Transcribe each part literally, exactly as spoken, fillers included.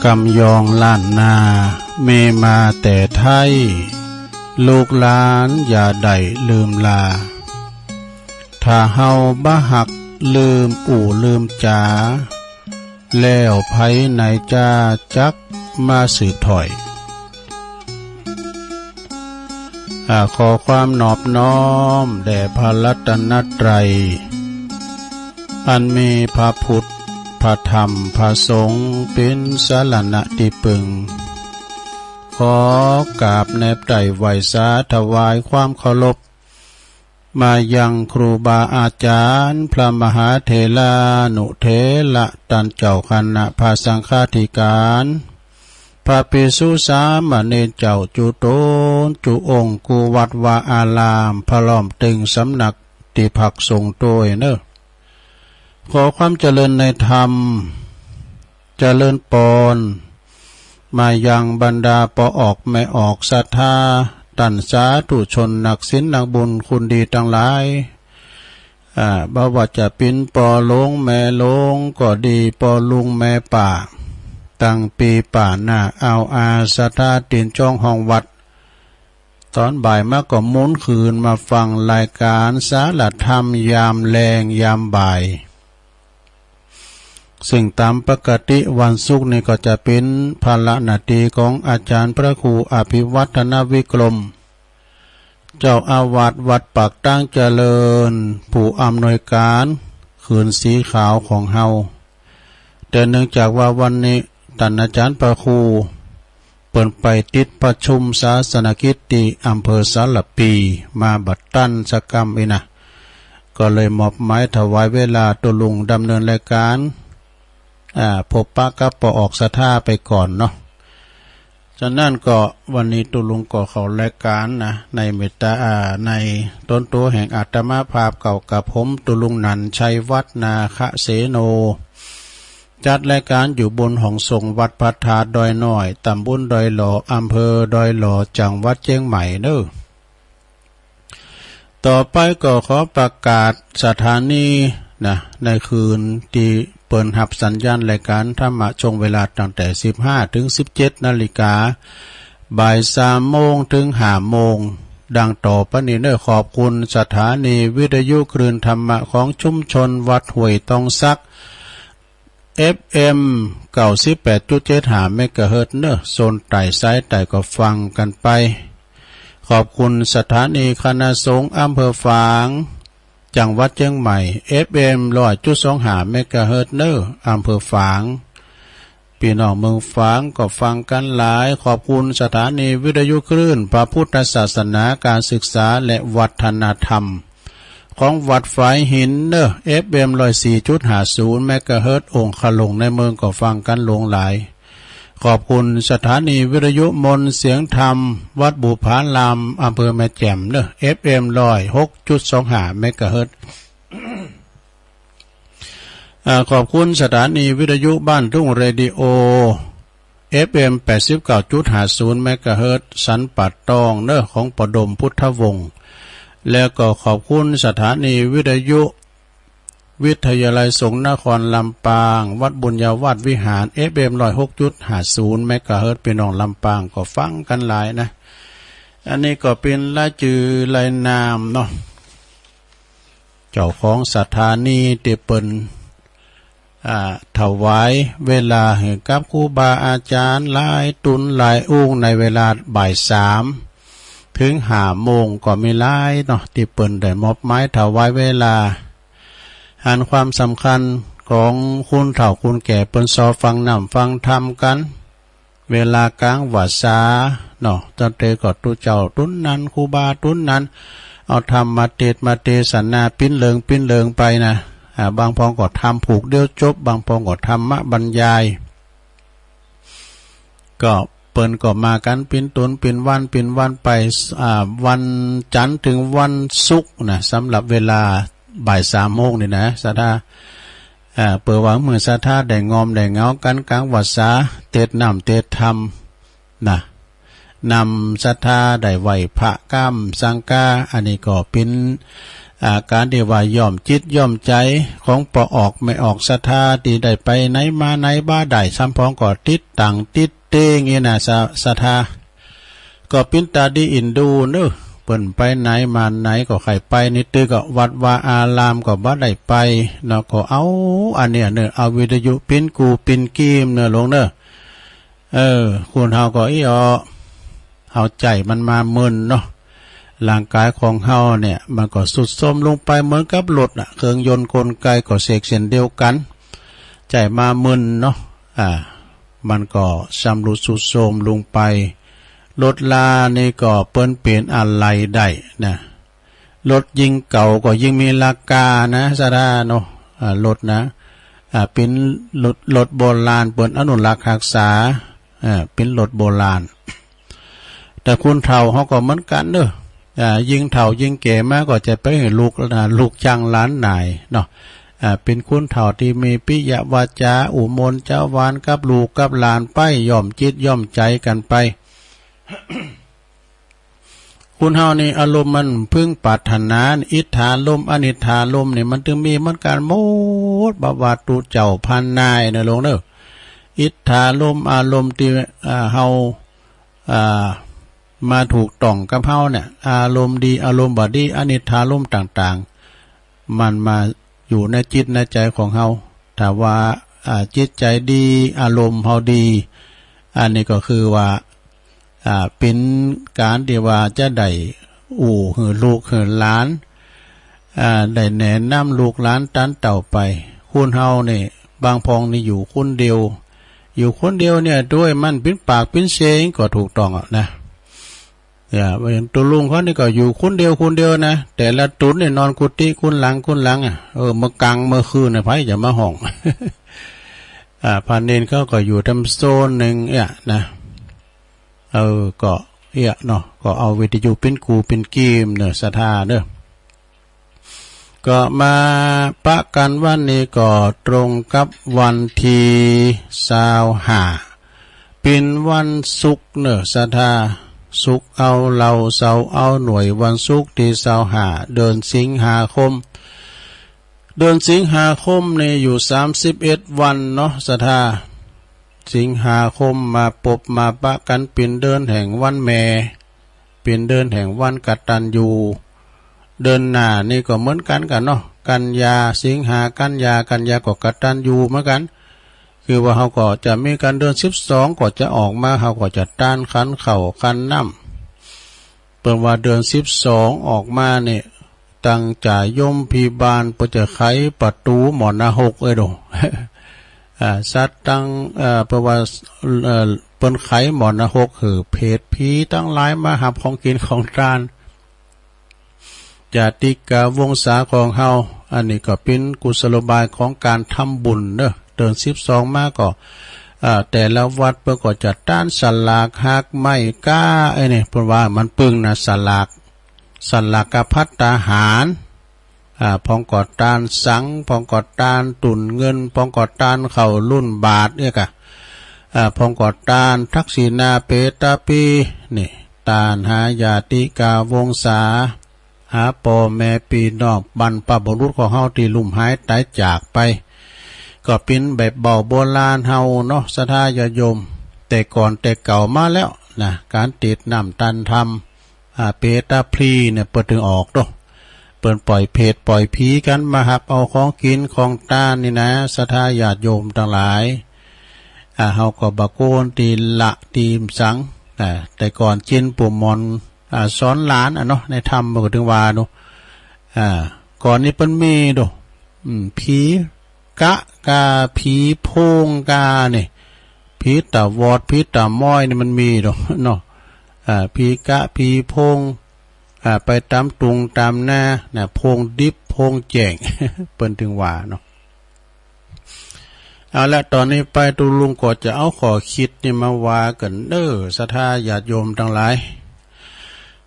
กำยองล้านนา มีมาแต่ไท้ ลูกหลานอย่าได้ลืมลา ถ้าเฮาบ่ฮักลืมอู้ลืมจ๋า แล้วใผไหนจาจักมาสืบถ้อย อ่า ขอความนอบน้อมแด่พระรัตนตรัย อันมีพระพุทธ พระธรรม พระสงฆ์ เป๋นสรณะตี้ปึง ขอกราบแนบไต้ไหว้สาถวายความเคารพ มายังครูบาอาจ๋ารย์ พระมหาเถรานุเถระ ต้านเจ้าคณะพระสังฆาธิการ พระภิกษุสามเณรเจ้าจุ๊ต๋นจุ๊องค์ กู้วัดวาอาราม พร้อมเตึงสำนักตี้พักสงฆ์ตวยเน่อ ขอความเจริญในธรรม เจริญปอน มายังบรรดาป้อออกแม่ออกศรัทธา ต้านสาธุชนนักศีลนักบุญคุณดีตังหลาย อ่า บ่ว่าจะเป๋นป้อหลวงแม่หลวงก็ดี ป้อลุงแม่ป้า ตังปี้ป้าน้าอ่าวอาศรัทธาตี๋นจ้องห้องวัด ต๋อนบ่ายมาก็หมุนคืนมาฟังรายก๋านสารธรรมยามแลงยามบ่าย ซึ่งต๋ามปกติวันศุกร์นี่ก็จะเป๋นภาระหน้าตี้ของอาจ๋ารย์พระครูอภิวัฒนวิกรม เจ้าอาวาสวัดปากตางเจริญ ผู้อำนวยก๋านคืนสีขาวของเฮา แต่เนื่องจากว่าวันนี้ต้านอาจ๋ารย์พระครู เปิ้นไปติดประชุมศาสนกิจตี้อำเภอสารภี มาบ่ตันสักกำอี้นะ ก็เลยมอบหมายถวายเวลาตุ๊ลุงดำเนินรายก๋าน อ่า พบปะกับป้อออกศรัทธาไปก่อนเนาะ ฉะนั้นก็วันนี้ตุ๊ลุงก็เข้ารายก๋านนะ ในเมตตา อ่า ในต๋นตั๋วแห่งอาตมาภาพเก่ากับผมตุ๊ลุงหนันชัยวัฒน์ นาคเสโน จัดรายก๋านอยู่บนห้องสงฆ์วัดพระธาตุดอยน้อย ตำบลดอยหล่อ อำเภอดอยหล่อ จังหวัดเจียงใหม่เน่อ ต่อไปก็ขอประกาศสถานีนะ ในคืนตี้เปิ้นฮับสัญญาณรายก๋านธรรมะช่วงเวลาตั้งแต่สิบห้าเถิงสิบเจ็ดนาฬิกา บ่ายสามโมงเถิงห้าโมง ดังต่อไปนี้เน่อ ขอบคุณสถานีวิทยุคลื่นธรรมะของชุมชนวัดห้วยตองสัก เอฟเอ็ม เก้าสิบแปดจุดเจ็ดห้าเมกะเฮิรตซ์เน่อ โซนใต้สายใต้ก็ฟังกั๋นไป ขอบคุณสถานีคณะสงฆ์อำเภอฝาง จังหวัดเจียงใหม่ เอฟเอ็ม ร้อยจุดสองห้าเมกะเฮิรตซ์เน่อ อำเภอฝาง ปี้น้องเมืองฝางก็ฟังกั๋นหลาย ขอบคุณสถานีวิทยุคลื่นพระพุทธศาสนา การศึกษาและวัฒนธรรม ของวัดฝายหินเน่อ เอฟเอ็ม ร้อยสี่จุดห้าศูนย์เมกะเฮิรตซ์ องคลุงในเมืองก็ฟังกั๋นหลวงหลาย ขอบคุณสถานีวิทยุมนต์เสียงธรรม วัดบุพาราม อำเภอแม่แจ่มเน่อ เอฟเอ็ม ร้อยหกจุดสองห้าเมกะเฮิรตซ์ อ่า ขอบคุณสถานีวิทยุบ้านทุ่งเรดิโอ เอฟเอ็ม แปดสิบเก้าจุดห้าศูนย์เมกะเฮิรตซ์ สันป่าตองเน่อ ของป้อดมพุทธวงศ์ แล้วก็ขอบคุณสถานีวิทยุวิทยาลัยสงฆ์นครลำปาง วัดบุญญาวาสวิหาร เอฟเอ็ม ร้อยหกจุดห้าศูนย์เมกะเฮิรตซ์ ปี้น้องลำปางก็ฟังกั๋นหลายนะ อันนี้ก็เป๋นรายจื้อรายนามเนาะ เจ้าของสถานีตี้เปิ้น อ่า ถวายเวลาหื้อกับครูบาอาจ๋ารย์หลายตุ๊นหลายองค์ ในเวลาบ่ายสามเถิงห้าโมงก็มีหลายเนาะ ตี้เปิ้นได้มอบหมายถวายเวลา หันความสำคัญของคนเฒ่าคนแก่เปิ้นซอฟังน้ำฟังธรรมกั๋น เวลาก๋างวรรษาเนาะ ตั้งแต่ก็ตุ๊เจ้าตุ๊นนั้น ครูบาตุ๊นนั้น เอาธรรมมาเตสน์มาเตสนา ปิ้นเริงปิ้นเริงไปนะ อ่า บางพ่องก็ธรรมผูกเดียวจบ บางพ่องก็ธรรมบรรยาย ก็เปิ้นก็มากั๋นปิ้นตุ๊นปิ้นวันปิ้นวันไป อ่า วันจันทร์เถิงวันศุกร์นะ สำหรับเวลาบ่ายสามโมงนี่นะ ศรัทธา อ่า เปื้อว่าเมื่อศรัทธาได้งอมได้เหงากั๋นก๋างวรรษา เตสน์น้ำเตสน์ธรรมนะ นำศรัทธาได้ไหว้พระก้ามสังฆา อันนี้ก็เป๋น อาก๋านตี้ว่าย่อมจิตย่อมใจ๋ของป้อออกแม่ออกศรัทธา ตี้ได้ไปไหนมาไหนบ่ได้ ซ้ำป๋องก็ติดตั๋งติดเต๊งอี้นะ ศรัทธา ก็เป๋นต๋าดีอินดูเน่อ เปิ้นไปไหนมาไหนก็ใค่ไป ในตึกก็วัดวาอารามก็บ่ได้ไปเนาะ ก็เอาอันเนี้ยเน่อ เอาวิทยุปิ้นกูปิ้นกีมเน่อหลวงเน่อ เออ คนเฮาก็อี้ออ เอาใจ๋มันมาเมินเนาะ ร่างก๋ายของเฮาเนี่ย มันก็ทรุดโทรมลงไปเหมือนกับรถน่ะ เครื่องยนต์กลไกก็เสกเช่นเดียวกั๋น ใจ๋มาเมินเนาะ อ่า มันก็ชำรุดทรุดโทรมลงไป รถรานี่ก็เปิ้นเป๋นอะไหล่ได้นะ รถยิ่งเก่าก็ยิ่งมีราคานะ ศรัทธาเนาะ อ่า รถนะ อ่า เป๋นรถ รถโบราณ เปิ้นอนุรักษ์ฮักษา อ่า เป๋นรถโบราณ แต่คนเฒ่าเฮาก็เหมือนกั๋นเน่อ อ่า ยิ่งเฒ่ายิ่งแก่มาก็จะไปหื้อลูก อ่า ลูกชั่งหลานหน่ายเนาะ อ่า เป๋นคนเฒ่าตี้มีปิยวาจาอู้มนจาวานกับลูกกับหลานไป ย่อมจิตย่อมใจ๋กั๋นไป คนเฮานี่อารมณ์มันพึงปรารถนา อิทธารมณ์ อนิทธารมณ์นี่มันตึงมีเหมือนกั๋นหมด บ่ว่าตุ๊เจ้าพราหมณ์นายเน่อหลวงเน่อ อิทธารมณ์ อารมณ์ตี้ อ่า เฮา อ่า มาถูกต้องกับเฮาเนี่ย อารมณ์ดี อารมณ์บ่ดี อนิทธารมณ์ต่างๆ มันมาอยู่ในจิตในใจ๋ของเฮา ถ้าว่า อ่า จิตใจ๋ดี อารมณ์เฮาดี อันนี้ก็คือว่า อ่า เป๋นก๋านตี้ว่าจะได้อู้หื้อลูกหื้อหลาน อ่า ได้แนะนำลูกหลานต้านเต้าไป คนเฮานี่ บางพ่องนี่อยู่คนเดียว อยู่คนเดียวเนี่ย ตวยมันปิ้นปากปิ้นเซงก็ถูกต้องอะนะ เนี่ย อย่างตุ๊ลุงเขานี่ก็อยู่คนเดียวคนเดียวนะ แต่ละตุ๊นนี่นอนกุฏิคนหลังคนหลังอะ เออ เมื่อกลางเมื่อคืนน่ะ ใผจะมาฮ้อง อ่า พระเณรเขาก็อยู่ต๋ามโซนนึ่งเนี่ยนะ เออ ก็เอี้ยเนาะ ก็เอาวิทยุปิ้นกูปิ้นกีมเน่อ ศรัทธาเน่อ ก็มาปะกั๋นวันนี้ก็ตรงกับวันตี้ซาวห้า เป๋นวันศุกร์เน่อ ศรัทธา ศุกร์เอาเหล่า เสาร์เอาหน่วย วันศุกร์ตี้ซาวห้า เดือนสิงหาคม เดือนสิงหาคมนี่อยู่สามสิบเอ็ดวันเนาะ ศรัทธา สิงหาคมมาปบมาปะกั๋นเป๋นเดือนแห่งวันแม่ เป๋นเดือนแห่งวันกตัญญู เดือนหน้านี่ก็เหมือนกั๋นกั๋นเนาะ กันยา สิงหา กันยา กันยาก็กตัญญูเหมือนกั๋น คือว่าเฮาก็จะมีกั๋นเดือนสิบสองก็จะออกมา เฮาก็จะต้านขันข้าวขันน้ำ เปิ้นว่าเดือนสิบสองออกมานี่ ตังจ่ายมพิบาลเปิ้นจะไขประตู๋หม้อนรกเอ้ยโด อ่า สัตว์ตัง เอ่อ เปิ้นว่า เอ่อ เปิ้นไขหม้อนรกหื้อเปรตผีตังหลายมาหับของกิ๋นของตาน ญาติกาวงศาของเฮา อันนี้ก็เป๋นกุศโลบายของก๋านทำบุญเน่อ เดือนสิบสองมาก็ อ่า แต่ละวัดเปิ้นก็จะต้านสลาก ฮากไม้ ก๊า ไอ้นี่ เปิ้นว่ามันปึงนะ สลาก สลากภัตตาหาร อ่า พ่องก็ต้านสัง พ่องก็ต้านตุ่นเงิน พ่องก็ต้านข้าวรุ่นบาตรเนี่ยกะ อ่า พ่องก็ต้านทักษิณาเปตาปี นี่ ต้านหาญาติกาวงศา หาป้อแม่ปี้น้องบรรพบุรุษของเฮาตี้ลุ่มหายต๋ายจากไป ก็เป๋นแบบเบาโบราณเฮาเนาะ ศรัทธาญาติโยม แต่ก่อนแต่เก่ามาแล้วนะ ก๋านตีดน้ำต้านธรรม อ่า เปตาพลีเนี่ยเปิ้นตึงออกเนาะ เปิ้นป่อยเปรตป่อยผีกั๋นมาหับเอาของกิ๋นของตานนี่นะ ศรัทธาญาติโยมตังหลาย อ่า เฮาก็บ่โกนตี้ละตี้สัง อ่า แต่ก่อนเจ้นปู่หมอน อ่า สอนหลานอะเนาะ ในธรรมเปิ้นก็ตึงว่าเนาะ อ่า ก่อนนี้เปิ้นมีโด อืม ผีกะกา ผีโพงกานี่ ผีต๋าบอด ผีต๋ามอยนี่มันมีโดเนาะ อ่า ผีกะ ผีโพง อ่า ไปต๋ามตุงต๋ามนา นะ โพงดิบ โพงแจ้ง เปิ้นตึงว่าเนาะ เอาละ ต๋อนนี้ไปตุ๊ลุงก็จะเอาข้อคิดนี่มาว่ากั๋นเน่อ ศรัทธาญาติโยมตังหลาย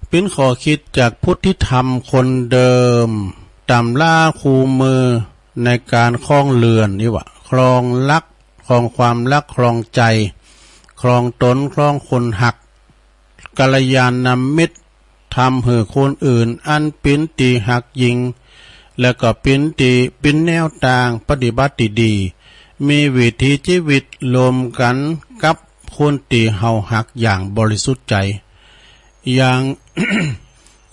เป๋นข้อคิดจากพุทธิธรรมคนเดิม ต๋ำราคู่มือในก๋านครองเฮือนนี่ว่า ครองฮัก ครองความฮัก ครองใจ๋ ครองต๋น ครองคนฮัก กัลยาณมิตร ทำหื้อคนอื่นอันเป๋นตี้ฮักยิ่ง และก็เป๋นตี้ เป๋นแนวตางปฏิบัติตี้ดี มีวิถีจีวิตรวมกั๋นกับคนตี้เฮาฮักอย่างบริสุทธิ์ใจ๋ อย่าง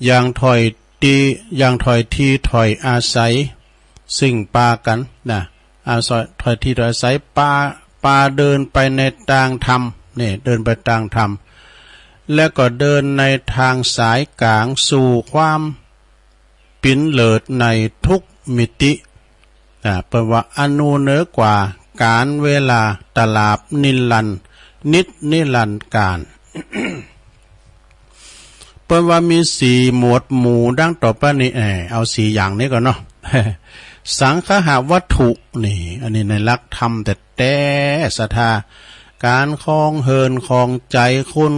อย่างถ่อยตี้ อย่างถ่อยตี้ถ่อยอาศัย ซึ่งปากั๋นนะ อาศัย ถ่อยตี้ถ่อยอาศัย ปา ปาเดินไปในตางธรรม นี่ เดินไปตางธรรม และก็เดินในตางสายก๋างสู่ความ เป๋นเลิศในทุกมิติ อ่า เปิ้นว่าอนุเหนือกว่าก๋าลเวลาตลาบนิรันดร์ นิจนิรันดร์กาล เปิ้นว่ามีสี่หมวดหมู่ดังต่อไปนี้ เอ่อ เอาสี่อย่างนี้ก่อนเนาะ สังคหวัตถุ นี่ อันนี้ในหลักธรรมแต๊ๆ ศรัทธา ก๋านครองเฮือนครองใจ๋คน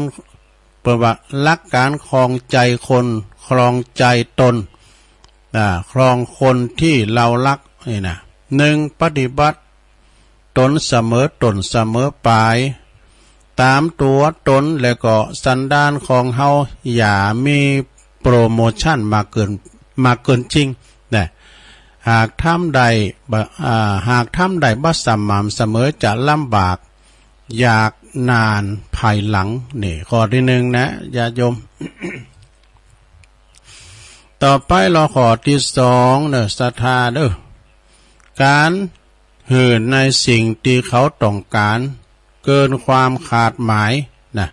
เปิ้นว่าหลักก๋านครองใจ๋คน ครองใจ๋ตน อ่า ครองคนตี้เฮาฮักนี่นะ นึ่ง ปฏิบัติต๋นเสมอต้นเสมอป๋าย ต๋ามตั๋วต๋น และก็สันดานของเฮา อย่ามีโปรโมชันมากเกิน มากเกินจริงนะ หากทำได้บ่ อ่า หากทำได้บ่สม่ำเสมอจะลำบาก ยากนานภายหลัง นี่ข้อตี้นึ่งนะ ญาติโยม ต่อไปลอข้อตี้สองเน่อ ศรัทธาเน่อ ก๋านหื้อในสิ่งตี้เขาต้องก๋าน เกินความคาดหมายนะ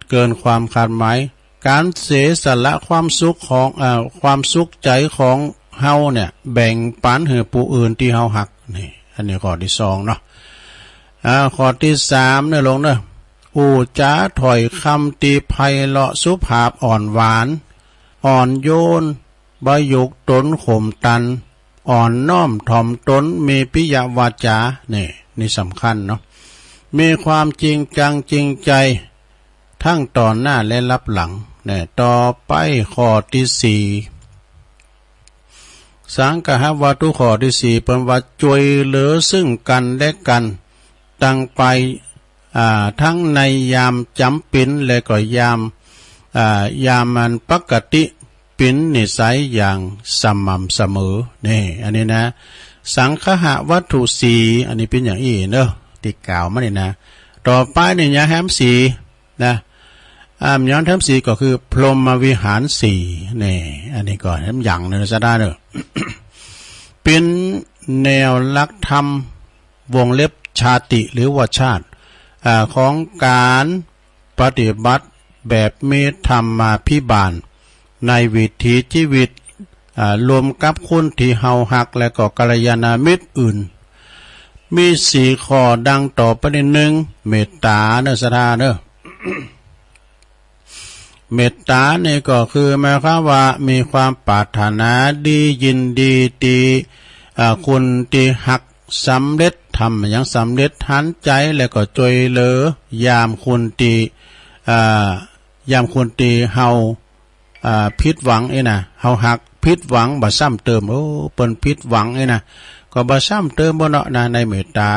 เกินความคาดหมาย ก๋านเสียสละความสุขของ เอ่อ ความสุขใจ๋ของเฮาเนี่ย แบ่งปั๋นหื้อผู้อื่นตี้เฮาฮัก นี่ อันนี้ข้อตี้สองเนาะ อ่า ข้อตี้สามเน่อ ลงเน่อ อู้จ๋าถ้อยกำตี้ไพเราะสุภาพอ่อนหวาน อ่อนโยน บ่หยกต๋นข่มตัน อ่อนน้อมถ่อมต๋น มีปิยวาจา นี่ นี่สำคัญเนาะ มีความจริงจังจริงใจ๋ ทั้งต่อหน้าและลับหลัง นี่ ต่อไปข้อตี้สี่ สังคหวัตถุข้อตี้สี่ เปิ้นว่าจ้วยเหลือซึ่งกั๋นและกั๋น ตังไป อ่า ตังในยามจ๋ำเป๋น และก็ยาม อ่า ยามอันปกติ เป๋นนิสัยอย่างสม่ำเสมอ นี่ อันนี้นะ สังคหวัตถุสี่ อันนี้เป๋นอย่างอี้เน่อ ตี้กล่าวมานี่นะ ต่อไปนี่ยังแถมสี่นะ อ่า ยังแถมสี่ก็คือพรหมวิหารสี่ นี่ อันนี้ก็แถมอย่างเน่อ ศรัทธาเน่อ เป๋นแนวหลักธรรม วงเล็บชาติหรือว่าชาติ อ่า ของก๋านปฏิบัติแบบมีธรรมาภิบาล ในวิถีจีวิต อ่า รวมกับคนตี้เฮาฮัก และก็กัลยาณมิตรอื่น มีสี่ข้อดังต่อไปนี้ นึ่ง เมตต๋าเน่อ ศรัทธาเน่อ เมตต๋านี่ก็คือหมายความว่ามีความปรารถนาดียินดีตี้ อ่า คนตี้ฮักสำเร็จ ทำหยังสำเร็จหันใจ๋ และก็จ้วยเหลือยามคนตี้ อ่า ยามคนตี้เฮา อ่า ผิดหวังอี้นะ เฮาฮักผิดหวังบ่ซ้ำเติม โอ้ เปิ้นผิดหวังอี้นะ ก็บ่ซ้ำเติมบ่เนาะนะ ในเมตต๋า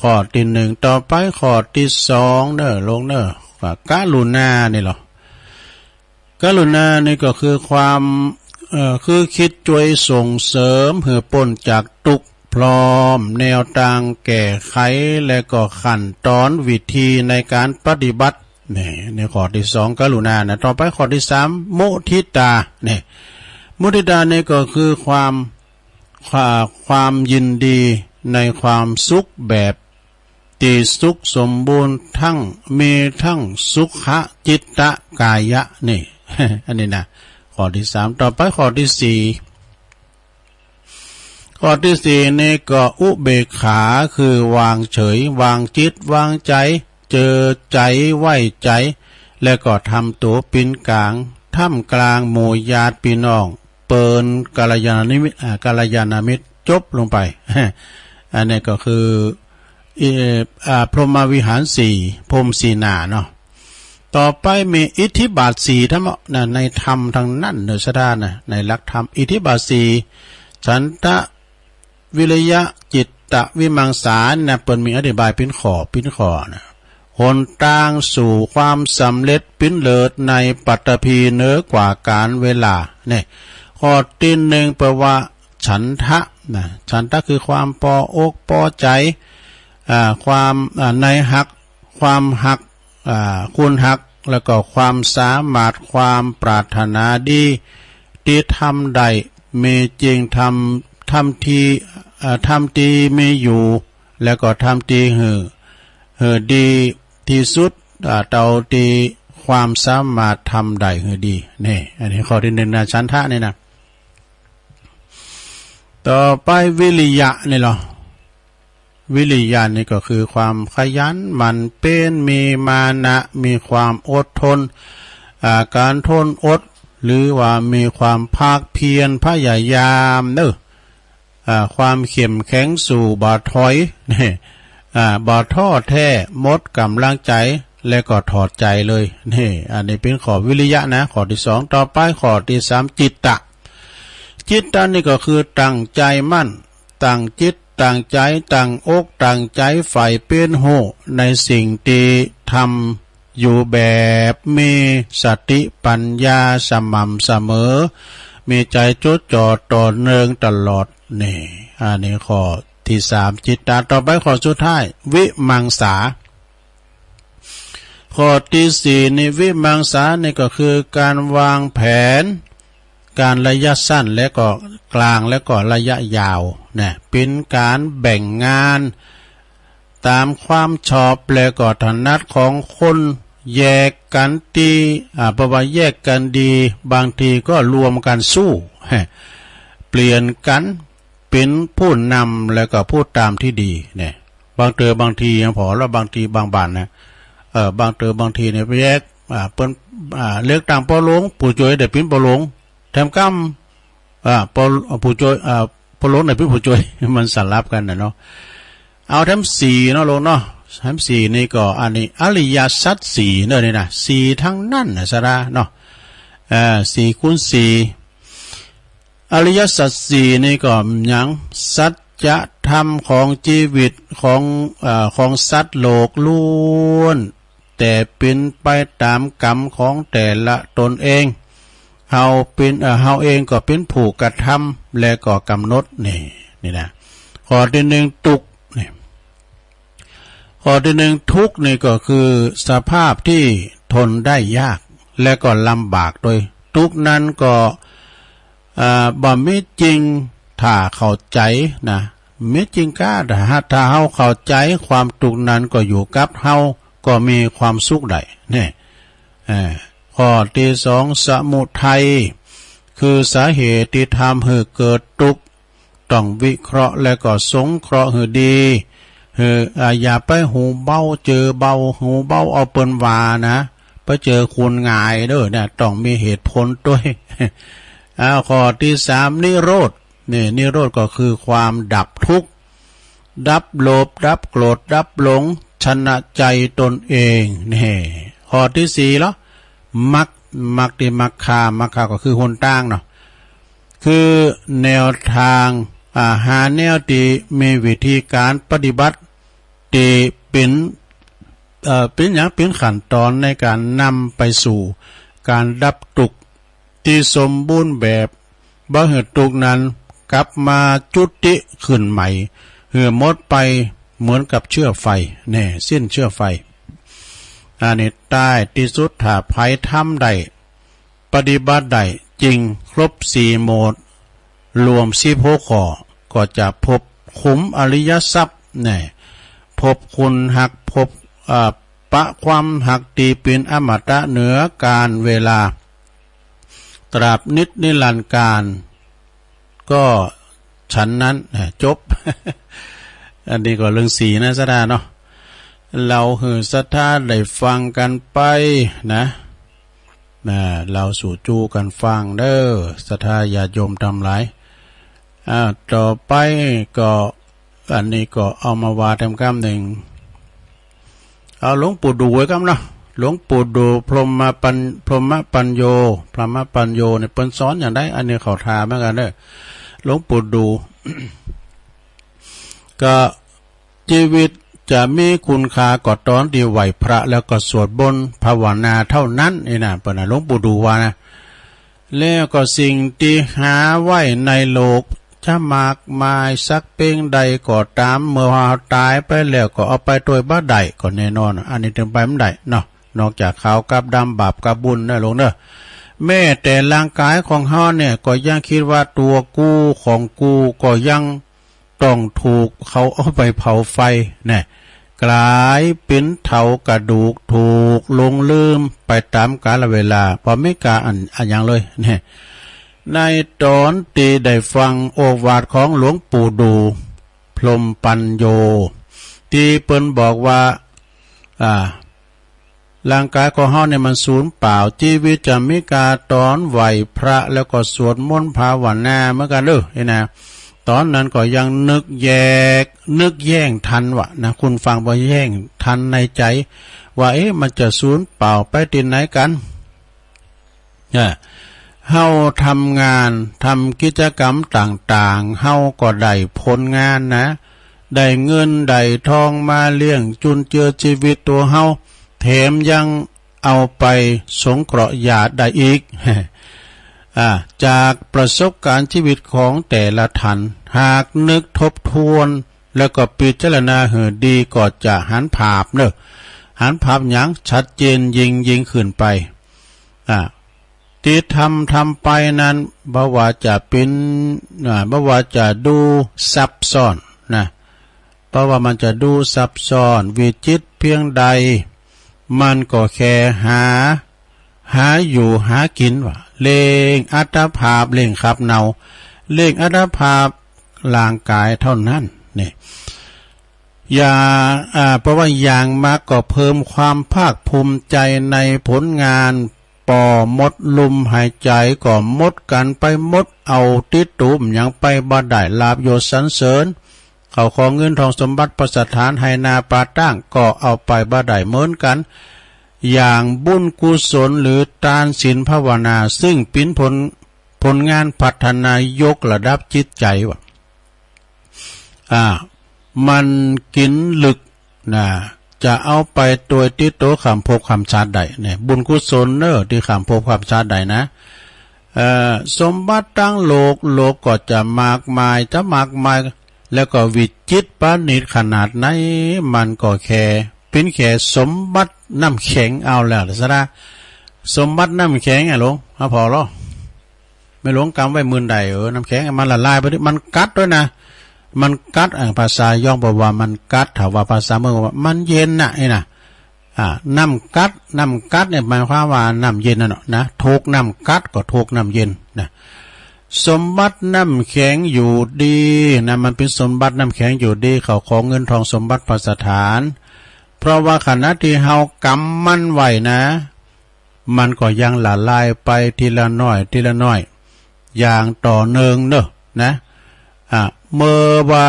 ข้อตี้นึ่ง ต่อไปข้อตี้สองเน่อ ลงเน่อ กรุณานี่ลอ กรุณานี่ก็คือความ เอ่อ คือคิดจ้วยส่งเสริมหื้อป๊นจากตุ๊กข์ พร้อมแนวตางแก้ไข และก็ขั้นต๋อนวิธีในก๋านปฏิบัติ นี่ นี่ข้อตี้สอง กรุณานะ ต่อไปข้อตี้สาม มุทิตา นี่ มุทิตานี่ก็คือความ ความ ความยินดีในความสุขแบบตี้สุขสมบูรณ์ ตัง มีตังสุขะจิตตะกายะ นี่ อันนี้นะ ข้อตี้สาม ต่อไปข้อตี้สี่ ข้อตี้สี่นี่ก็อุเบกขา คือวางเฉย วางจิต วางใจ๋ เจิดใจ๋ ไว้ใจ๋ และก็ทำตั๋วเป๋นก๋าง ท่ามกลางหมู่ญาติปี้น้อง เปิ้นกัลยาณมิตร อ่า กัลยาณมิตร จบลงไป อันนี้ก็คือ เอ่อ อ่า พรหมวิหารสี่ พรหมสี่หน้าเนาะ ต่อไปมีอิทธิบาทสี่ ธรรมะนะ ในธรรมตังนั้นเน่อ ศรัทธานะ ในหลักธรรม อิทธิบาทสี่ ฉันทะ วิริยะ จิตตะ วิมังสานะ เปิ้นมีอธิบายเป๋นข้อ เป๋นข้อนะ หนตางสู่ความสำเร็จเป๋นเลิศในปัตตภีเหนือกว่าก๋าลเวลา นี่ ข้อตี้นึ่งแปลว่าฉันทะนะ ฉันทะคือความปออกปอใจ๋ อ่า ความ อ่า ในฮัก ความฮัก อ่า คุณฮัก แล้วก็ความสามารถ ความปรารถนาดี ตี้ทำได้ มีจริง ทำ ทำตี้ อ่า ทำตี้มีอยู่ แล้วก็ทำตี้หื้อ หื้อดีตี้สุด อ่า เต้าตี้ความสามารถทำได้หื้อดี นี่ อันนี้ข้อตี้นึ่งนะ ฉันทะนี่นะ ต่อไปวิริยะนี่ลอ วิริยะนี่ก็คือความขยันหมั่นเพียร มีมานะ มีความอดทน อ่า การทนอด หรือว่ามีความภาคเพียรพยายามเนาะ อ่า ความเข้มแข็งสู้บ่ถอย นี่ อ่า บ่ท้อแท้ หมดก๋ำลังใจ๋ และก็ถอดใจ๋เลย นี่ อันนี้เป๋นข้อวิริยะนะ ข้อตี้สอง ต่อไปข้อตี้สาม จิตตะ จิตตะนี่ก็คือตั้งใจ๋มั่น ตั้งจิต ตั้งใจ๋ ตั้งอก ตั้งใจ๋ใฝ่เป๋นฮู้ในสิ่งตี้ทำอยู่แบบมีสติปัญญาสม่ำเสมอ มีใจ๋จดจ่อต่อเนื่องตลอด นี่ อันนี้ข้อตี้สาม จิตตะ ต่อไปข้อสุดท้าย วิมังสา ข้อตี้สี่นี่ วิมังสานี่ก็คือการวางแผน การระยะสั้นและก็กลางและก็ระยะยาวนะ เป๋นการแบ่งงานต๋ามความชอบและก็ถนัดของคน แยกกั๋นดี อ่า เพราะว่าแยกกั๋นดี บางทีก็รวมกั๋นสู้ เปลี่ยนกั๋น เป๋นผู้นำและก็ผู้ต๋ามตี้ดีเนี่ย บางเต๋อบางทียังผ่อ แล้วบางทีบางบ่านนะ เอ่อ บางเต๋อบางทีเนี่ยไปแยก อ่า เปิ้น อ่า เลือกตั้งป้อหลวง ผู้จ้วยได้เป๋นป้อหลวง แถมกำ อ่า ป้อ ผู้จ้วย อ่า ป้อหลวงได้เป๋นผู้จ้วย มันสลับกั๋นนะเนาะ เอาแถมสี่เนาะลุงเนาะ แถมสี่นี่ก็อันนี้อริยสัจสี่เนาะ นี่นะ สี่ตังนั้นนะสาระเนาะ เอ่อ สี่คูณสี่ อริยสัจสี่นี่ก็หยัง สัจธรรมของจีวิตของ เอ่อ ของสัตว์โลกล้วน แต่เป๋นไปต๋ามกรรมของแต่ละตนเอง เฮาเป๋น เอ่อ เฮาเองก็เป๋นผู้กระทำและก็ก๋ำหนด นี่ นี่นะ ข้อตี้นึ่ง ตุ๊กข์ นี่ ข้อตี้นึ่ง ทุกข์นี่ก็คือสภาพตี้ทนได้ยากและก็ลำบากตวย ตุ๊กข์นั้นก็ อ่า บ่มีจริง ถ้าเข้าใจ๋นะ มีจริงก้า ถ้า ถ้าเฮาเข้าใจ๋ความตุ๊กข์นั้นก็อยู่กับเฮา ก็มีความสุขได้ นี่ เอ่อ ข้อตี้สอง สมุทัย คือสาเหตุตี้ทำหื้อเกิดตุ๊กข์ ต้องวิเคราะห์และก็สงเคราะห์หื้อดี หื้อ อ่า อย่าไปหูเบาเจือเบา หูเบาเอาเปิ้นว่านะ ไปเจอคนหงายเด้อนะ ต้องมีเหตุผลตวย อ่า ข้อตี้สาม นิโรธ นี่ นิโรธก็คือความดับทุกข์ ดับโลภ ดับโกรธ ดับหลง ชนะใจ๋ตนเอง นี่ ข้อตี้สี่ลอ มรรค มรรคตี้ มัคคา มัคคาก็คือหนตางเนาะ คือแนวตาง อ่า หาแนวตี้มีวิธีก๋านปฏิบัติ ตี้เป๋น เอ่อ เป๋นหยัง เป๋นขั้นต๋อนในก๋านนำไปสู่ก๋านดับตุ๊กข์ตี้สมบูรณ์แบบ บ่หื้อตุ๊กข์นั้นกลับมาจุติขึ้นใหม่ หื้อหมดไปเหมือนกับเชื้อไฟ แน่ สิ้นเชื้อไฟ อันนี้ต้ายตี้สุด ถ้าใผทำได้ ปฏิบัติได้จริงครบสี่โหมด รวมสิบหกข้อ ก็จะพบขุมอริยทรัพย์ แน่ พบคุณฮัก พบ อ่า ปะความฮักตี้เป๋นอมตะเหนือก๋าลเวลา ตราบนิจนิรันดร์กาล ก็ฉันนั้น อ่า จบ อันนี้ก็เรื่องศีลนะศรัทธาเนาะ เล่าหื้อศรัทธาได้ฟังกั๋นไปนะ นะ เล่าสู่จู๊กั๋นฟังเด้อ ศรัทธาญาติโยมตังหลาย อ่า ต่อไปก็ อันนี้ก็เอามาว่าแถมกำนึ่ง เอาหลวงปู่ดู่ไว้กำเนาะ หลวงปู่ดู่พรหมปัญ พรหมปัญโญ พรหมปัญโญเนี่ยเปิ้นสอนอย่างใด อันนี้เขาถามเหมือนกั๋นเด้อ หลวงปู่ดู่ ก็ จีวิตจะมีคุณค่าก็ต๋อนตี้ไหว้พระแล้วก็สวดมนต์ภาวนาเต้านั้น นี่นะ เปิ้นนะ หลวงปู่ดู่ว่านะ แล้วก็สิ่งตี้หาไว้ในโลก จะมากมายสักเป๋งใดก็ต๋าม เมื่อเฮาต๋ายไปแล้วก็เอาไปตวยบ่ได้ ก็แน่นอน อันนี้เป๋นไปบ่ได้เนาะ นอกจากขาวกับดำ บาปกับบุญนะลูกเนอะ แม้แต่ร่างก๋ายของเฮาเนี่ยก็ยังกึ๊ดว่าตั๋วกูของกู ก็ยัง ต้องถูกเขาเอาไปเผาไฟแน่ ก๋ายเป๋นเถ้ากระดูก ถูกหลงลืมไปต๋ามกาลเวลา บ่มีก๋าอัน อันหยังเลยแน่ ในต๋อนตี้ได้ฟังโอวาทของหลวงปู่ดู่ พรหมปัญโญ ตี้เปิ้นบอกว่า อ่า ร่างก๋ายของเฮาเนี่ยมันสูญเปล่า จีวิตจะมีก๋าต๋อนไหว้พระแล้วก็สวดมนต์ภาวนาเหมือนกั๋นเด้อ นี่นะ ต๋อนนั้นก็ยังนึกแยก นึกแย้งตันว่านะ คุณฟัง บ่แย้งตันในใจ๋ ว่า เอ๊ะ มันจะสูญเปล่าไปตี้ไหนกั๋น อ่า เฮาทำงาน ทำกิจกรรมต่างๆ เฮาก็ได้ผลงานนะ ได้เงินได้ทองมาเลี้ยงจุนเจือจีวิตตั๋วเฮา แถมยังเอาไปสงเคราะห์ญาติได้อีก อ่า จากประสบก๋ารณ์จีวิตของแต่ละท่าน หากนึกทบทวน แล้วก็พิจารณาหื้อดีก็จะหันภาพเนอะ หันภาพหยังชัดเจนยิ่งๆ ขึ้นไป อ่า ตี้ทำ ทำไปนั้น บ่ว่าจะเป๋น อ่า บ่ว่าจะดูซับซ้อนนะ บ่ว่ามันจะดูซับซ้อนวิจิตรเพียงใด มันก็แค่หา หาอยู่หากิ๋นว่า เลี้ยงอัตภาพ เลี้ยงขับเนา เลี้ยงอัตภาพร่างก๋ายเต้านั้น นี่ อย่า อ่า เพราะว่าอย่างมากก็เพิ่มความภาคภูมิใจ๋ในผลงาน ปอหมดลุมหายใจ๋ก็หมดกั๋นไปหมด เอาติดตั๋วหยังไปบ่ได้ ลาภยศสรรเสริญ เข้าของเงินทองสมบัติภัสถาน ไฮ่นาป่าตางก็เอาไปบ่ได้เหมือนกั๋น อย่างบุญกุศลหรือตานศีลภาวนา ซึ่งเป๋นผล ผลงานพัฒนายกระดับจิตใจ๋ว่า อ่า มันกิ๋นลึกนะ จะเอาไปตวยติดตั๋วข้ามภพข้ามชาติได้เนี่ย บุญกุศลเนอะ ตี้ข้ามภพข้ามชาติได้นะ เอ่อ สมบัติตางโลก โลกก็จะมากมาย จะมากมาย แล้วก็วิจิตรประณีตขนาดไหน มันก็แค่ เป๋นแค่สมบัติน้ำแข็งเอาแล้วซะนะ สมบัติน้ำแข็งอะหลวง เอาผ่อลอ แม่หลวงกำไว้หมื่นใด เออ น้ำแข็งมันละลายไปดิ มันกั๊ดตวยนะ มันกั๊ด อ่า ภาษาย้องบอกว่ามันกั๊ด ถ้าว่าภาษาเมืองว่ามันเย็นน่ะ นี่นะ อ่า น้ำกั๊ด น้ำกั๊ดเนี่ยหมายความว่าน้ำเย็นนั่นเนาะนะ ถูกน้ำกั๊ดก็ถูกน้ำเย็นนะ สมบัติน้ำแข็งอยู่ดีนะ มันเป๋นสมบัติน้ำแข็งอยู่ดี เข้าของเงินทองสมบัติภัสถาน เพราะว่าขณะตี้เฮากำมันไว้นะ มันก็ยังละลายไปทีละน้อย ทีละน้อย อย่างต่อเนื่องเนอะนะ อ่ะ เมื่อว่า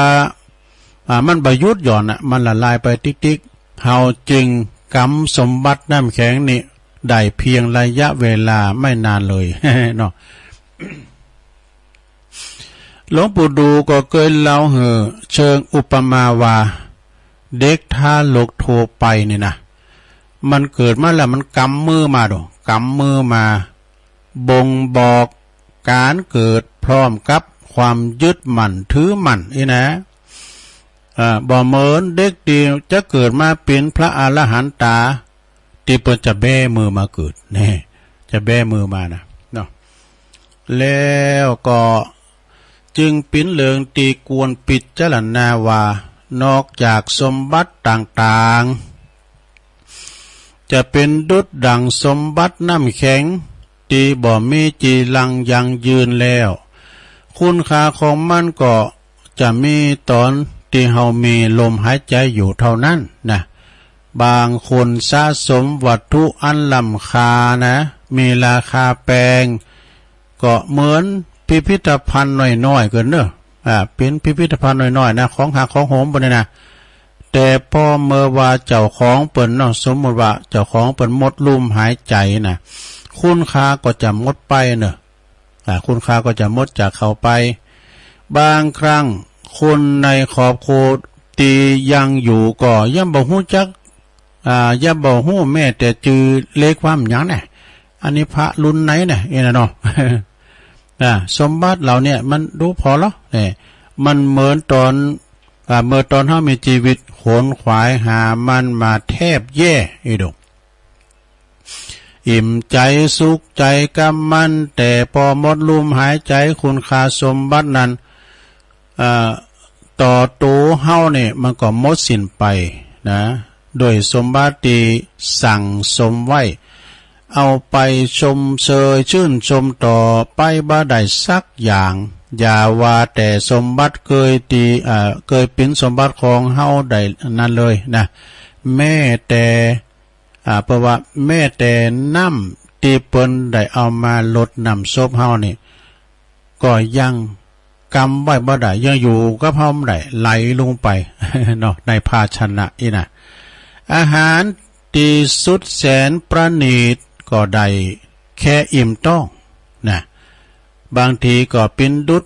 อ่ะ มันบ่หยุดหย่อนน่ะ มันละลายไปติ๊กๆ เฮาจึงกำสมบัติน้ำแข็งนี่ได้เพียงระยะเวลาไม่นานเลย เนาะ หลวงปู่ดู่ก็เกยเล่าหื้อเชิงอุปมาว่า เด็กทารกทั่วไปนี่นะ มันเกิดมาแล้วมันกำมือมาดู กำมือมา บ่งบอกก๋านเกิดพร้อมกับความยึดมั่นถือมั่นอี้นะ อ่า บ่เหมือนเด็กตี้จะเกิดมาเป๋นพระอรหันตา ตี้เปิ้นจะแบมือมาเกิด แน่ จะแบมือมานะ เนาะ แล้วก็จึงเป๋นเรื่องตี้ควรพิจารณาว่า นอกจากสมบัติต่างๆ จะเป๋นดุจดั่งสมบัติน้ำแข็งตี้บ่มีจีรังยั่งยืนแล้ว คุณค่าของมันก็จะมีต๋อนตี้เฮามีลมหายใจ๋อยู่เท่านั้นนะ บางคนสะสมวัตถุอันล้ำค่านะ มีราคาแปง ก็เหมือนพิพิธภัณฑ์น้อยๆ เกินเนอะ อ่า เป๋นพิพิธภัณฑ์น้อยๆ นะ ของฮักของโหมเปิ้นนี่นะ แต่พอเมื่อว่าเจ้าของเปิ้นเนาะ สมมุติว่าเจ้าของเปิ้นหมดลมหายใจ๋นะ คุณค่าก็จะหมดไปเนอะ อ่า คุณค่าก็จะหมดจากเขาไป บางครั้งคนในครอบครัวตี้ยังอยู่ก็ยังบ่ฮู้จัก อ่า ยังบ่ฮู้แม้แต่จื้อเลขความหยังแน่ อันนี้พระรุ่นไหนเนี่ย เอ็นะเนาะ อ่า สมบัติเหล่าเนี่ยมันดูผ่อลอเนี่ย มันเหมือนต๋อน อ่า เมื่อต๋อนเฮามีจีวิต ขนขวายหามันมาแทบแย่ อีดู อิ่มใจ๋สุขใจ๋กับมัน แต่ปอหมดลมหายใจ๋ คุณค่าสมบัตินั้น อ่า ต่อตั๋วเฮาเนี่ยมันก็หมดสิ้นไปนะ โดยสมบัติตี้สั่งสมไว้ เอาไปชมเชยชื่นชมต่อไปบ่ได้สักอย่าง อย่าว่าแต่สมบัติเกยตี้ อ่า เกยเป๋นสมบัติของเฮาได้นั้นเลยนะ แม้แต่ อ่า เปิ้นว่าแม้แต่น้ำตี้เปิ้นได้เอามาหรดน้ำศพเฮานี่ ก็ยังกำไว้บ่ได้ ยังอยู่กับเฮาบ่ได้ ไหลลงไป เนาะ ในภาชนะอี้นะ อาหารตี้สุดแสนประณีตก็ได้แค่อิ่มต๊องนะ บางทีก็เป๋นดุจ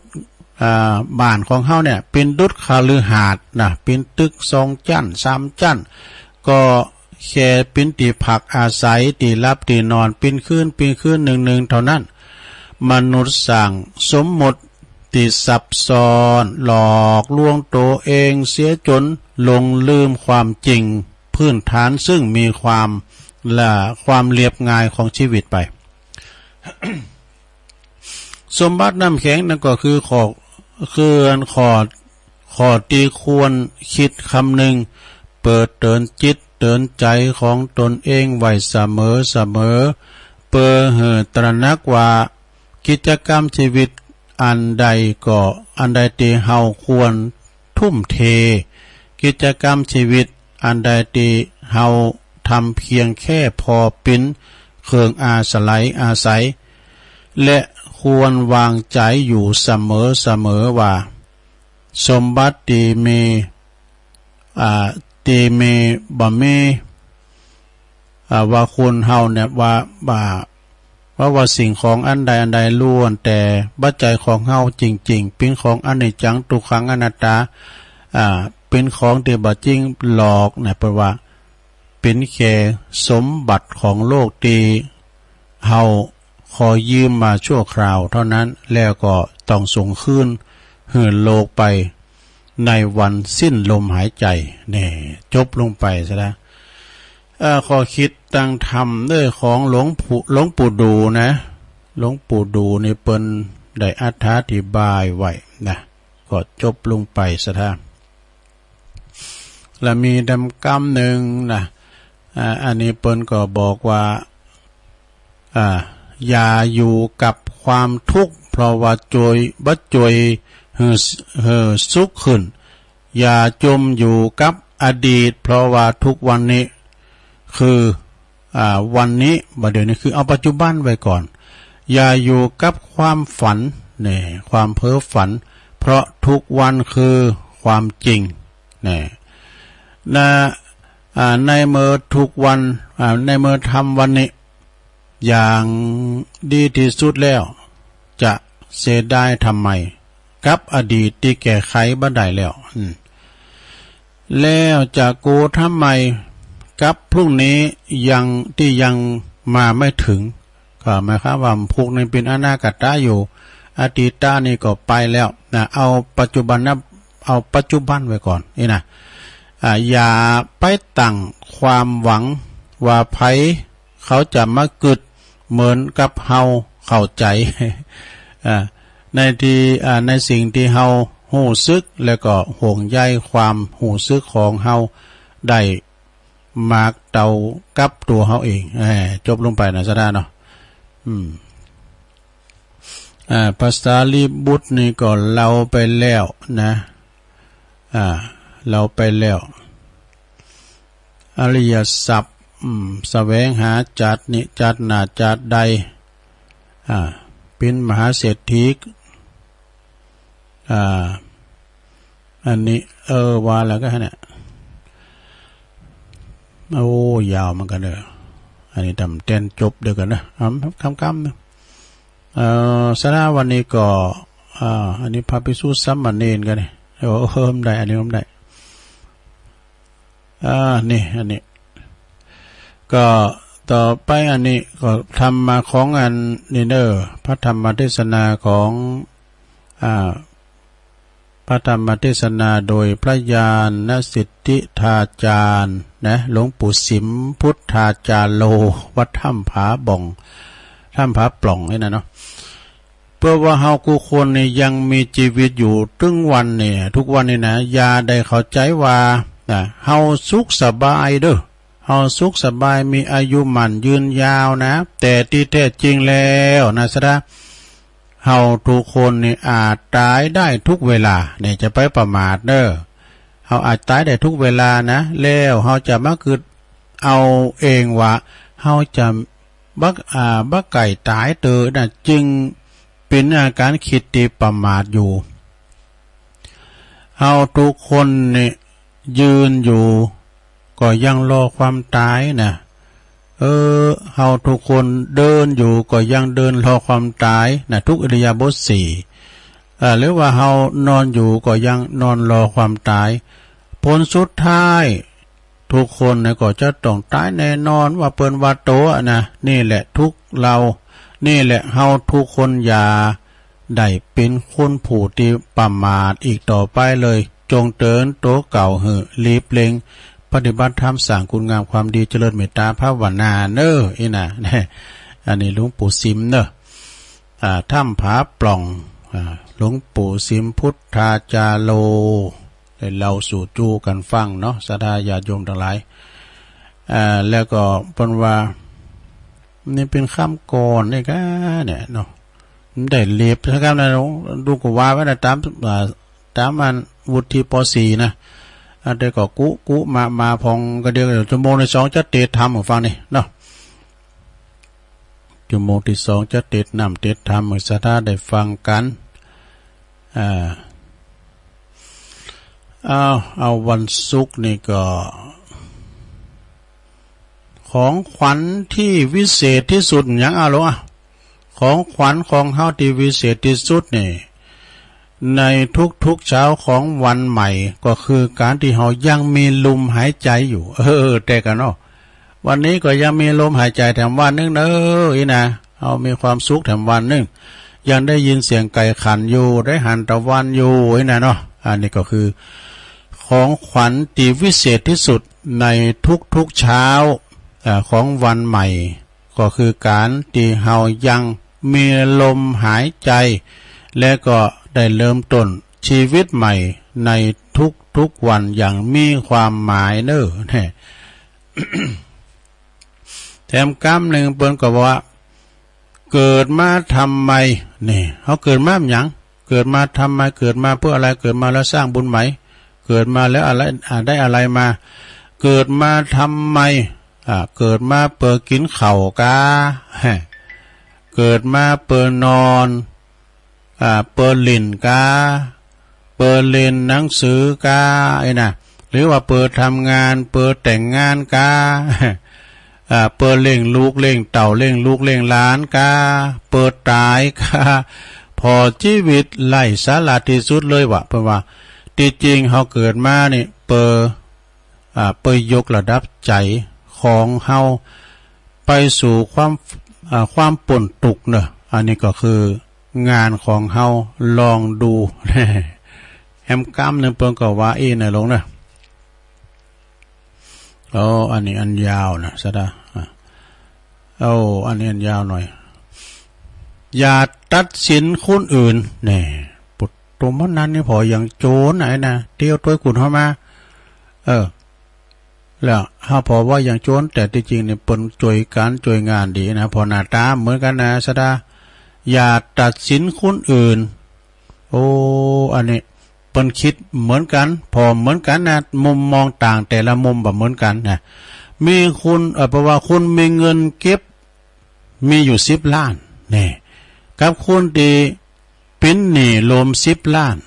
อ่า บ้านของเฮาเนี่ย เป๋นดุจคฤหาสน์นะ เป๋นตึกสองจั๊นสามจั๊น ก็แค่เป๋นตี้พักอาศัย ตี้หลับตี้นอน เป๋นคืน เป๋นคืนนึ่งๆ เต้านั้น มนุษย์สร้างสมมุติตี้ซับซ้อน หลอกลวงตั๋วเองเสียจ๋นหลงลืมความจริงพื้นฐานซึ่งมีความ และความเรียบง่ายของจีวิตไป สมบัติน้ำแข็งนั้นก็คือข้อ คืออันข้อ ข้อตี้ควรกึ๊ดกำนึง เปิดเตื๋อนจิตเตื๋อนใจ๋ของตนเองไว้เสมอเสมอ เปื้อหื้อตระหนักว่ากิจกรรมจีวิตอันใดก็ อันใดตี้เฮาควรทุ่มเท กิจกรรมจีวิตอันใดตี้เฮาทำเพียงแค่ปอเป๋นเครื่องอาศัย อาศัย และควรวางใจ๋อยู่เสมอเสมอว่า สมบัติตี้มี อ่า ตี้มีบ่มี อ่า ว่าคนเฮาเนี่ย ว่า ว่า ว่า ว่าสิ่งของอันใดอันใดล้วนแต่ปัจจัยของเฮาจริงๆ เป๋นของอนิจจัง ทุกขัง อนัตตา อ่า เป๋นของตี้บ่จริงหรอกนะ เปิ้นว่า เป๋นแค่สมบัติของโลกตี้เฮาขอยืมมาชั่วคราวเท่านั้น แล้วก็ต้องส่งคืนหื้อโลกไปในวันสิ้นลมหายใจ๋ แน่ จบลงไปซะแล้ว เอ่อ ข้อกึ๊ดตางธรรมเด้อ ของหลวงปู่ หลวงปู่ดู่นะ หลวงปู่ดู่นี่เปิ้นได้อธิบายไว้นะ ก็จบลงไปซะแล้ว และมีดำกำนึ่งนะ อ่า อันนี้เปิ้นก็บอกว่า อ่า อย่าอยู่กับความทุกข์ เพราะว่าจ่วย บ่จ่วยหื้อ หื้อสุขขึ้น อย่าจมอยู่กับอดีต เพราะว่าทุกวันนี้คือ อ่า วันนี้ บ่าเดี่ยวนี้คือเอาปัจจุบันไว้ก่อน อย่าอยู่กับความฝัน แน่ ความเพ้อฝัน เพราะทุกวันคือความจริง แน่ นะ อ่า ในเมื่อทุกวัน อ่า ในเมื่อทำวันนี้อย่างดีตี้สุดแล้ว จะเสียดายทำไม กับอดีตตี้แก้ไขบ่ได้แล้ว อืม แล้วจะกลัวทำไม กับพรุ่งนี้ยัง ตี้ยังมาไม่ถึง ก็หมายความว่าพรุ่งนี้เป๋นอนาคตะอยู่ อดีตะนี่ก็ไปแล้วนะ เอาปัจจุบันนะ เอาปัจจุบันไว้ก่อน นี่นะ อ่า อย่าไปตั้งความหวังว่าใผเขาจะมากึ๊ดเหมือนกับเฮาเข้าใจ๋ อ่า ในตี้ อ่า ในสิ่งตี้เฮาฮู้สึก แล้วก็ห่วงใยความฮู้สึกของเฮาได้มากเต้ากับตั๋วเฮาเอง แหม จบลงไปนะ สะท้าเนาะ อืม อ่า พระสารีบุตรนี่ก็เล่าไปแล้วนะ อ่า เล่าไปแล้ว อริยทรัพย์ อืม แสวงหาจาตินี้จาติหน้าจาติใด อ่า เป๋นมหาเศรษฐี อ่า อันนี้ เออ ว่าแล้วก็เนี่ย โอ้ ยาวเหมือนกั๋นเนาะ อันนี้ต๋ามแต๋นจบเดียวกั๋นนะ เอา คำๆ นะ เอ่อ สะท้าวันนี้ก็ อ่า อันนี้พระภิกษุสามเณรกั๋นเนี่ย เออ เพิ่มได้ อันนี้เพิ่มได้ อ่า นี่ อันนี้ ก็ ต่อไปอันนี้ก็ธรรมะของอันนี้เน่อ พระธรรมเทศนาของ อ่า พระธรรมเทศนาโดยพระญาณสิทธิธาจารย์นะ หลวงปู่สิมพุทธาจาโร วัดถ้ำผาบ่อง ถ้ำผาปล่องนี่นะเนาะ เปื้อว่าเฮากู้คนนี่ยังมีจีวิตอยู่ตึงวันเนี่ย ทุกวันนี่นะ อย่าได้เข้าใจ๋ว่า นะ เฮาสุขสบายเด้อ เฮาสุขสบาย มีอายุหมั้นยืนยาวนะ แต่ตี้แต๊จริงแล้วนะ ศรัทธา เฮากู้คนนี่อาจต๋ายได้กู้เวลา เนี่ย จะไปประมาทเน่อ เฮาอาจต๋ายได้กู้เวลานะ แล้วเฮาจะมากึ๊ดเอาเองว่า เฮาจะบ่ อ่า บ่ใก้ต๋ายเต๊อะนะ จึงเป๋นอาก๋ารกึ๊ดตี้ประมาทอยู่ เฮากู้คนนี่ยืนอยู่ก็ยังรอความต๋ายนะ เออ เฮากู้คนเดินอยู่ก็ยังเดินรอความต๋ายนะ กู้อิริยาบถสี่ อ่า หรือว่าเฮานอนอยู่ก็ยังนอนรอความต๋าย ผลสุดท้ายกู้คนนี่ก็จะต้องต๋ายแน่นอน ว่าเปิ้นว่าโตอะนะ นี่แหละกู้เฮา นี่แหละเฮากู้คน อย่าได้เป๋นคนผู้ตี้ประมาทอีกต่อไปเลย จงเตินโตเก่าหื้อหลีบเล็ง ปฏิบัติธรรม สร้างคุณงามความดี เจริญเมตตาภาวนาเน่อ อี้นะ อันนี้หลวงปู่สิมเน่อ อ่า ถ้ำผาปล่อง อ่า หลวงปู่สิมพุทธาจาโร ได้เล่าสู่จู้กั๋นฟังเนาะ ศรัทธาญาติโยมตังหลาย อ่า แล้วก็เปิ้นว่า นี่เป๋นคำก่อนนี่กาเนี่ยเนาะ มันได้เลียบสักกำนะ ลูกก็ว่าไว้นะ ต๋าม อ่า ต๋ามอันวุฒิ ป.สี่ นะ อ่า แต่ก็กุกุมะมาพองกะเดียว จั่วโมงตี้สองจะเตสน์ธรรมหื้อฟังนี่เนาะ จั่วโมงตี้สองจะเตสน์น้ำเตสน์ธรรมหื้อศรัทธาได้ฟังกั๋น อ่า เอา เอาวันศุกร์นี่ก็ ของขวัญตี้วิเศษตี้สุดหยัง เอาลูกอะ ของขวัญของเฮาตี้วิเศษตี้สุดนี่ ในทุกๆเช้าของวันใหม่ ก็คือก๋านตี้เฮายังมีลมหายใจ๋อยู่ เออ แต่กั๋นเนาะ วันนี้ก็ยังมีลมหายใจ๋แถมวันนึ่งเน่อ อี้นะ เฮามีความสุขแถมวันนึ่ง ยังได้ยินเสียงไก่ขันอยู่ ได้หันตะวันอยู่ อี้นะเนาะ อันนี้ก็คือ ของขวัญตี้วิเศษตี้สุดในทุกๆเช้า อ่า ของวันใหม่ ก็คือก๋านตี้เฮายังมีลมหายใจ๋ และก็ได้เริ่มต้นจีวิตใหม่ในทุกๆวันอย่างมีความหมายเน่อ แน่ แถมกำนึ่งเปิ้นก็บอกว่า เกิดมาทำไม นี่ เฮาเกิดมาหยัง เกิดมาทำไม เกิดมาเปื้ออะไร เกิดมาแล้วสร้างบุญไหม เกิดมาแล้วอะไร อ่า ได้อะไรมา เกิดมาทำไม อ่า เกิดมาเปื้อกิ๋นข้าวกา เกิดมาเปื้อนอน อ่า เปื้อเล่นกา เปื้อเล่นหนังสือกา ไอ้นะ หรือว่าเปื้อทำงาน เปื้อแต่งงานกา อ่า เปื้อเลี้ยงลูกเลี้ยงเต้า เลี้ยงลูกเลี้ยงหลานกา เปื้อต๋ายกา ผ่อจีวิตไร้สาระตี้สุดเลยว่ะ เปิ้นว่า ตี้จริงเฮาเกิดมานี่ เปื้อ อ่า เปื้อยกระดับใจ๋ของเฮาไปสู่ความ อ่า ความป๊นตุ๊กเนาะ อันนี้ก็คืองานของเฮา ลองดู แหมกำนึ่งเปิ้นก็ว่าอี้นะลูกนะ โอ้ อันนี้อันยาวนะ ศรัทธา อ่ะ โอ้ อันนี้อันยาวหน่อย อย่าตัดสินคนอื่น แน่ ปุตตมนั้นนี่ผ่ออย่างโจ๋นไหนนะ เตี้ยวตวยกุ่นเฮามา เออ แล้วเฮาผ่อว่าอย่างโจ๋น แต่ตี้จริงนี่เปิ้นจ้วยก๋านจ้วยงานดีนะ ผ่อหน้าต๋าเหมือนกั๋นนะ ศรัทธา อย่าตัดสินคนอื่น โอ้ อันนี้ เปิ้นกึ๊ดเหมือนกั๋น ผ่อเหมือนกั๋นนะ มุมมองต่างแต่ละมุมบ่เหมือนกั๋นนะ มีคน เอ่อ เปิ้นว่าคนมีเงินเก็บ มีอยู่สิบล้าน แน่ กับคนตี้เป๋นหนี้โลมสิบล้าน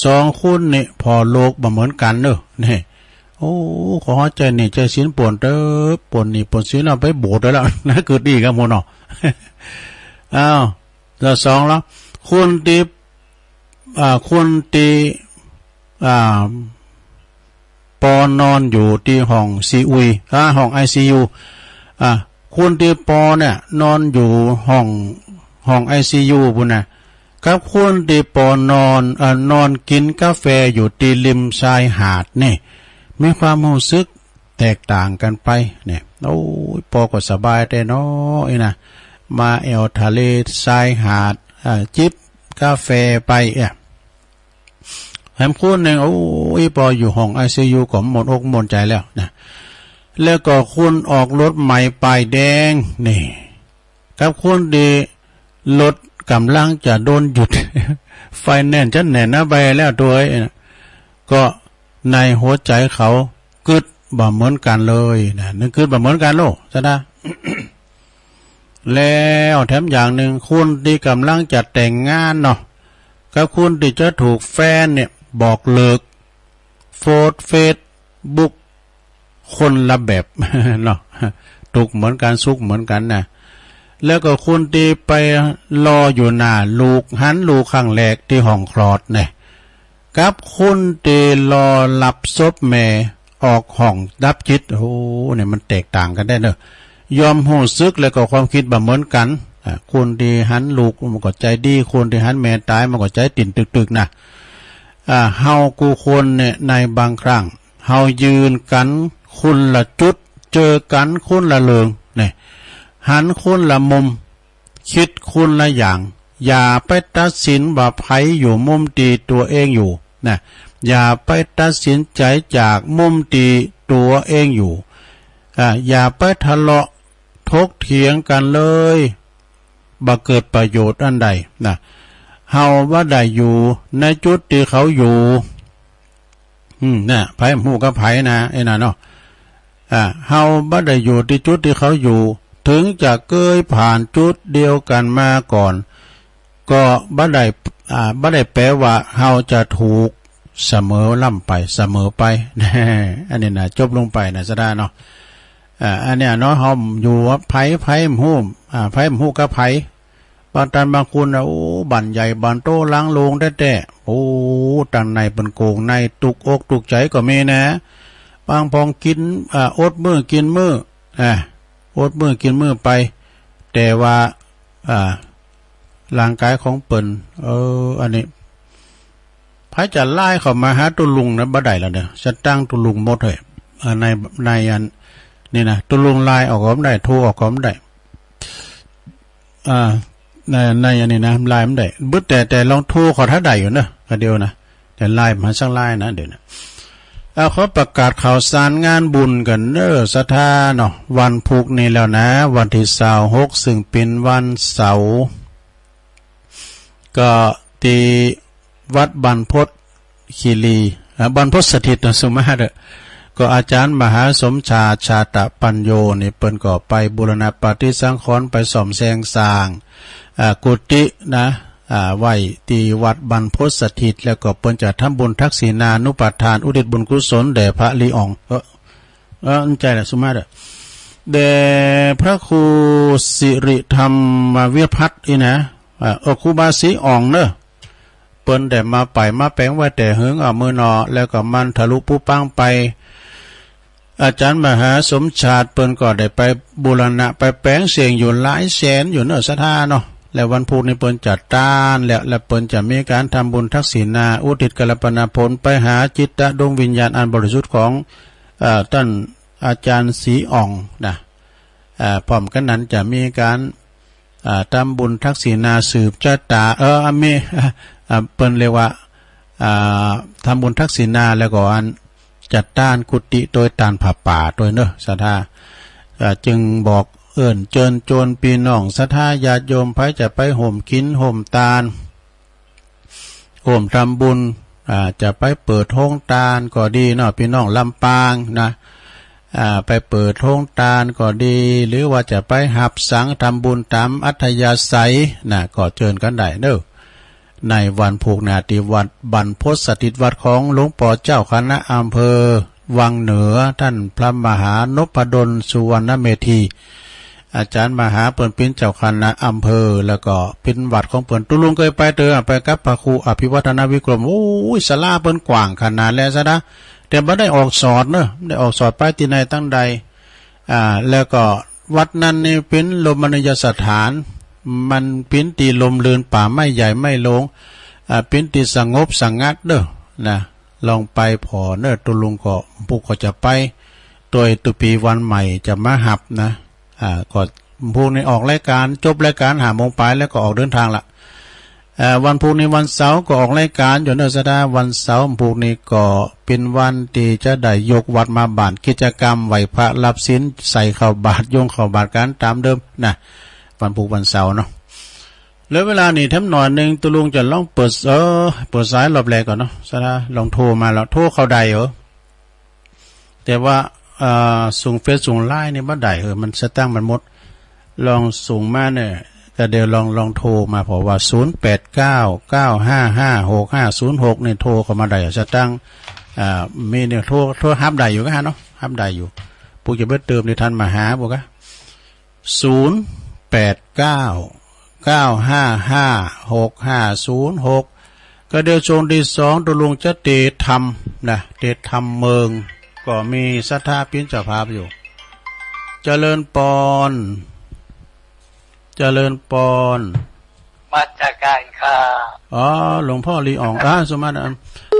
สองคนนี่ผ่อโลกบ่เหมือนกั๋นเนาะ แน่ โอ้ ขอใจ๋หนี้ใจ๋สินป๊นเต๊อะ ป๊นหนี้ป๊นสิน เอาไปโบสถ์ได้แล้ว นะ กึ๊ดดีครับหมู่เนาะ อ้าว แล้วสองแล้ว คนตี้ อ่า คนตี้ อ่า ปอนอนอยู่ตี้ห้องซีอุย อ่า ห้องไอซียู อ่า คนตี้ปอเนี่ยนอนอยู่ห้อง ห้องไอซียูปู้นนะ กับคนตี้ปอนอน เอ่อ นอนกิ๋นกาแฟอยู่ตี้ริมชายหาดนี่ มีความฮู้สึกแตกต่างกั๋นไปเนี่ย โอ้ย ปอก็สบายแต๊เนาะ อี้นะ มาแอ่วทะเลชายหาด เอ่อ จิบกาแฟไป เอ่อ แหมคนนึ่ง โอ้ย ปออยู่ห้องไอซียูก็ม่วนอกม่วนใจ๋แล้วนะ แล้วก็คนออกรถใหม่ป้ายแดงนี่ กับคนตี้รถก่ำลังจะโดนหยุด ไฟแนนซ์จะแหน่นำไปแล้วตั๊วเอ้ย ก็ในหัวใจ๋เขากึ๊ดบ่เหมือนกั๋นเลยนะ นึกกึ๊ดบ่เหมือนกั๋นโลด ซะนะ แล้วแถมอย่างนึ่ง คนตี้ก่ำลังจะแต่งงานเนาะ กับคนตี้จะถูกแฟนเนี่ยบอกเลิก โฟสเฟซบุ๊ก คนละแบบเนาะ ตุ๊กข์เหมือนกั๋น สุขเหมือนกั๋นนะ แล้วก็คนตี้ไปรออยู่หน้าลูก หันลูกครั้งแรกตี้ห้องคลอดเนี่ย กับคนตี้รอฮับศพแม่ออกห้องดับจิต โอ้ เนี่ยมันแตกต่างกั๋นแต๊เนาะ ย่อมฮู้สึกแล้วก็ความกึ๊ดบ่เหมือนกั๋น อ่า คนตี้หันลูกมันก็ใจ๋ดี คนตี้หันแม่ต๋ายมันก็ใจ๋ติ่นตึกๆ นะ อ่า เฮากู้คนเนี่ยในบางครั้ง เฮายืนกั๋นคนละจุด เจอกั๋นคนละเลิงเนี่ย หันคนละมุม กึ๊ดคนละอย่าง อย่าไปตัดสินว่าใผอยู่มุมตี้ตั๋วเองอยู่นะ อย่าไปตัดสินใจ๋จากมุมตี้ตั๋วเองอยู่ อ่า อย่าไปทะเลาะถกเถียงกั๋นเลย บ่เกิดประโยชน์อันใดนะ เฮาบ่ได้อยู่ในจุดตี้เขาอยู่ อืม นะ ใผฮู้กับใผนะ ไอ้นั่นเนาะ อ่า เฮาบ่ได้อยู่ตี้จุดตี้เขาอยู่ เถิงจะเกยผ่านจุดเดียวกั๋นมาก่อน ก็บ่ได้ อ่า บ่ได้แป๋ว่าเฮาจะถูกเสมอล้ำไป เสมอไป อันนี้นะ จบลงไปนะ ซะดาเนาะ อ่า อันเนี้ยเนาะ เฮาอยู่กับใผ ใผฮู้ อ่า ใผฮู้กับใผ บางต้านบางคนนะ โอ้ บ้านใหญ่บ้านโตหลังโล่งแต๊ๆ โอ้ ตังในเปิ้นโก๋งในตุ๊กอกตุ๊กใจ๋ก็มีนะ บางพ่องกิ๋น อ่า อดมื้อกิ๋นมื้อ อ่า อดมื้อกิ๋นมื้อไป แต่ว่า อ่า ร่างก๋ายของเปิ้น เออ อันนี้ ใผจะไลน์เข้ามาหาตุ๊ลุงนะ บ่ได้แล้วเนี่ย สตางค์ตุ๊ลุงหมดเฮ้ย อ่า ใน ในอันนี้นะ ตุ๊ลุงไลน์ออกก็บ่ได้ โทรออกก็บ่ได้ อ่า ใน ในอันนี้นะ ไลน์บ่ได้ บึดแต่ แต่ลองโทรเข้าหาได้อยู่เนาะ ก็เดี๋ยวนะ แต่ไลน์มาสักไลน์นะ เดี๋ยวนะ เอา ขอประกาศข่าวสารงานบุญกั๋นเน้อ ศรัทธาเนาะ วันพุธนี้แล้วนะ วันตี้ซาวหก ซึ่งเป๋นวันเสาร์ ก็ตี้วัดบรรพตคีรี อ่า บรรพตสถิตนะ สุมาเถอะ ก็อาจ๋ารย์มหาสมชาติ ชาตปัญโญนี่ เปิ้นก็ไปบูรณะปฏิสังขรณ์ ไปซ่อมแซมสร้าง อ่า กุฏินะ อ่า ไว้ตี้วัดบรรพตสถิต แล้วก็เปิ้นจะทำบุญทักษิณานุปทาน อุทิศบุญกุศลแด่พระลีอ่อง เออ เออ อันใจ๋ละ สุมาเถอะ แด่พระครูสิริธรรมวิพัฒน์อี้นะ อ่า เออ ครูบาศรีอ่องเนาะ เปิ้นได้มาไปมาแป๋งไว้แต่เหิง เอา มื้อหนอ แล้วก็มันทะลุปุปังไป อาจ๋ารย์มหาสมชาติเปิ้นก็ได้ไปบูรณะ ไปแป๋งเสี้ยงอยู่หลายแสนอยู่เนาะ ศรัทธาเนาะ แล้ววันพุธนี้เปิ้นจะต้านแล้ว แล้วเปิ้นจะมีก๋านทำบุญทักษิณา อุทิศกัลปนาผลไปหาจิตดวงวิญญาณอันบริสุทธิ์ของ เอ่อ ต้านอาจ๋ารย์ศรีอ่องนะ เอ่อ พร้อมกั๋นนั้นจะมีก๋าน อ่า ทำบุญทักษิณาสืบชะตา เออ อ่ะ มี อ่า เปิ้นเรียกว่า อ่า ทำบุญทักษิณาแล้วก็อันจัดต้านกุฏิโตยต้านผ้าป่าโตยเนาะ ศรัทธา อ่า จึงบอกเอิ้นเจิญจวนปี้น้องศรัทธาญาติโยม ใผจะไปฮ่วมกิ๋นฮ่วมตาน ฮ่วมทำบุญ อ่า จะไปเปิดโฮงตานก็ดีเนาะ ปี้น้องลำปางนะ อ่า ไปเปิดโฮงตานก็ดี หรือว่าจะไปฮับสังทำบุญต๋ามอัธยาศัยนะ ก็เจิญกั๋นได้เนาะ ในวันพุธนะ ตี้วัดบรรพตสถิต วัดของหลวงป้อเจ้าคณะอำเภอวังเหนือ ต้านพระมหานพดล สุวรรณเมธี อาจ๋ารย์มหาเปิ้นเป๋นเจ้าคณะอำเภอ แล้วก็เป๋นวัดของเปิ้น ตุ๊ลุงเกยไปเต๊อะ ไปกับพระครูอภิวัฒนวิกรม โอ้ย ศาลาเปิ้นกว้างขนาดแลศรัทธา แต่บ่ได้ออกสอดเนาะ บ่ได้ออกสอดไปตี้ไหนตังใด อ่า แล้วก็ วัดนั้นนี่เป๋นรมณียสถาน มันเป๋นตี้ร่มรื่น ป่าไม้ใหญ่ไม้โลง อ่า เป๋นตี้สงบสงัดเน่อ นะ ลองไปผ่อเน่อ ตุ๊ลุงก็ ปุกก็จะไป ตวยตุ๊ปี๋วันใหม่จะมาหับนะ อ่า ก็ปุกนี่ออกรายก๋าน จบรายก๋านห้าโมงป๋ายแล้วก็ออกเดินทางละ เอ่อ วันพุธนี้วันเสาร์ก็ออกรายก๋านอยู่เน่อศรัทธา วันเสาร์พุธนี้ก็เป๋นวันตี้จะได้ยกวัดมาบ้าน กิจกรรมไหว้พระรับศีล ใส่ข้าวบาตร ยงข้าวบาตรกั๋นต๋ามเดิมนะ วันพุธวันเสาร์เนาะ เหลือเวลานี่แถมหน่อยนึ่ง ตุ๊ลุงจะลองเปิด เออ เปิดสายรอบแรกก่อนเนาะศรัทธา ลองโทรมาแล้ว โทรเข้าได้เหรอ แต่ว่า เอ่อ ส่งเฟซส่งไลน์นี่บ่ได้ เออ มันสตางค์มันหมด ลองส่งมาเนี่ย ก็เดี๋ยวลอง ลองโทรมา เพราะว่า ศูนย์แปดเก้า เก้าห้าห้า หกห้าศูนย์หก นี่โทรเข้ามาได้ สตางค์ อ่า มีเนี่ย โทร โทรฮับได้อยู่กะเนาะ ฮับได้อยู่ ปุกจะไปเติมในทันมหาปุกกะ ศูนย์แปดเก้า เก้าห้าห้า หกห้าศูนย์หก ก็เดี๋ยวช่วงตี้สอง ตุ๊ลุงจะเตรียมธรรมนะ เตรียมธรรมเมิง ก็มีศรัทธาเป๋นเจ้าภาพอยู่ เจริญปอน เจริญปอน นมัสก๋านค่ะ อ๋อ หลวงพ่อลีอ่อง อ่า สุมาณ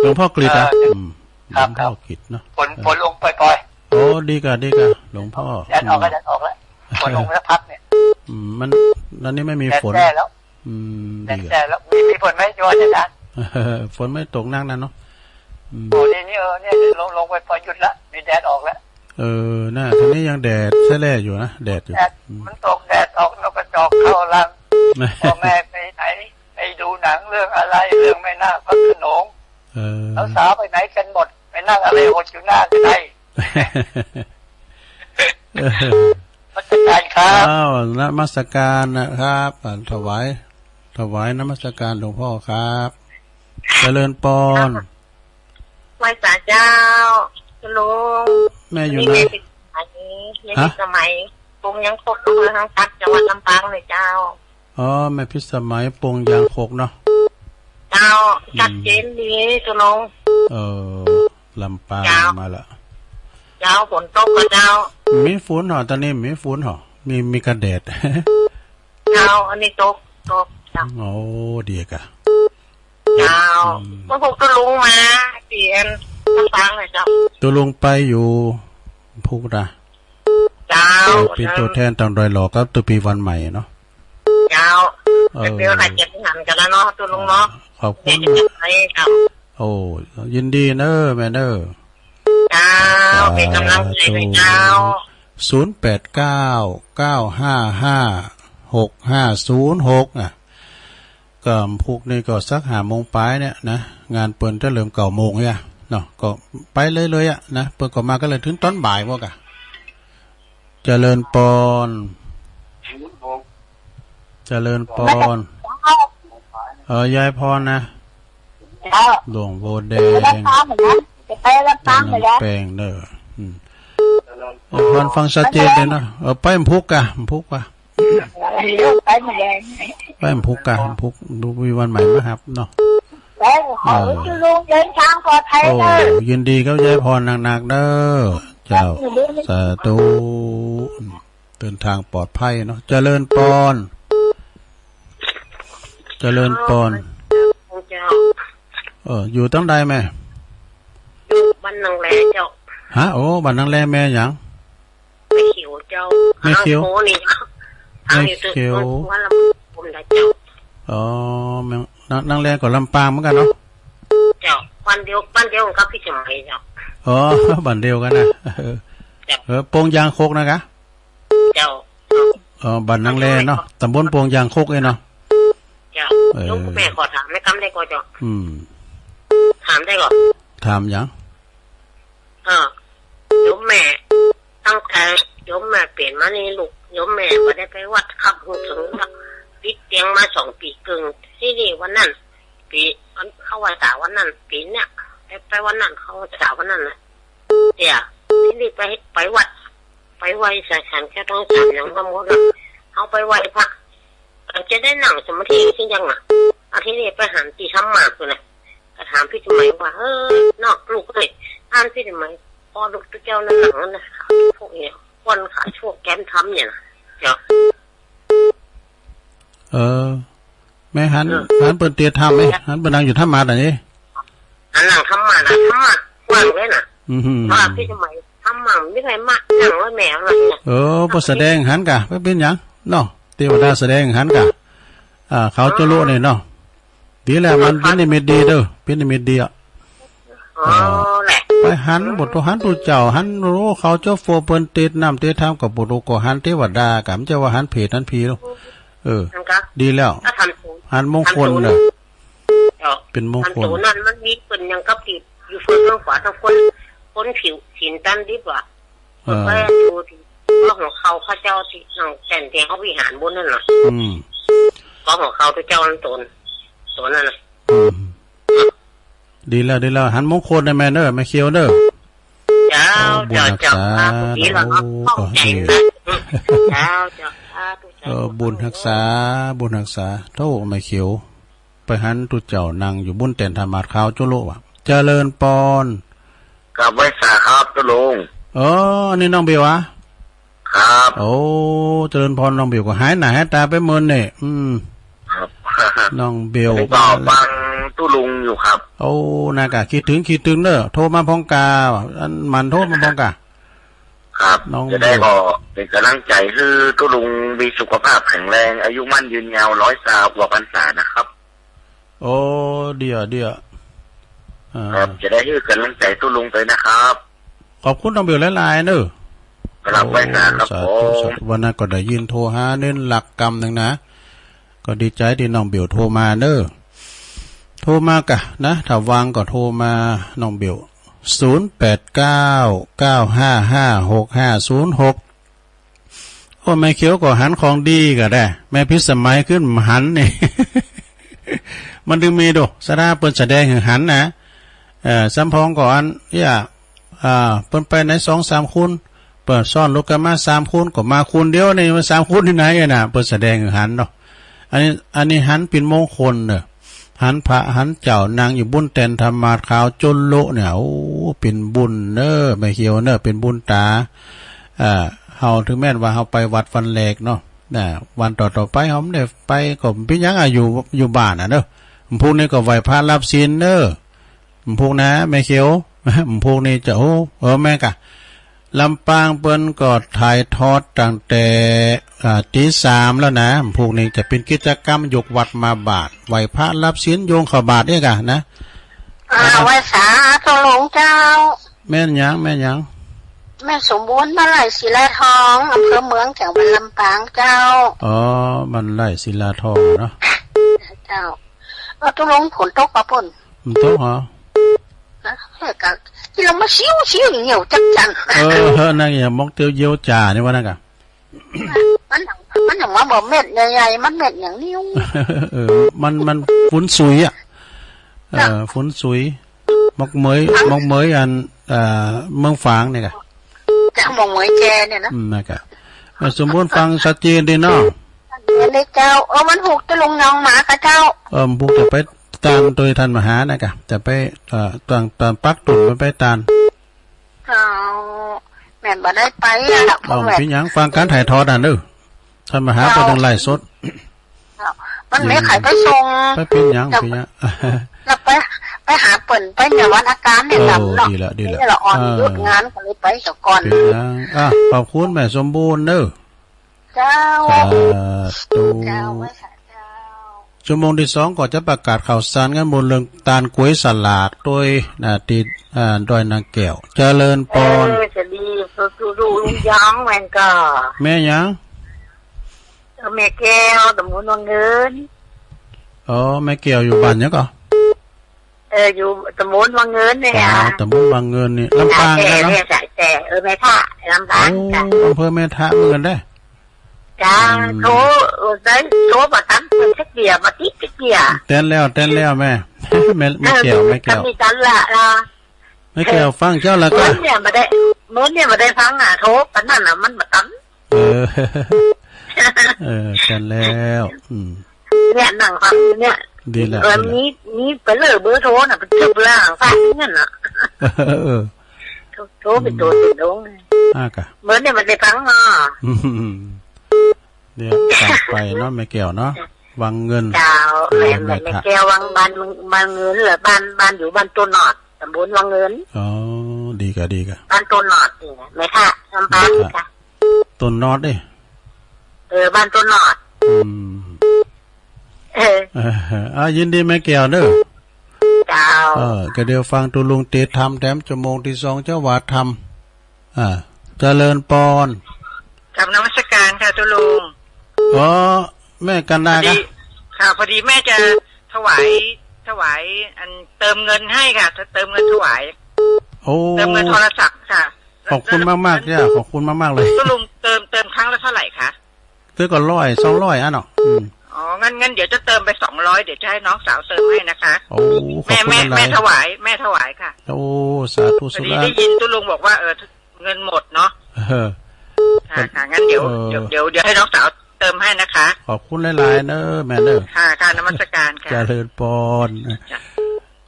หลวงพ่อกฤษอ่ะ เออ อืม ครับ หลวงพ่อกฤษเนาะ ฝน เออ ฝนลงปล่อยๆ โอ้ ดีกะ ดีกะ หลวงพ่อ แดดออกแล้ว แดดออกแล้ว ฝนลงสักพักเนี่ย อืม มัน อันนี้ไม่มีฝน แดดแจ้แล้ว อืม แดดแจ้แล้ว ดีกะ มี มีฝนไหม จังหวัดอาจารย์ ฝนไม่ตกนักนะเนาะ อืม โอ้ นี่ นี่ เออ เนี่ย ลง ลงไปปล่อยหยุดละ มีแดดออกแล้ว เออ น่ะ ตอนนี้ยังแดดแซ่แร่อยู่นะ แดดอยู่ แดด อืม มันตกแดดออก นกกระจอกเข้ารัง พ่อแม่ไปไหน ไปดูหนังเรื่องอะไร เรื่องแม่นาคพระโขนง เออ สาวๆ ไปไหนกันหมด ไปนั่งอะไรหดอยู่หน้ากระได เออ นมัสก๋านครับ อ้าว นมัสก๋านนะครับ อ่า ถวาย ถวายนมัสก๋านหลวงพ่อครับ เจริญปอน ไหว้สาเจ้า เจ้าลุง แม่อยู่ไหน นี่แม่พิสมัย แม่ ฮะ พิสมัย ปงยางคก อำเภอห้างฉัตร จังหวัดลำปางเลยเจ้า อ๋อ แม่พิสมัย ปงยางคกเนาะ เจ้า อืม ชัดเจนดี เจ้าลุง เออ ลำปาง เจ้า มาละ เจ้า ฝนตกกะเจ้า มีฝนเหรอ ตอนนี้มีฝนเหรอ มี มีกะแดด เจ้า อันนี้ตก ตก เจ้า โอ้ ดีกะ เจ้า อืม เมื่อพวกตุ๊ลุงมา เตียน ลำปางเลยเจ้า ตุ๊ลุงไปอยู่พุกนะ เจ้า ไปเป๋นตั๋วแทนตางดอยหล่อกับตุ๊ปี๋วันใหม่เนาะ เจ้า เออ เดี๋ยวหาเก็บหันกันแล้วเนาะ ตุ๊ลุงเนาะ ขอบคุณ เดี๋ยวจะไปเจ้า โอ้ ยินดีเน่อแม่เน่อ เจ้า เป๋นก๋ำลังใจ๋หื้อเจ้า ศูนย์แปดเก้า เก้าห้าห้า หกห้าศูนย์หก อ่ะ ก็พุกนี่ก็สักห้าโมงป๋ายเนี่ยนะ งานเปิ้นจะเริ่มเก้าโมงเนี่ยเนาะ ก็ไปเรื่อยๆ อ่ะนะ เปิ้นก็มากั๋นเลยเถิงต๋อนบ่ายพุ้นกะ เจริญปอน เจริญปอน เออ ยายพรนะ เจ้า หลวงโพธิ์แดง ไปลำปางเหมือนกัน จะไปลำปางเหมือนกัน แม่น้ำแปงเน่อ อืม ยายพรฟังชัดเจนเลยนะ เออ ไปพุกกะ พุกกะ เออ ไปเหมือนกัน ไปพุกกะ พุก ตุ๊ปี๋วันใหม่มาหับเนาะ ไป ขอ เออ ตุ๊ลุงเดินทางปลอดภัย โอ้ เน่อ ยินดีกับยายพรนักๆ เน่อ เจ้า สาธุ เดินทางปลอดภัยเนาะ เจริญปอน เจริญปอน เจ้า เออ อยู่ตางใดแม่ อยู่บ้านนางแลเจ้า ฮะ โอ้ บ้านนางแล แม่หยัง แม่เขียวเจ้า แม่เขียว ทางโค้งนี่เจ้า แม่เขียว ทางอยู่ตึกวัดลำพูนนะเจ้า อ๋อ แม่ นาง นางแลก็ลำปางเหมือนกันเนาะ เจ้า บ้านเดียว บ้านเดียวกับพิสมัยเจ้า อ๋อ บ้านเดียวกั๋นนะ เออ เจ้า เออ ปงยางคกนะกะ เจ้า อ๋อ บ้านนางแลเนาะ ตำบลปงยางคกเองเนาะ เจ้า เออ โยมแม่ขอถามแม่กำได้ก่อเจ้า อืม ถามได้ก่อ ถามหยัง เออ โยมแม่ ตั้งแต่โยมแม่เป๋นมานี่ลูก โยมแม่บ่ได้ไปวัด คับฮู้เถิงว่า ติดเตียงมาสองปี๋เกิ่ง ตี้นี่วันนั้น ปี๋ เข้าพรรษาวันนั้น ปี๋เนี่ย ไป ไปวันนั้น เข้าพรรษาวันนั้นนะ เตี้ย ตี้นี่ไป ไปวัด ไปไหว้สายขันเจ้าทั้งสามอย่างทั้งหมดนะ เฮาไปไหว้พระ เอ่อ จะได้นั่งสมาธิจริงจังอะ อาทิตย์นี้ไปหันตี้ถ้ำหมากอยู่นะ ก็ถามพิสมัยว่า เออ เนาะ ลูกเอ้ย อันพิสมัย พ่อลูกตุ๊เจ้านั่นหนังนั่นนะ พวกเนี่ย คนขาช่วงแก้มถ้ำเนี่ยนะ หัน เออ หันเปิ้นเตรียมถ้ำเอ๊ะ หันเปิ้นนั่งอยู่ถ้ำหมาดอะนี่ หันหลังถ้ำหมาดอะ ถ้ำหมาดกว้างเลยน่ะ อือหือ ว่าพิสมัยถ้ำหมาดไม่ใช่หมาดนั่งไว้แมวหรอกเนี่ย เออ เปิ้นแสดงหันก่ะ บ่เป๋นหยังเนาะ เตวดาแสดงหันก่ะ อ่า เขาโจโละนี่เนาะ ดีแล้ว มันเป๋นนิมิตดีเด้อ เป๋นนิมิตดีอะ อ๋อ เออ แหละ ไปหัน บ่ต้องหันตุ๊เจ้า หัน โอ้ เขาเจ้าโฟเปิ้นเตรียมน้ำเตรียมถ้ำก็บ่ฮู้ ก็หันเตวดาก่ะ บ่ใจ้ว่าหันเปรตหันผีหรอก เออ หันก่ะ ดีแล้ว ก็หันสูง หันมงคลเน่อ หันสูง เจ้า เป๋นมงคล หันสูงนั่นมันมีเปิ้นยังกับติดอยู่เฟืองข้างขวา ทั้งคน คนผิวศีลตันดิบว่ะ เออ ไปดูที่หัวเข่าเขาเจ้าตี้นั่งแต้นเตียงเขาวิหารบนนั่นน่ะ อืม หัวเข่าเขาเจ้านั่นตน ตนนั่นน่ะ อืม ดีแล้ว ดีแล้ว หันมงคลเน่อแม่เน่อ แม่เขียวเน่อ เจ้า โอ้ บุญฮักษา เจ้า เจ้า โอ้ ขอบใจนะ เจ้า เจ้า สาธุ เออ บุญฮักษา บุญฮักษา โธ่ แม่เขียว ไปหันตุ๊เจ้านั่งอยู่บนแต้นถ้ำหมาดขาวโจโละว่ะ เจริญปอน ครับ ไหว้สาครับตุ๊ลุง เออ อันนี้น้องเบลอะ ครับ โอ้ เจริญปอน น้องเบลก็หายหน้าหายต๋าไปเมินนี่ อืม ครับ น้องเบล นี่ก็ฟังตุ๊ลุงอยู่ครับ โอ้ น่ากะ คิดถึง คิดถึงเน่อ โทรมาพ่องกา อันหมั่นโทรมาพ่องกา ครับ น้องเบล จะได้ก็เป๋นก๋ำลังใจ๋หื้อตุ๊ลุงมีสุขภาพแข็งแรง อายุมั่นยืนยาว ร้อยซาวกว่าพรรษานะครับ โอ้ เดี่ย เดี่ย อ่า ครับ จะได้หื้อก๋ำลังใจ๋ตุ๊ลุงไปนะครับ ขอบคุณน้องเบลหลายๆ เน่อ ครับ ไหว้สาครับ โอ้ สาธุ ผม สาธุ วันนั้นก็ได้ยินโทรหาเน้นหลักกำนึ่งนะ ก็ดีใจ๋ตี้น้องเบลโทรมาเน่อ โทรมากะนะ ถ้าว่างก็โทรมา น้องเบล ศูนย์แปดเก้า เก้าห้าห้า หกห้าศูนย์หก โอ้ แม่เขียวก็หันของดีก็ได้ แม่พิสมัยขึ้นมาหันนี่ มันจึงมีโด สดาเปิ้นแสดงหื้อหันนะ เอ่อ ซ้ำพ้องก็อัน เอี้ย อ่า เปิ้นไปไหนสองสามคน เปิ้นซ้อนรถกั๋นมาสามคน ก็มาคนเดียวนี่ มาสามคนตี้ไหนอะน่ะ เปิ้นแสดงหื้อหันเนาะ อันนี้ อันนี้หันเป๋นมงคลเน่อ หันพระหันเจ้านั่งอยู่บนแต้นถ้ำหมาดขาวโจโละเนี่ย โอ้ เป๋นบุญเน่อ แม่เขียวเน่อ เป๋นบุญต๋า อ่า เฮา ถึงแม้นว่าเฮาไปวัดวันแรกเนาะ นะ วันต่อๆ ไปเฮาบ่ได้ไปก็บ่เป๋นหยังอะ อยู่ อยู่บ้านอะเน่อ พรุ่งนี้ก็ไหว้พระรับศีลเน่อ พรุ่งนะ แม่เขียว พรุ่งนี้จะ โอ้ เออ แม่นกะ ลำปางเปิ้นก็ถ่ายทอดตั้งแต่ อ่า ตีสามแล้วนะ พรุ่งนี้จะเป๋นกิจกรรมยกวัดมาบาตร ไหว้พระรับศีลโยงเข้าบาตรเนี่ยกะนะ อ่า อ่า ไหว้สาตุ๊ลุงเจ้า แม่นหยัง แม่นหยัง แม่สมบูรณ์ บ้านไร่ศิลาทอง อำเภอเมือง จังหวัดลำปางเจ้า อ๋อ บ้านไร่ศิลาทองเนาะ เจ้า เออ ตุ๊ลุง ฝนตกป่ะปุ้น มันตกเหรอ นะ เฮ้ย กะ ที่ลงมาซิวๆ อย่างเงี้ยจักจั่น เออ เฮ้อ นั่นไง มองเตียวเยียวจ่านี่ว่านั่นกะ มันหยัง มันหยังว่าบ่เม็ดใหญ่ๆ มันเม็ดหยังนี่ เออ มัน มันฝนสุยอะ เออ เจ้า ฝนสุย มกเหมย มกเหมยอัน เอ่อ เมืองฝางเนี่ยกะ เจ้า มกเหมยแจเนี่ยนะ อืม นั่นกะ แม่สมบูรณ์ฟังชัดเจนดีเนาะ เห็นเลยเจ้า เออ วันฮูกตุ๊ลุงน้องหมากะเจ้า เออ วันฮูกจะไปตานโตยท่านมหานะกะ จะไป เอ่อ ตอน ตอนปักตุ่นไป ไปตาน เจ้า แม่นบ่ได้ไปอะ เอ้า พ่อแม่ เป๋นหยัง ฟังก๋านถ่ายทอดอะเน่อ ท่านมหา เจ้า ก็ต้องไลฟ์สด เจ้า มันไม่ขายไปส่ง ไปเป๋นหยัง เจ้า เป๋นหยัง แล้วไป ไปหาเปิ้น ไปเนี่ยวันอาการเนี่ย โอ้ ลำเนาะ ดีละ ดีละ นี่ละอ่อน เออ หยุดงานก็เลยไปซะก่อน เป๋นหยัง อ่ะ ขอบคุณแม่สมบูรณ์เน่อ เจ้า สาธุ เจ้า ไหว้สาเจ้า ชั่วโมงตี้สองก็จะประกาศข่าวสารงานบุญเรื่องตานก๋วยสลากโดย อ่า ตี้ อ่า ดอยนางแก้ว เจริญปอน เออ สวัสดี ตุ๊ลุงยองแม่นก่อ แม่หยัง เออ แม่แก้ว ตำบลวังเงิน อ๋อ แม่แก้วอยู่บ้านหยังก่อ เออ อยู่ตำบลวังเงินเนี่ย อ๋อ ตำบลวังเงินนี่ ลำปาง แม่ เนาะ แม่ แม่ เออ แม่ทะ ลำปาง โอ้ จ้ะ อำเภอแม่ทะเหมือนกันเด้อ จ้า อืม โทร เออ ได้โทรมาตั้งเพิ่นสักเดียว มาติดสักเดียว แตนแล้ว แตนแล้วแม่ แม่ แม่แก้ว เออ แม่แก้ว มีกันละนะ แม่แก้วฟังเจ้าแล้วก็ มื้อเนี่ยบ่ได้ มื้อเนี่ยบ่ได้ฟังอะ โทรปานนั้นน่ะ มันบ่ตัน เออ เออ แตนแล้ว อืม เนี่ยนั่งฟังอยู่เนี่ย ดีแล้ว เออ ดีแล้ว มี มีไปเลยเบอร์โทรน่ะ ไปสืบล่างฟังเนี่ยน่ะ เออ โทร โทรไปตัวติดลง อ่ะกะ เบอร์เนี่ยมันได้ฟังเนาะ อืม เนี่ย ฝากไปเนาะ แม่แก้วเนาะ วังเงิน เจ้า เออ แม่ แม่ แม่ แม่ แก้ววัง บ้าน วังเงินเหรอ บ้าน บ้านอยู่บ้านโตนนอด ตำบลวังเงิน อ๋อ ดีก่ะ ดีก่ะ บ้านโตนนอดนี่นะ แม่ทะ ลำปาง แม่ทะ นี่กะ โตนนอดเอ๊ะ เออ บ้านโตนนอด อืม เออ เออ อ่า ยินดีแม่แก้วเน่อ เจ้า เออ ก็เดี๋ยวฟังตุ๊ลุงเตธรรมแถม ชั่วโมงตี้สองจะว่าธรรม อ่า เจริญปอน กราบนมัสการค่ะตุ๊ลุง อ๋อ แม่กันดา พอดี ค่ะ ค่ะ พอดีแม่จะถวาย ถวายอันเติมเงินให้ค่ะ เติมเงินถวาย โอ้ เติมเงินโทรศัพท์ค่ะ ขอบคุณมากๆ จ้ะ ขอบคุณมากๆ เลย ตุ๊ลุงเติม เติมครั้งละเท่าไหร่คะ เตื้อก็ร้อย สองร้อย อ่ะเนาะ อืม อ๋อ งั้น งั้นเดี๋ยวจะเติมไปสองร้อย เดี๋ยวจะให้น้องสาวเติมให้นะคะ โอ้ ขอบคุณ แม่ แม่ หลายๆ แม่ถวาย แม่ถวายค่ะ โอ้ สาธุ พอดี สุดละ ได้ยินตุ๊ลุงบอกว่า เออ เงินหมดเนาะ เออ ค่ะ ค่ะ งั้นเดี๋ยว เออ เดี๋ยว เดี๋ยว เดี๋ยวให้น้องสาวเติมให้นะคะ ขอบคุณหลายๆ เน่อแม่เน่อ ค่ะ ค่ะ นมัสการค่ะ เจริญปอน จ้ะ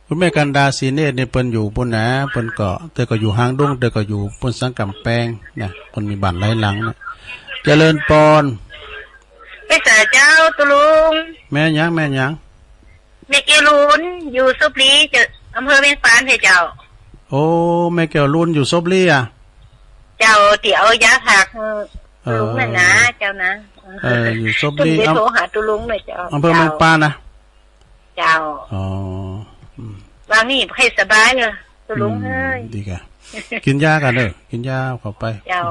คุณแม่กันดา ศรีเนตรนี่เปิ้นอยู่ปู้นนะ เปิ้นก็ แต่ก็อยู่ฮางดง แต่ก็อยู่ปู้นสังกำแปงนะ เปิ้นมีบ้านหลายหลังนะ เจริญปอน ไปใสเจ้าตุ๊ลุง แม่หยัง แม่หยัง แม่แก้วลูน อยู่ซบลีเจ้า อำเภอเวียงปานเพียงเจ้า โอ้ แม่แก้วลูนอยู่ซบลีอ่ะ เจ้า ตี้เอายาผัก เออ ตุ๊ลุงน่ะนะ เจ้านะ เออ อยู่ซบลี เดี๋ยวโทรหาตุ๊ลุงหน่อยเจ้า อำเภอเวียงปานนะ เจ้า อ๋อ อืม วางนี่ให้สบายเลยตุ๊ลุง อืม เอ้ย ดีก่ะ กินยาก่ะเน่อ กินยาเข้าไป เจ้า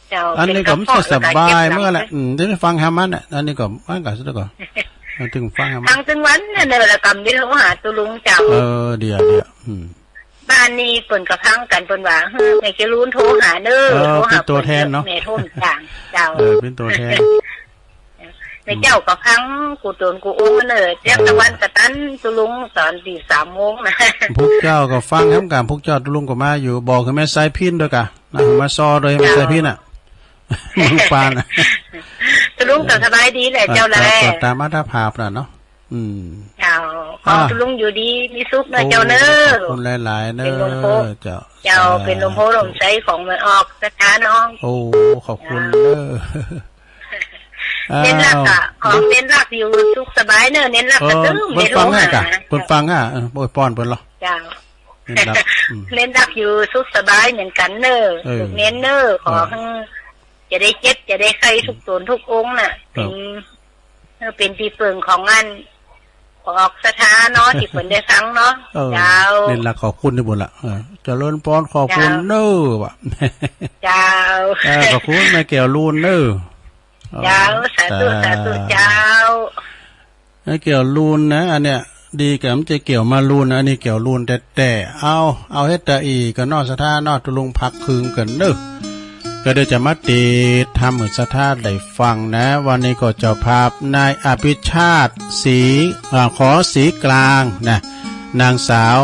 เจ้า อันนี้ก็ไม่ใช่สบายเมื่อแหละ อืม เดี๋ยวฟังหามันน่ะ อันนี้ก็ มันก็ เดี๋ยวก่อน มันถึงฟังหามัน ฟังตึงวันน่ะเน่อ แล้วก็เดี๋ยวโทรหาตุ๊ลุงเจ้า เออ เดี๋ยว เดี๋ยว อืม บ้านนี้เปิ้นก็ฟังกั๋น เปิ้นว่า เฮ้อ แม่แก้วลูนโทรหาเน่อ เออ โทรหา เปิ้นตัวแทนเนาะ แม่โทรตาง เจ้า เออ เปิ้นตัวแทน แม่เจ้าก็ฟัง กู้ต๋นกู้องค์เน่อ เตี้ย เออ ตะวันกะตัน ตุ๊ลุงสอนตี้สามโมงนะ พวกเจ้าก็ฟังแหมกั๋น พวกเจ้าตุ๊ลุงก็มาอยู่ บอกหื้อแม่สายพิณด้วยก่ะนะ มาซอด้วย แม่สายพิณน่ะ เมืองปานน่ะ ตุ๊ลุงก็สบายดีแหละเจ้าแล ก็ต๋ามอัตภาพน่ะเนาะ อืม เจ้า ขอตุ๊ลุงอยู่ดีมีสุขนะเจ้าเน่อ ขอบคุณหลายๆ เน่อ เจ้า เจ้า เป๋นลมโพธิ์ลมใสของแม่ออกศรัทธาน้อง โอ้ ขอบคุณเน่อ เน้นหลักอะ อ้าว ของเน้นหลักอยู่สุขสบายเน่อ เน้นหลัก เออ กระตึ้ง เปิ้นฟัง เน้นหลัก อ่ะ เปิ้นฟังอ่ะ เออ โอ้ย ป้อนเปิ้นเหรอ เจ้า เน้นหลัก อืม เน้นหลักอยู่สุขสบายเหมือนกั๋นเน่อ เออ เน้นเน่อ ขอ เออ หื้อ จะได้เจ็บ จะได้ไข้ทุกต๋นทุกองค์น่ะ ครับ เป๋น เออ เป๋นตี้เปิ่งของอัน ขอออกศรัทธาเนาะ ตี้เปิ้นได้ฟังเนาะ เออ เจ้า เน้นหลักขอบคุณตี้บุญละ เออ เจริญปอน ขอบคุณ เจ้า เน่อว่ะ เจ้า เออ ขอบคุณแม่แก้วลูนเน่อ เจ้า สาธุ สาธุ สาธุ เจ้า ไอ้แก้วลูนนะ อันเนี้ย ดีก่ะ มันจะแก้วมาลูนนะ อันนี้แก้วลูนแต๊ๆ เอา เอาเฮ็ดตะอี้ก่อเนาะ ศรัทธาเนาะ ตุ๊ลุงพักคืนก่อนเน่อ ก็เดี๋ยวจะมาเตธรรมหื้อศรัทธาได้ฟังนะ วันนี้ก็เจ้าภาพนายอภิชาติ ศรี อ่า ขอศรีกลางนะ นางสาว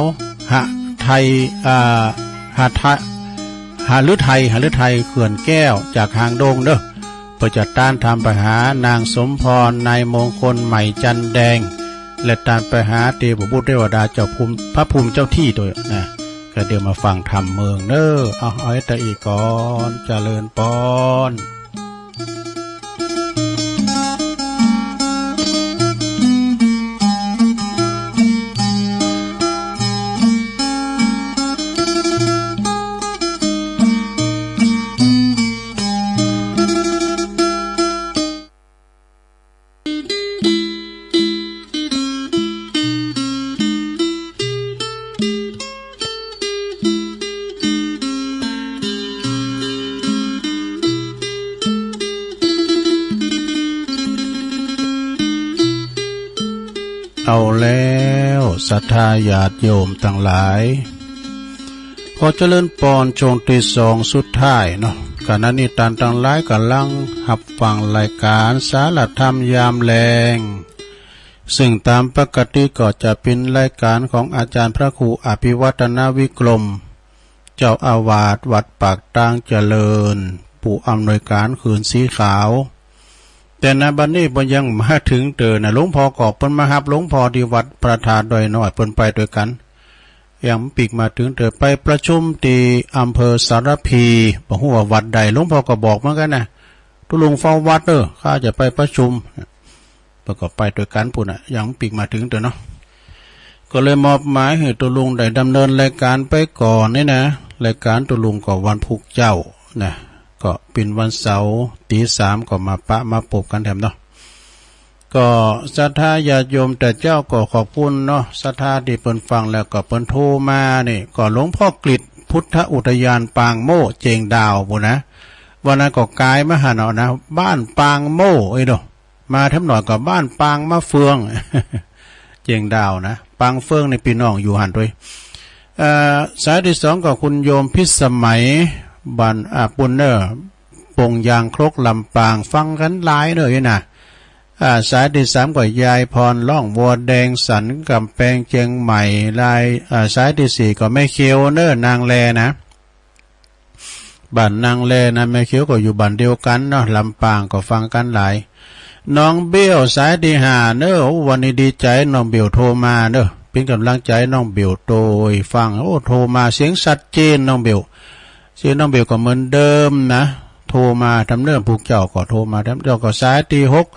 หะไทย อ่า หะไทย หฤทัย หฤทัย เขื่อนแก้ว จากฮางดงเน่อ เปิ้นจะต้านธรรมไปหานางสมพร นายมงคล ใหม่จันแดง และต้านไปหาเตพบุตรเทวดาเจ้าภูมิ พระภูมิเจ้าตี้ตวยนะ ก็เดี๋ยวมาฟังธรรมเมืองเน่อ เอา เอาไว้ตะอี้ก่อน เจริญปอน เอาแล้ว ศรัทธาญาติโยมตังหลาย ขอเจริญปอนช่วงตี้สองสุดท้ายเนาะ ขณะนี้ต้านตังหลายก่ำลังฮับฟังรายก๋านสารธรรมยามแลง ซึ่งต๋ามปกติก็จะเป๋นรายก๋านของอาจ๋ารย์พระครูอภิวัฒนวิกรม เจ้าอาวาสวัดปากตางเจริญ ผู้อำนวยก๋านคืนสีขาว แต่ณบัดนี้เปิ้นยังบ่มาเถิงเตื้อนะ หลวงพ่อก็เปิ้นมาฮับหลวงพ่อตี้วัดพระธาตุดอยน้อย เปิ้นไปตวยกั๋น ยังปิ๊กมาเถิงเตื้อ ไปประชุมตี้อำเภอสารภี บ่ฮู้ว่าวัดใด หลวงพ่อก็บอกเหมือนกั๋นนะ ตุ๊ลุงเฝ้าวัดเน่อ ข้าจะไปประชุม ปิ้นก็ไปตวยกั๋นปู๊นน่ะ ยังปิ๊กมาเถิงเตื้อเนาะ ก็เลยมอบหมายหื้อตุ๊ลุงได้ดำเนินรายก๋านไปก่อนนี่นะ รายก๋านตุ๊ลุงก็วันพูกเจ๊านะ ก็เป๋นวันเสาร์ ตี๋สามก็มาปะมาปบกั๋นแถมเนาะ ก็ศรัทธาญาติโยมแต่เจ๊าก็ขอบคุณเนาะ ศรัทธาตี้เปิ้นฟังแล้วก็เปิ้นโทรมานี่ ก็หลวงพ่อกฤษ พุทธอุทยานปางโม่เจียงดาวปู๊นนะ วันนั้นก็ก๋ายมาหั้นเนาะนะ บ้านปางโม่ เอ้ยเนาะ มาแถมหน่อยก็บ้านปางมะเฟือง เจียงดาวนะ ปางเฟืองนี่ปี้น้องอยู่หั้นตวย เอ่อ สายตี้สองก็คุณโยมพิสมัย บ้าน อ่า ปู๊นเน่อ ปงยางครกลำปาง ฟังกั๋นหลายเน่อนี่นะ อ่า สายตี้สามก็ยายพร ร่องบัวแดง สันก๋ำแปง เจียงใหม่ ลาย อ่า สายตี้สี่ก็แม่เขียวเน่อ นางแลนะ บ้านนางแลนะ แม่เขียวก็อยู่บ้านเดียวกั๋นเนาะ ลำปางก็ฟังกั๋นหลาย น้องเบี้ยว สายตี้ห้าเน่อ โอ้ วันนี้ดีใจ๋ น้องเบี้ยวโทรมาเน่อ เป๋นก๋ำลังใจ๋น้องเบี้ยวโตยฟัง โอ้ โทรมาเสียงชัดเจนน้องเบี้ยว เสียงน้องเบี้ยวก็เหมือนเดิมนะ โทรมาแถมเน่อ พู้เจ้าก็โทรมาแถม แล้วก็สายตี้หก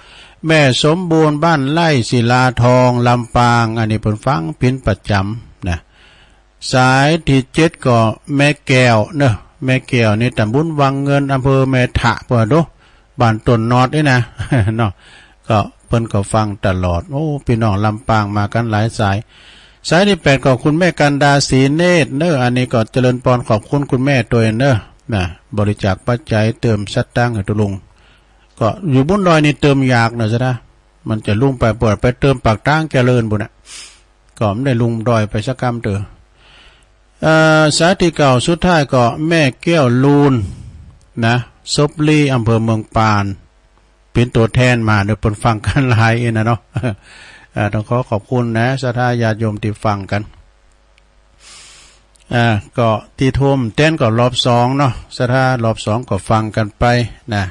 แม่สมบูรณ์ บ้านไร่ศิลาทอง ลำปาง อันนี้เปิ้นฟังเป๋นประจ๋ำนะ สายตี้เจ็ดก็แม่แก้วเนาะ แม่แก้วนี่ต๋ำบลวังเงิน อำเภอแม่ทะ ปู๊นโด บ้านต้นนอดนี่นะ เนาะ ก็เปิ้นก็ฟังตลอด โอ้ ปี้น้องลำปางมากั๋นหลายสาย สายตี้แปดก็คุณแม่กันดา ศรีเนตรเนาะ อันนี้ก็เจริญปอน ขอบคุณคุณแม่ตวยเนาะ นะ บริจาคปัจจัยเติมสตางค์หื้อตุ๊ลุง ก็อยู่บนดอยนี่เติมยากเนาะ ศรัทธา มันจะลุ่งไป เปื้อไปเติมปากตางเจริญปู๊นน่ะ ก็บ่ได้ลุ่งดอยไปสักกำเตื้อ เอ่อ สายตี้เก้าสุดท้ายก็แม่แก้วลูนนะ ศพลี อำเภอเมืองปาน เป๋นตั๋วแทนมาเน่อ เปิ้นฟังกั๋นหลายเองนะเนาะ อ่า ต้องขอขอบคุณนะ ศรัทธาญาติโยมตี้ฟังกั๋น อ่า ก็ตี้โทรมาแตนก็รอบสองเนาะ ศรัทธารอบสองก็ฟังกั๋นไปนะ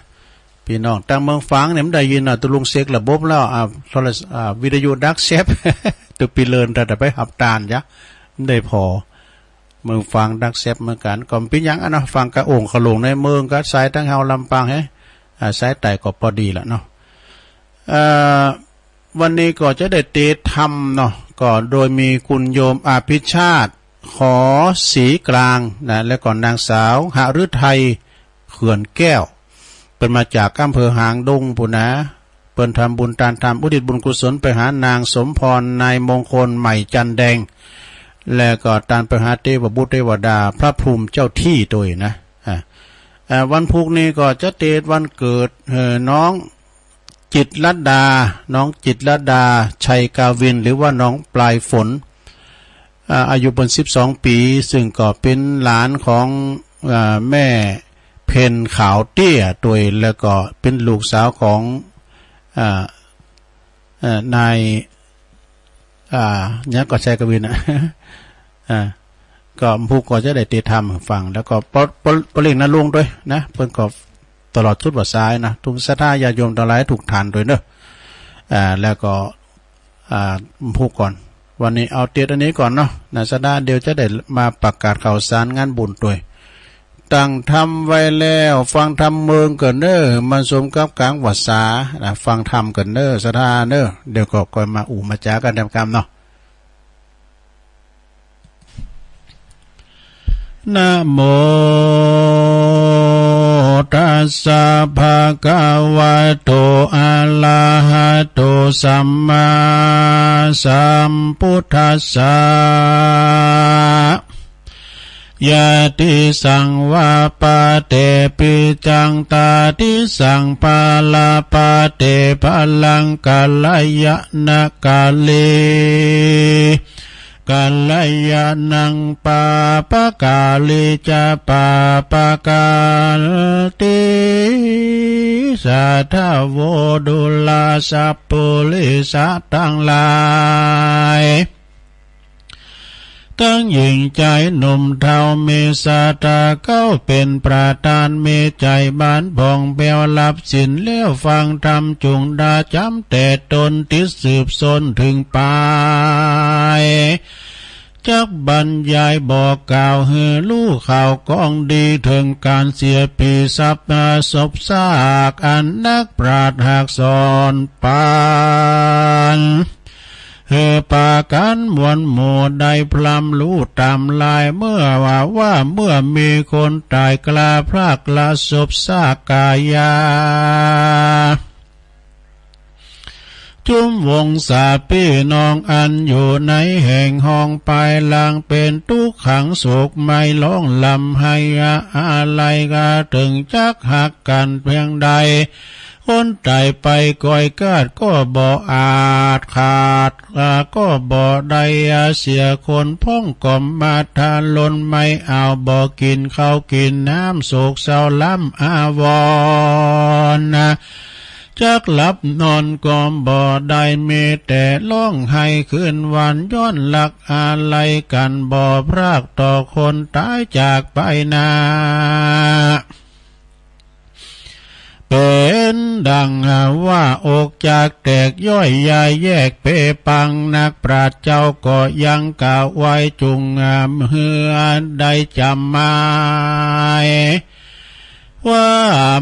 ปี้น้องตางเมืองฝางเนี่ยบ่ได้ยินน่ะ ตุ๊ลุงเสกระบบแล้ว อ่า โทรศ- อ่า วิทยุดักแซ็ป ตุ๊ปี้เลิน ถ้าจะไปหับตานจ๊ะ บ่ได้ผ่อ เมืองฝางดักแซ็ปเหมือนกั๋น ก็บ่เป๋นหยังอะเนาะ ฟังกะโอ่งกะโหล่งในเมือง กะสายตางเฮาลำปางแฮะ อ่า สายใต้ก็ปอดีละเนาะ เอ่อ วันนี้ก็จะได้เตธรรมเนาะ ก็โดยมีคุณโยมอภิชาติ ขอศรีกลางนะ แล้วก็นางสาวหฤทัย เขื่อนแก้ว เปิ้นมาจากอำเภอหางดงปู๊นนะ เปิ้นทำบุญตานธรรม อุทิศบุญกุศลไปหานางสมพร นายมงคล ใหม่จันแดง และก็ตานไปหาเตวบุตรเตวดา พระภูมิเจ้าตี้ตวยนะ อ่า อ่า วันพูกนี้ก็จะเตวันเกิด เอ่อ น้อง จิตรลดา น้องจิตรลดา ชัยกาวิน หรือว่าน้องปลายฝน อ่า อายุเปิ้นสิบสองปี๋ ซึ่งก็เป๋นหลานของ อ่า แม่เพ็ญขาวเตี้ยตวย แล้วก็เป๋นลูกสาวของ อ่า เอ่อ นาย อ่า หยังก็ชัยกาวินน่ะ อ่า ก็พูกก็จะได้เตธรรมหื้อฟัง แล้วก็ปอ ปอ ปอเล็กนะลุงตวยนะ เปิ้นก็ตลอดสุดหัวสายนะ ทุกศรัทธาญาติโยมตังหลายทุกท่านตวยเนาะ อ่า แล้วก็ อ่า พูกก่อน วันนี้เอาเตอันนี้ก่อนเนาะ นะ ศรัทธา เดี๋ยวจะได้มาประกาศข่าวสารงานบุญตวย ตั้งธรรมไว้แล้ว ฟังธรรมเมินก่อนเน่อ มันสมกับก๋างพรรษานะ ฟังธรรมก่อนเน่อ ศรัทธาเน่อ เดี๋ยวก็ค่อยมาอู้มาจ๋ากั๋นแตมกำเนาะ นะโมตัสสะ ภะคะวะโต อะระหะโต สัมมาสัมพุทธัสสะ ยะติสังวาปะเตปิจจัง ตาติสังปะลาปะเต พะลัง กัลยาณะกาเล กัลยาณัง ปาปะกาเลจะ ปาปะกาเต สาธะโว ดูราสัปปุริสะตังหลาย ตังหญิงจายหนุ่มเฒ่า มีศรัทธาเข้าเป๋นประธาน มีใจ๋บานผ่องแผ้ว ฮับศีลแล้วฟังธรรม จุ่งดาจ๋ำแต่ต้น ติดสืบต้นเถิงปาย จักบรรยายบอกกล่าวหื้อฮู้ข่าวกองดี เถิงก๋านเสียปี้สับสบซาก อันนักปราชญ์หากสอนปัน หื้อปากั๋นมวลหมู่ได้พร่ำฮู้ต๋ามลาย เมื่อว่า ว่าเมื่อมีคนต๋ายกล้าพรากละสบซากกายา จุมวงศาปี้น้องอันอยู่ในแห่งห้องปายหลัง เป๋นตุ๊กขังโศกไหม้ฮ้องร่ำไห้อาลัย กาเถิงจักฮักกั๋นเพียงใด คนต๋ายไปก้อยกาดก็บ่อาจขาด ก็บ่ได้เสียคน พ่องก็มาทะลนไม่เอา บ่กิ๋นข้าวกิ๋นน้ำ โศกเศร้าล้ำอาวรณ์ จักหลับนอนก็บ่ได้ มีแต่ฮ้องไห้คืนวัน ย้อนฮักอาลัยกั๋น บ่พรากต่อคนต๋ายจากไปนา เป๋นดังว่าอกจากแตกย่อยยายแยกเปปัง นักปราชญ์เจ้าก็ยังกล่าวไว้ จุ่งหื้อได้จ๋ำหมาย ว่า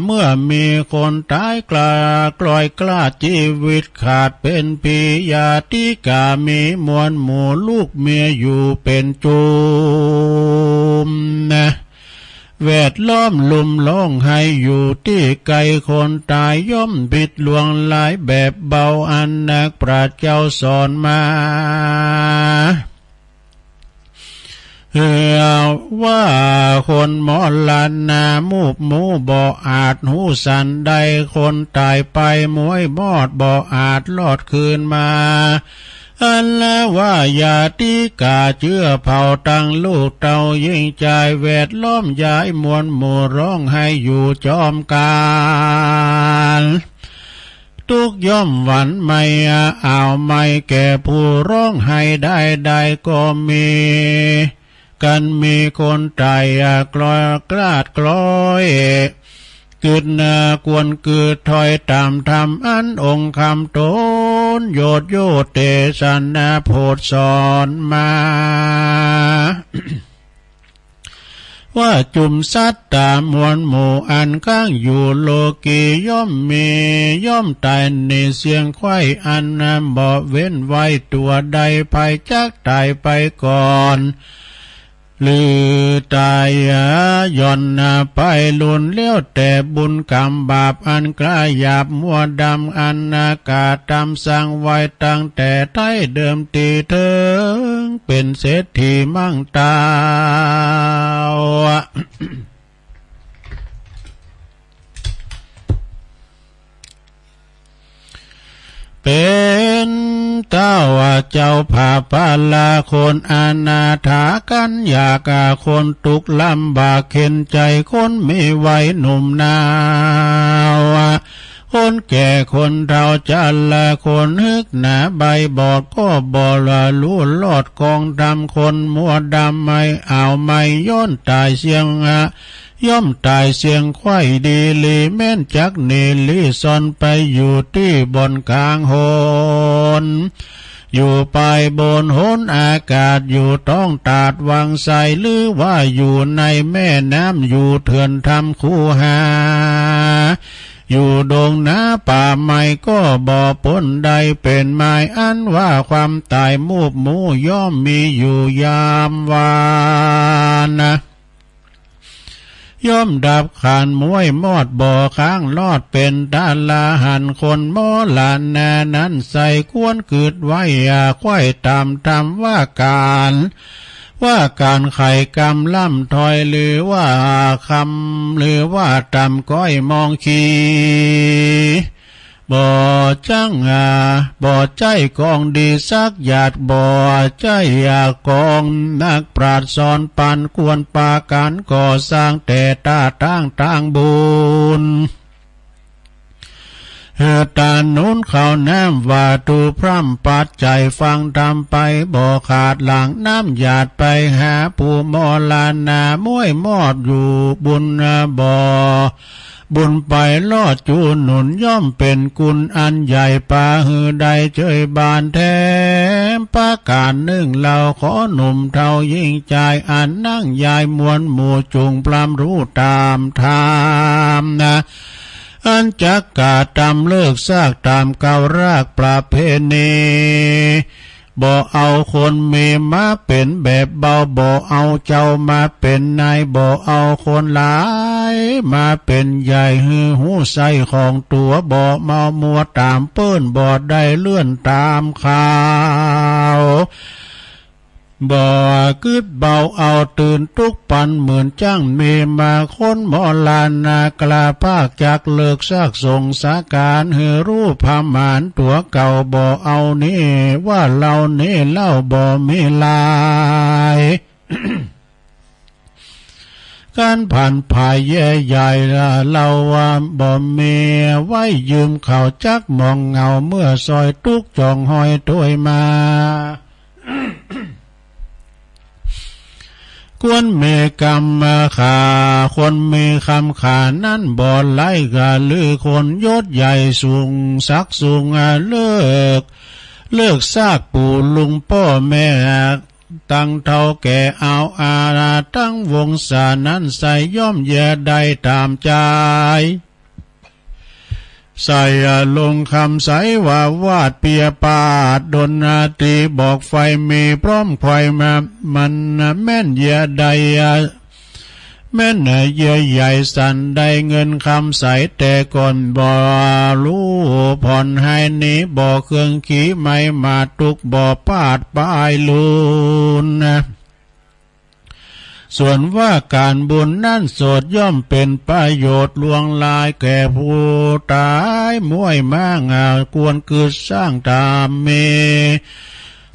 เมื่อมีคนต๋ายกล้า กล้อยกล้าดจีวิตขาดเป๋นผี ญาติกามีมวลหมู่ ลูกเมียอยู่เป๋นจุมนะ แวดล้อมลุ่มฮ้องไห้อยู่ตี้ไกล คนต๋ายย่อมผิดล่วงหลายแบบเบา อันนักปราชญ์เจ้าสอนมา เอ่อ ว่าคนมรณามูบหมู่บ่อาจฮู้สันใด คนต๋ายไปมวยมอดบ่อาจรอดคืนมา อันละว่าญาติกาเจื้อเผ่าตังลูกเต้าญิงจาย แวดล้อมยายมวลหมู่ฮ้องไห้อยู่จอมกาล ตุ๊กข์ย่อมหวั่นไหม้ อ่าวไหม้แก่ผู้ฮ้องไห้ได้ ได้ก็มี กั๋นมีคนต๋าย อ่ะ กล้อยกล้าดกล้อย กึ๊ดนะ ควรกึ๊ดถ้อยต๋ามธรรม อันองค์คำต๋นโยชน์โยเตสนาโผดสอนมา ว่าจุมสัตตามวลหมู่อันกั๋งอยู่โลกี ย่อมมี ย่อมต๋ายในเสี้ยงไขว้ อันบ่เว้นไว้ตั๋วใด ใผจักต๋ายไปก่อน หรือต๋ายหย่อนไปลุน แล้วแต่บุญกรรมบาปอันกล้าหยาบมัวดำ อันกระตำสร้างไว้ตั้งแต่ไต๊เดิมตี้เถิง เป๋นเศรษฐีมั่งเต้า เป๋นเต้าเจ้าผ้าปาลา คนอนาถากั๋นอยาก คนตุ๊กข์ลำบากเข็ญใจ๋ คนมีวัยหนุ่มนาว คนแก่คนเฒ่าชรา คนฮึกหนาใบ้บอด ก็บ่ละฮู้รอดกองธรรม คนมัวดำไหม้อ่าวไหม้ ย้อนต๋ายเสี้ยง ย่อมต๋ายเสี้ยงไขว้ดีหลี แม้นจักหนีลี้ซ่อนไปอยู่ตี้บ่อนกลางหน อยู่ปายบนหนอากาศ อยู่ต้องตาดวังไส หรือว่าอยู่ในแม่น้ำ อยู่เถื่อนถ้ำคูหา อยู่ดงนาป่าไม้ ก็บ่ป๊นได้เป๋นไม้ อันว่าความต๋ายมูบหมู่ ย่อมมีอยู่ยามวานนะ ย่อมดับขันธ์มวยมอด บ่ค้างรอดเป๋นต๋าลาหัน คนมรณานั้นไส้ควรกึ๊ดไว้ อ่า ไขว้ต๋ามธรรมว่าก๋าน ว่าก๋านไขกรรมล่ำถ้อย หรือว่าคำ หรือว่าต๋ามก้อยมองขี บ่จั้ง อ่า บ่ใจ้กองดีสักหยาด บ่ใจ้ อ่า กองนักปราชญ์สอนปัน ควรปากั๋นก่อสร้างแต่ต้าตั้งตางบุญ เอ่อ ตาหนุนข้าวน้ำวาตถุพร่ำปัจจัยฟังธรรมไป บ่ขาดหลังน้ำหยาดไปหาผู้มรณามวยมอดอยู่บุญ อ่า บ่ บุญไปลอดจู๋หนุน ย่อมเป๋นกุณอันใหญ่ ปาหื้อได้เจยบานแถม ประก๋านนึ่งเล่า ขอหนุ่มเฒ่าหญิงจาย อันนั่งยายมวลหมู่ จุ่งปรามรู้ต๋ามธรรมนา อันจักกระตำเลิกซาก ต๋ามเก่ารากประเพณี บ่เอาคนมีมาเป๋นแบบเบา บ่เอาเจ้ามาเป๋นนาย บ่เอาคนหลายมาเป๋นใหญ่ หื้อฮู้ใส่ของตั๋ว บ่เมามัวต๋ามเปิ้น บ่ได้เลื่อนต๋ามข่าว บ่กึ๊ดเบาเอาตื่นตุ๊กปัน เหมือนจั้งมีมา คนมรณะกล้าภาค จักเลิกซากสงสาก๋าน หื้อรู้ประมาณตั๋วเก่า บ่เอานี้ว่าเล่า นี้เล่าบ่มีหลาย การผันผายแย่ใหญ่เล่าว่าบ่มี ไว้ยืมเขาจักมองเหงา เมื่อซอยตุ๊กจองหอยถ้วยมา ควรมีกำขา ควรมีกำขานั้นบ่ไร้กา หรือคนยศใหญ่สูงศักดิ์สูงเลิก เลิกซากปู่ลุงป้อแม่ ตังเฒ่าแก่เอาอา ตังวงศานั้นใส่ ย่อมแย่ได้ต๋ามใจ๋ ใส่ลงกำใสว่าวาดเปียปาด ดนตรีบอกไฟมีพร้อมไขว่มา มันแม่นเยียะใด แม่นเยียะใหญ่สันใด เงินกำใสแต่ก่อนบ่รู้ผ่อน หายหนีบ่เครื่องขี ไม่มาตุ๊กบ่ปาดปายลุน ส่วนว่าก๋านบุญนั้นโสษ ย่อมเป๋นประโยชน์หลวงหลายแก่ผู้ต๋าย ม้วยมากควรกึ๊ดสร้างต๋ามมี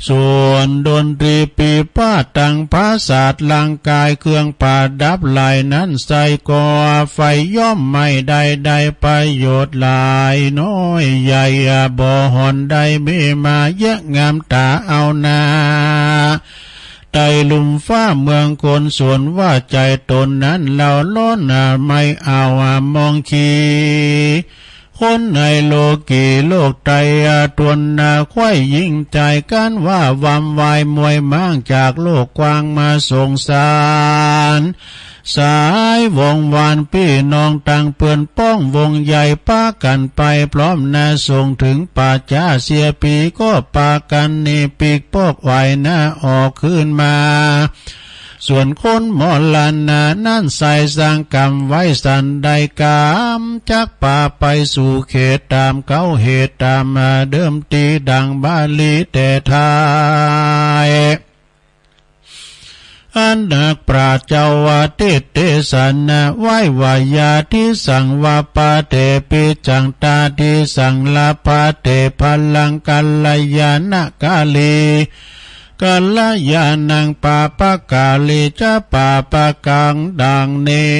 ส่วนดนตรีปีพาทย์ตังผาสาทร่างก๋าย เครื่องประดับหลายนั้นใส่ก่อไฟ ย่อมไม่ได้ได้ประโยชน์หลายน้อยใหญ่ บ่ห่อนได้มีมาเยียะงามต๋าเอานา ไต่ลุ่มฟ้าเมืองคน ส่วนว่าใจ๋ต๋นนั้นเล่าร้อนไม่เอามองขี คนในโลกีโลกไตร ตวนนาไขว่ยิ่งใจ๋ กั๋นว่าวำวายม้วยมาก จากโลกกว้างมาสงสาร สายวงวานปี้น้องตังเปื้อนป้องวงใหญ่ ปากั๋นไปพร้อมนา ส่งเถิงป่าจ๊าเสียผี ก็ปากั๋นหนีปีกปอกไหวนาออกคืนมา ส่วนคนมรณะนั้นใส่สร้างกรรมไว้สันใด กรรมจักปาไปสู่เขตต๋ามเก๊าเหตุต๋ามเดิมตี้ ดังบาลีแต่ท้าย อันนักปราชญ์เจ้าว่าเตสน์เตสนาไว้ว่า ญาติสังวาปาเต ปิจจังตาติสังลาภาเต พลังกัลยาณกาลี กัลยาณังปาปกาลีจะ ปาปกัง ดังนี้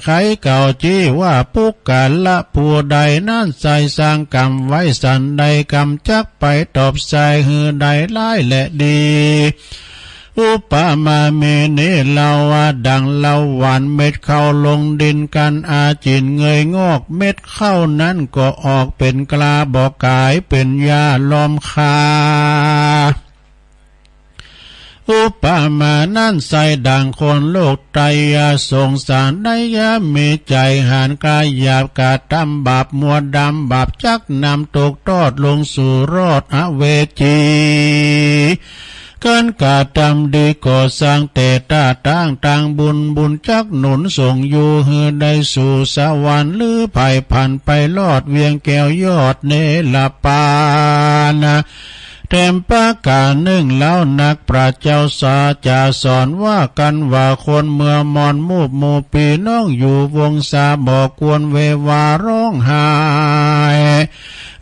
ใครเก่าจี้ว่าปุคคละผู้ใดนั้นใส่สร้างกรรมไว้สันใด กรรมจักไปตอบใส่หื้อได้ร้ายและดี อุปมาเม นี้เล่าว่าดังเฮาหว่านเม็ดข้าวลงดิน กั๋นอาจินเงยงอก เม็ดข้าวนั้นก็ออกเป๋นกล้า บ่ก๋ายเป๋นหญ้าล้อมค่า อุปมานั้นใส่ดังคนโลกไตรสงสาร ได้ยะมีใจ๋หาญก๋าหยาบ กระตำบาปมัวดำ บาปจักนำตกตอดลงสู่โรทอเวจี กั๋นกระตำดีก็สร้างแต่ต้าตั้งตังบุญ บุญจักหนุนส่งอยู่หื้อได้สู่สวรรค์ หรือไผ่ผันไปรอดเวียงแก้วยอดเนรปานนา แถมประก๋านนึ่งเล่า นักปราชญ์เจ้าสาจะสอนว่ากั๋นว่า คนเมื่อมอนมูบหมู่ปี้น้องอยู่วงศา บ่ควรเววาร้องไห้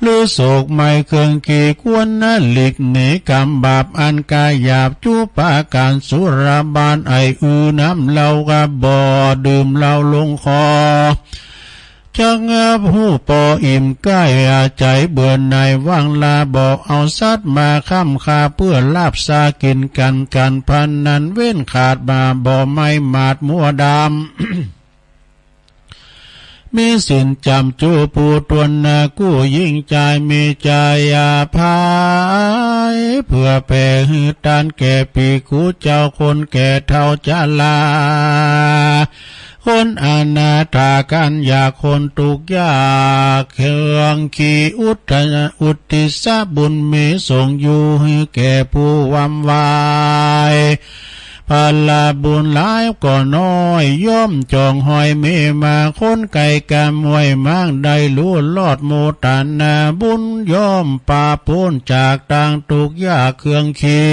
หรือโศกไหม้เครื่องขี ควรนะหลีกหนีกรรมบาปอันก๋าหยาบ จุปาก๋านสุราบานไออือน้ำเหล้า ก็บ่ดื่มเหล้าลงคอ จักฮู้ปออิ่มใก้ใจ๋เบื่อหน่ายวางลา บ่เอาสัตว์มาค้ำค่า เพื่อลาภสากินกั๋น ก๋านพนันเว้นขาดมา บ่ไหม้หมาดมัวดำ มีศีลจ๋ำจู้ผู้ตวนนากู้ญิงจาย มีจาริยาผาย เปื้อแผ่หื้อตานแก่ภิกขุเจ้า คนแก่เฒ่าจรา คนอนาถา คนยาก คนตุ๊กข์ยาก เคืองคีอุท อุตติสสะบุญมีส่งอยู่หื้อแก่ผู้หว่ำไหว ผละบุญหลายก็น้อย ย่อมจ๋องฮอยเมมา คนไกลกำห้วยมาก ได้ฮู้รอดโมตนาบุญ ย่อมปราบป๊นจากตางตุ๊กข์ยากเคืองคี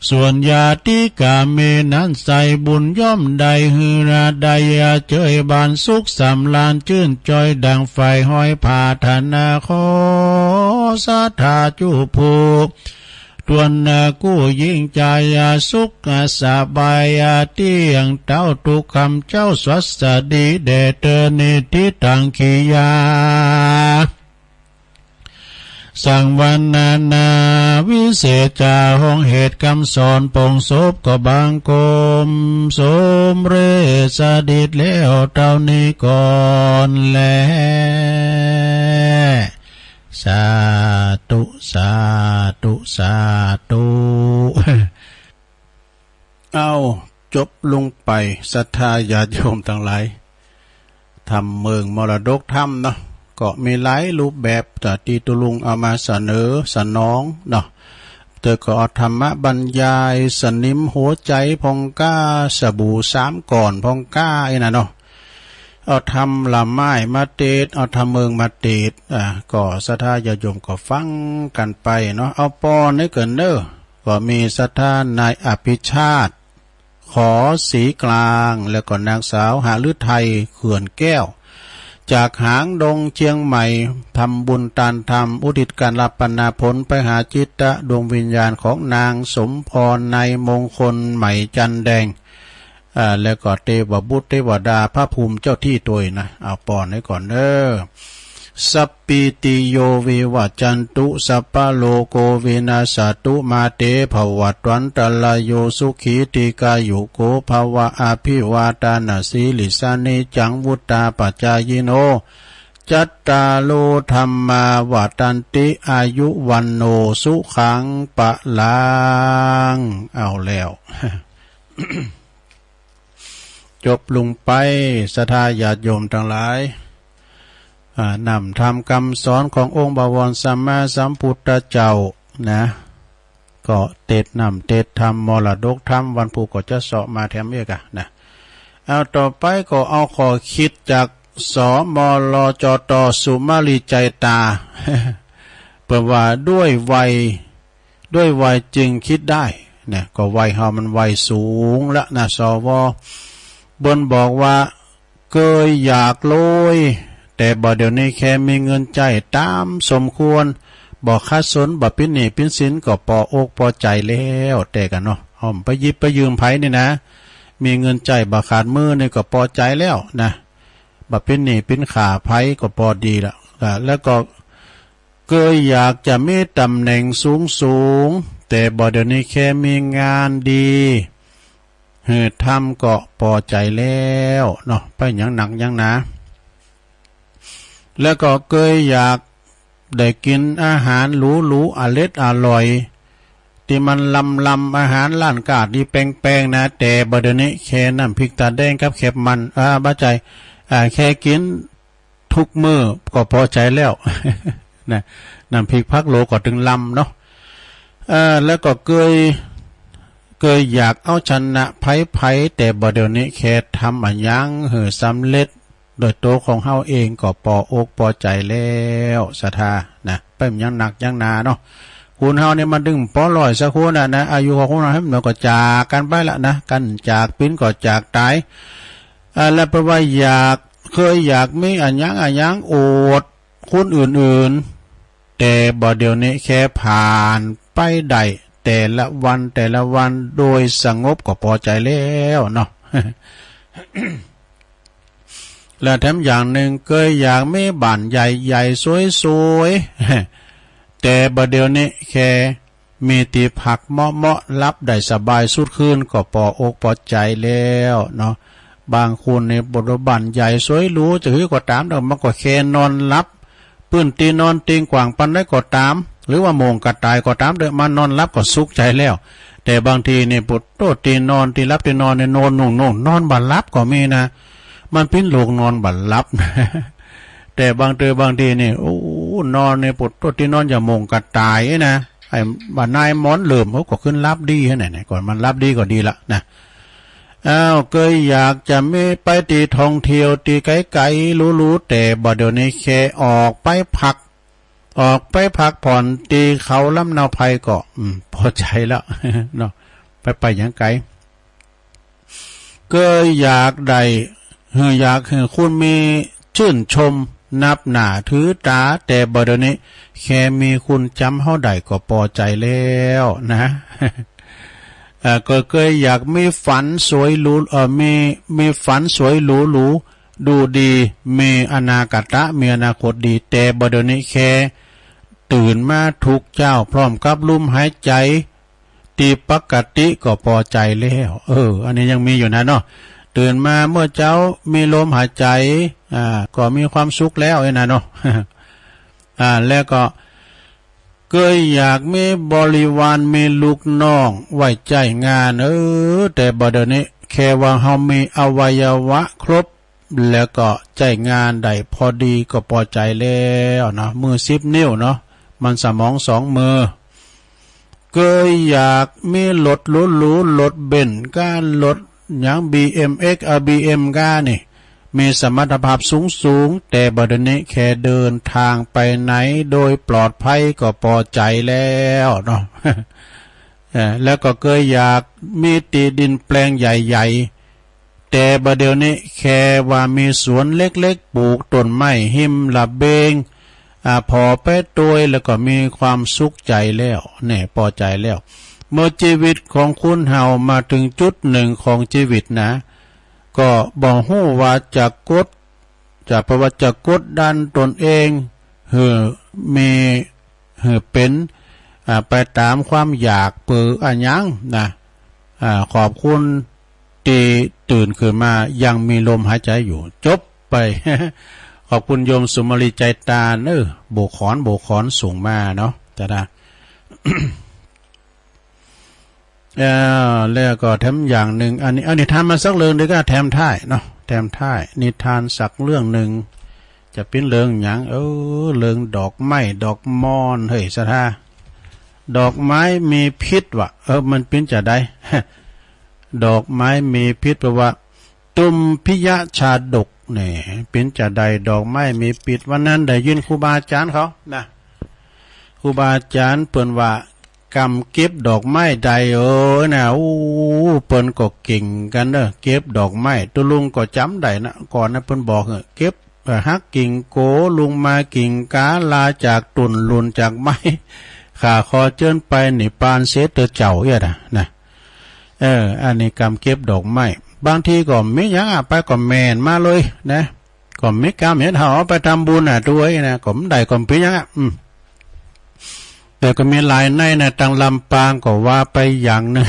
ส่วนญาติกาเมนั้นใส่บุญ ย่อมได้หื้อนาได้เจยบานสุขสำราญจื้นจอย ดังใฝ่ฮอยผาถนา ขอศรัทธาจู้ผู้ ตวนนากู้ญิงจายาสุขสบาย เตี้ยงเต๊าทุกคำเจ้า สวัสดีแด่เตอ นิติตัง กิริยา สังวรรณนา วิเศษจา ห้องเหตุกำสอน ปงสบก็บังคม สมเร็จสดิจแล้วเต้านี้ก่อนแล สาธุ สาธุ สาธุ เอ้า จบลงไป ศรัทธาญาติโยมตังหลาย ธรรมเมืองมรดกธรรมเนาะ ก็มีหลายรูปแบบ แต่ตี้ตุ๊ลุงเอามาเสนอสนองเนาะ เตื้อก็เอาธรรมะบรรยายสนิมหัวใจ๋พ่องก้า สบู่สามก้อนพ่องก้า อี้น่ะเนาะ เอาธรรมละไม้มาเตสน์ เอาธรรมเมืองมาเตสน์ อ่า ก็ศรัทธาญาติโยมก็ฟังกั๋นไปเนาะ เอาปอนี้ก่อนเน้อ ก็มีศรัทธานายอภิชาติ ขอศรีกลาง แล้วก็นางสาวหฤทัย เขื่อนแก้ว จากหางดงเจียงใหม่ ทำบุญตานธรรม อุทิศก๋านอาราธนาผลไปหาจิตดวงวิญญาณของนางสมพร นายมงคล ไหมจันแดง อ่า แล้วก็เตวบุตรเตวดาพระภูมิเจ้าตี้ตวยนะ เอาปอนี้ก่อนเน้อ สัพพีติโย วิวัจจันตุ สัพพะโรโค วินัสสะตุ มาเต ภวัตวันตะราโย สุขี ทีฆายุโก ภะวะ อะภิวาทานะสีลิสสะ นิจจัง วุฑฒาปะจายิโน จัตตาโร ธัมมา วัฑฒันติ อายุ วัณโณ สุขัง พะลัง เอาแล้ว จบลงไป ศรัทธาญาติโยมตังหลาย อ่า น้ำธรรมกำสอนขององค์บวรสัมมาสัมพุทธเจ้านะ ก็เตสน์น้ำเตสน์ธรรม มรดกธรรม วันพูกก็จะเซาะมาแถมเอียกอะนะ เอาต่อไปก็เอาข้อคิดจาก สมรจต สุมาลี ใจตา เปิ้นว่าด้วยวัย ด้วยวัยจึงคิดได้ เนี่ย ก็วัยเฮามันวัยสูงละนะ สว เปิ้นบอกว่า เกยอยากรวย แต่บ่าเดี่ยวนี้แค่มีเงินใจ๊ต๋ามสมควร บ่ขัดสน บ่ปิดหนี้ปิดสิน ก็ปออกปอใจ๋แล้ว แต่กั๋นเนาะ เฮาบ่ไปหยิบไปยืมใผนี่นะ มีเงินใจ๊บ่ขาดมือนี่ก็ปอใจ๋แล้วนะ บ่ปิดหนี้ปิดขาใผก็ปอดีละ อ่า แล้วก็ เกยอยากจะมีต๋ำแหน่งสูงๆ แต่บ่าเดี่ยวนี้แค่มีงานดี หื้อทำก็ปอใจ๋แล้วเนาะ ไปหยังหนักหยังหนา แล้วก็เกยอยากได้กิ๋นอาหารหรูๆ อร็ดอร่อย ตี้มันลำๆ อาหารร้านก๊าตี้แปงๆ นะ แต่บ่าเดี่ยวนี้แค่น้ำพริกตาแดงกับแคบมัน อ่า บ่ใจ้ อ่า แค่กิ๋น ทุกมื้อก็ปอใจ๋แล้ว นะ น้ำพริกพะโล้ก็ตึงลำเนาะ เอ่อ แล้วก็เกย เกยอยากเอาชนะใผๆ แต่บ่าเดี่ยวนี้แค่ทำอะหยังหื้อสำเร็จโดยตั๋วของเฮาเองก็ปออกปอใจ๋แล้ว ศรัทธา นะ ไปหยังหนักหยังหนาเนาะ คนเฮานี่มันตึงปอร้อยสักคนน่ะนะ อายุของคนเฮาหื้อมันก็จากกั๋นไปละนะ กั๋นจากปิ๊นก็จากต๋าย อ่า แล้วเปิ้นว่าอยาก เกยอยากมีอะหยังอะหยังอวดคนอื่นๆ แต่บ่าเดี่ยวนี้แค่ผ่านไปได้แต่ละวันแต่ละวันโดยสงบก็ปอใจ๋แล้วเนาะ และแถมอย่างนึ่งเกยอยากมีบ้านใหญ่ๆ สวยๆ แต่บ่าเดี่ยวนี้แค่มีตี้พักเหมาะๆ หลับได้สบายสุดคืนก็ปออกปอใจ๋แล้วเนาะ บางคนนี่บทว่าบ้านใหญ่สวยหรูจะหื้อก็ต๋าม แต่มันก็แค่นอนหลับ ปื้นตี้นอนเตียงกว้างปานใดก็ต๋าม หรือว่าโม่งกระต่ายก็ต๋าม เด้อ มันนอนหลับก็สุขใจ๋แล้ว แต่บางทีนี่ โผดโต้ ตี้นอน ตี้หลับตี้นอนนี่ นอนนุ่งๆ นอนบ่หลับก็มีนะ มันเป๋นโรคนอนบ่หลับ แต่บางเตื้อบางทีนี่ โอ้ นอนนี่ โผดโต้ ตี้นอนอย่างโม่งกระต่ายนะ ไอ้บ่านายหมอนเหลื่อม เขาก็ขึ้นหลับดีหั้นน่ะ ก่อนมันหลับดีก็ดีละนะ อ้าว เกยอยากจะมีไปตี้ท่องเที่ยวตี้ไก๋ๆ หรูๆ แต่บ่าเดี่ยวนี้แค่ออกไปพัก ออกไปพักผ่อนตี้เขาลำเนาภัยก็ อืม ปอใจ๋แล้ว เนาะ ไป ไปหยังไก๋ เกยอยากได้ หื้อ อยากหื้อคุณมีจื้นชม นับหน้าถือต๋า แต่บ่าเดี่ยวนี้แค่มีคุณจ๋ำเฮาได้ก็ปอใจ๋แล้วนะ เอ่อ ก็เกยอยากมีฝันสวยหรู เอ่อ มี มีฝันสวยหรูๆ ดูดี มีอนาคตะ มีอนาคตดี แต่บ่าเดี่ยวนี้แค่ตื่นมาทุกเจ๊าพร้อมกับลมหายใจ๋ตี้ปกติก็ปอใจ๋แล้ว เออ อันนี้ยังมีอยู่นะเนาะ ตื่นมาเมื่อเจ๊ามีลมหายใจ๋ อ่า ก็มีความสุขแล้วไอ้นะเนาะ อ่า แล้วก็ เกยอยากมีบริวาร มีลูกน้องไว้ใจ๊งาน เออ แต่บ่าเดี่ยวนี้แค่ว่าเฮามีอวัยวะครบ แล้วก็ใจ๊งานได้พอดีก็ปอใจ๋แล้วเนาะ มือสิบนิ้วเนาะ มันสมองสองมือ เกยอยากมีรถหรูๆ รถเบนซ์ก้า รถหยัง บีเอ็มเอ็กซ์ อ่ะ บีเอ็มก้านี่ มีสมรรถภาพสูงๆ แต่บ่าเดี่ยวนี้แค่เดินทางไปไหนโดยปลอดภัยก็ปอใจ๋แล้วเนาะ เอ่อ แล้วก็เกยอยากมีตี้ดินแปลงใหญ่ๆ แต่บ่าเดี่ยวนี้แค่ว่ามีสวนเล็กๆ ปลูกต้นไม้ฮิมระเบง อ่า ผ่อไปตวยแล้วก็มีความสุขใจ๋แล้ว แน่ ปอใจ๋แล้ว เมื่อจีวิตของคนเฮามาเถิงจุดนึ่งของจีวิตนะ ก็บ่ฮู้ว่าจะกด จะ เพราะว่าจะกดดันตนเอง หื้อมี หื้อเป๋น อ่า ไปต๋ามความอยากเปื้ออะหยังนะ อ่า ขอบคุณตี้ตื่นขึ้นมายังมีลมหายใจ๋อยู่ จบไป ขอบคุณโยมสุมาลีใจตาน เออ โบกขอน โบกขอนส่งมาเนาะ จ้ะนะ เอ่อ แล้วก็แถมอย่างนึ่ง อันนี้ เอานิทานมาสักเรื่องนึ่งก็แถมท้ายเนาะ แถมท้าย นิทานสักเรื่องนึ่ง จะเป๋นเรื่องหยัง เออ เรื่องดอกไม้ ดอกมอน เฮ้ย ศรัทธา ดอกไม้มีพิษวะ เออ มันเป๋นจาใด ดอกไม้มีพิษ แปลว่า ตุมพิยะชาดก แน่ เป๋นจาใดดอกไม้มีพิษ วันนั้นได้ยินครูบาอาจ๋ารย์เขานะ ครูบาอาจ๋ารย์เปิ้นว่ากำเก็บดอกไม้ได้ เออ นะ อู้ เปิ้นก็เก่งกั๋นเนาะ เก็บดอกไม้ ตุ๊ลุงก็จ๋ำได้นะ ก่อนนะเปิ้นบอก เออ เก็บ เอ่อ หักกิ่งโก ลุงมากิ่งกา ลาจากต้น หล่นจากไม้ ข้าขอเจิญไปนิพพานเสียเต๊อะเจ้า เอี้ยนะ นะ เออ อันนี้กำเก็บดอกไม้ บางทีก็มีหยังอะ ไปก็แม่นมาเลยนะ ก็มีกำเห็นเฮาเอาไปทำบุญอะ ตวยนะ ก็บ่ได้ก็บ่เป๋นหยังอะ อืม แต่ก็มีหลายในนะ ตังลำปางก็ว่าไปอย่างนึ่ง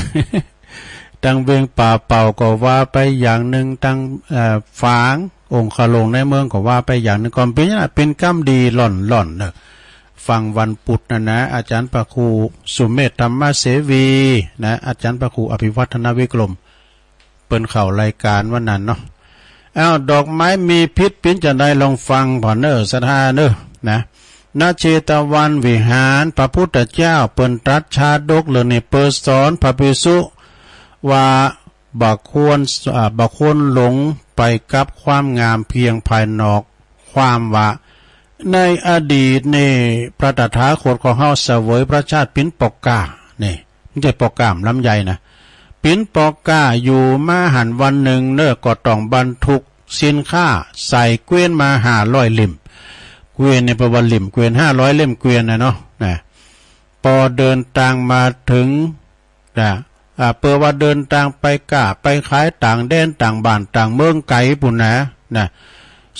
ตังเวียงป่าเป้าก็ว่าไปอย่างนึ่ง ตัง เอ่อ ฝางองคาลงในเมืองก็ว่าไปอย่างนึ่ง ก็บ่เป๋นหยังอะ เป๋นกำดีล่อนๆ เนาะ ฟังวันพุธนะนะ อาจ๋ารย์พระครูสุเมธธรรมเสวีนะ อาจ๋ารย์พระครูอภิวัฒนวิกรม เปิ้นเข้ารายก๋านวันนั้นเนาะ อ้าว ดอกไม้มีพิษเป๋นจาใด ลองฟังผ่อนเน่อ ศรัทธาเน่อ นะ ณ เชตวันวิหาร พระพุทธเจ้าเปิ้นตรัสชาดกเรื่องนี้ เปิ้นสอนพระภิกษุว่าบ่ควร อ่า บ่ควรหลงไปกับความงามเพียงภายนอก ความว่า ในอดีตนี่ พระตถาคตของเฮาเสวยพระชาติเป๋นปอกก้า นี่ บ่ใจ้ปอกก้าลำไยนะ เป๋นปอกก้าอยู่มาหั้น วันนึ่งเน่อ ก็ต้องบรรทุกสินค้าใส่เกวียนมาห้าร้อยเล่ม เกวียนนี่แปลว่าเล่ม เกวียน ห้าร้อยเล่มเกวียนนะเนาะ นะ ปอเดินตางมาเถิง นะ อ่า เปื้อว่าเดินตางไปก้าไปขายต่างแดนต่างบ้านต่างเมืองไก๋ปู้นนะ นะ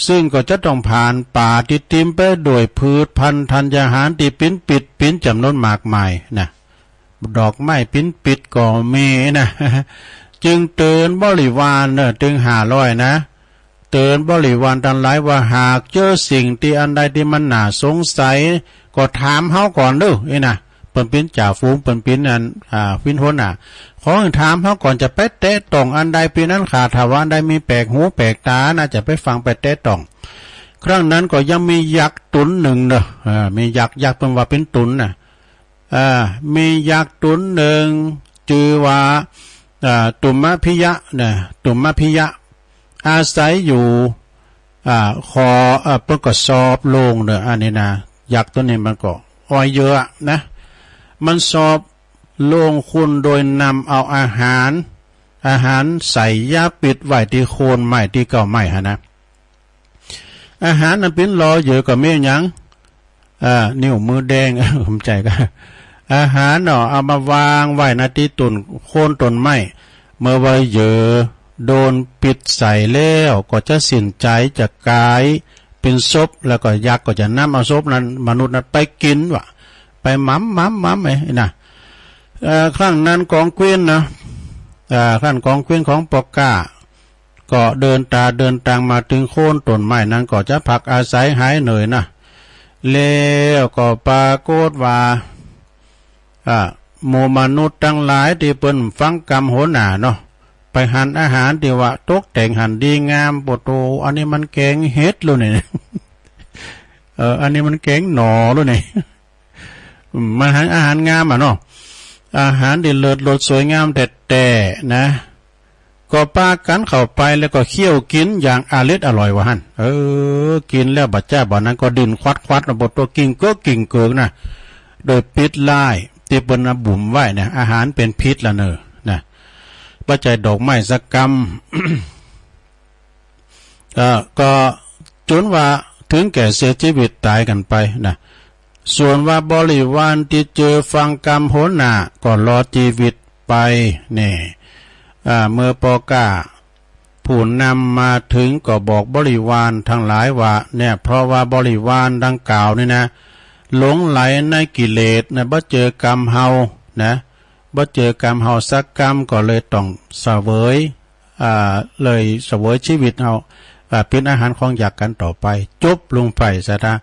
ซึ่งก็จะต้องผ่านป่าตี้เต๋มไปด้วยพืชพันธุ์ธัญญาหารตี้เป๋นพิษเป๋นจ๋ำนวนมากมายนะ ดอกไม้เป๋นพิษก็มีนะ จึงเตื๋อนบริวารเน่อ ตึงห้าร้อยนะ เตื๋อนบริวารตังหลายว่า หากเจอสิ่งตี้อันใดตี้มันน่าสงสัย ก็ถามเฮาก่อนเน่อ อี้นะ เปิ้นเป๋นจ่าฝูง เปิ้นเป๋นอัน อ่า เป๋นหัวหน้า ขอหื้อถามเฮาก่อน จะไปแตะต้องอันใดเป๋นอันขาด ถ้าว่าอันใดมีแปลกหูแปลกต๋านะ จะไปฟังไปแตะต้อง ครั้งนั้นก็ยังมียักษ์ต๋นนึ่งเน่อ อ่า มียักษ์ ยักษ์เปิ้นว่าเป๋นต๋นนะ อ่า มียักษ์ต๋นนึ่ง จื้อว่า อ่า ตุมมพิยะนะ ตุมมพิยะ อาศัยอยู่ อ่า ขอ อ่า เปิ้นก็สอบโลงเน่อ อันนี้นะ ยักษ์ต๋นนี้มันก็อ่อยเยอะนะ มันสอบโลงคุณโดยนำเอาอาหาร อาหารใส่ยาปิดไว้ตี้โคนไม้ตี้เก๊าไม้หั้นนะ อาหารนั้นเป๋นหล่อเยอะก็มีหยัง อ่า นิ้วมือแดง ผมใจก็ อาหารเนาะ เอามาวางไว้หน้าตี้ต้น โคนต้นไม้ เมื่อว่าเหยื่อโดนปิดใส่แล้ว ก็จะสิ้นใจ จะก๋ายเป๋นศพ แล้วก็ยักษ์ก็จะนำเอาศพนั้น มนุษย์นั้นไปกิ๋นวะ ไปหมำหมำหมำไอ้นะ เอ่อ ครั้งนั้นกองเกวียนนะ อ่า ครั้นกองเกวียนของปอก้า ก็เดินต๋าเดินตางมาเถิงโคนต้นไม้นั้น ก็จะพักอาศัยหายเหนื่อยนะ แล้วก็ปรากฏว่า อ่า หมู่มนุษย์ตังหลายตี้เปิ้นฟังกำหัวหน้าเนาะ ไปหันอาหารตี้ว่าตกแต่งหันดีงาม โปโต อันนี้มันแกงเห็ดลูกนี่ เออ อันนี้มันแกงหน่อลูกนี่ อืม มันหันอาหารงามอะเนาะ อาหารตี้เลิศรสสวยงามแต๊ๆ นะ ก็ปากั๋นเข้าไปแล้วก็เคี้ยวกิ๋นอย่างอร็ดอร่อยว่าหั้น เออ กิ๋นแล้วบ่าจ้าบ่านั้นก็ดิ้นควัดๆ นะ บ่าตัวกิ่งเกิกกิ่งเกิกนะ โดยพิษร้ายตี้เปิ้นเอาบุ๋มไว้นะ อาหารเป๋นพิษละเน่อ นะ บ่ใจ้ดอกไม้สักกำ เอ่อ ก็จุนว่าเถิงแก่เสียจีวิตต๋ายกั๋นไปนะ ส่วนว่าบริวารตี้เจอฟังกำหัวหน้าก็รอดจีวิตไป นี่ อ่า เมื่อปอก้าผู้นำมาเถิงก็บอกบริวารตังหลายว่า เนี่ย เพราะว่าบริวารดังกล่าวนี่นะ หลงใหลในกิเลสนะ บ่เจอกำเฮานะ บ่เจอกำเฮาสักกำ ก็เลยต้องเสวย อ่า เลยเสวยจีวิตเฮา อ่า เป๋นอาหารของยักษ์กั๋นต่อไป จบลงไป ศรัทธา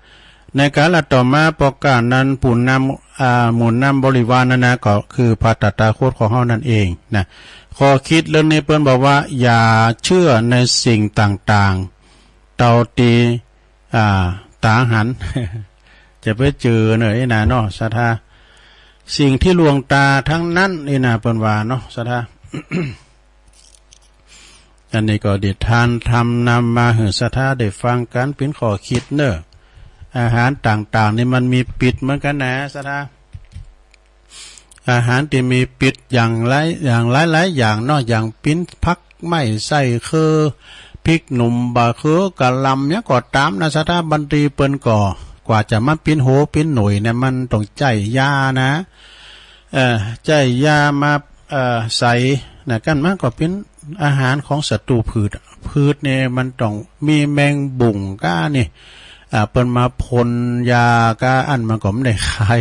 ในกาลต่อมาปอก้านั้น ผู้นำ อ่า หมู่นำบริวารนั้นนะ ก็คือพระตถาคตของเฮานั้นเองนะ ข้อคิดเรื่องนี้เปิ้นบอกว่า อย่าเชื่อในสิ่งต่างๆ เต้าตี้ อ่า ต๋าหัน จะไปเจื้อเน่อ อี้นาเนาะ ศรัทธา สิ่งตี้ลวงต๋าตังนั้น อี้นา เปิ้นว่าเนาะ ศรัทธา อันนี้ก็ได้ทานธรรมนำมาหื้อศรัทธาได้ฟังกั๋นเป๋นข้อคิดเน่อ อาหารต่างๆ นี่มันมีพิษเหมือนกั๋นนะ ศรัทธา อาหารตี้มีพิษอย่างหลาย อย่างหลายๆ อย่างเนาะ อย่างปิ้นผักไม้ไส้เคือ พริกหนุ่ม บ่าเคือ กะหล่ำ หยังก็ต๋ามนะ ศรัทธา บางตี้เปิ้นก็ กว่าจะมาปิ้นโหปิ้นหน่วยเนี่ย มันต้องใจ๊ยานะ เอ่อ ใจ๊ยามา เอ่อ ใส่นะ กั๋นมันก็เป๋นอาหารของศัตรูพืช พืชเนี่ยมันต้องมีแมงบุ่งก้านี่ อ่า เปิ้นมาพ่นยาก้า อันมันก็บ่ได้ขาย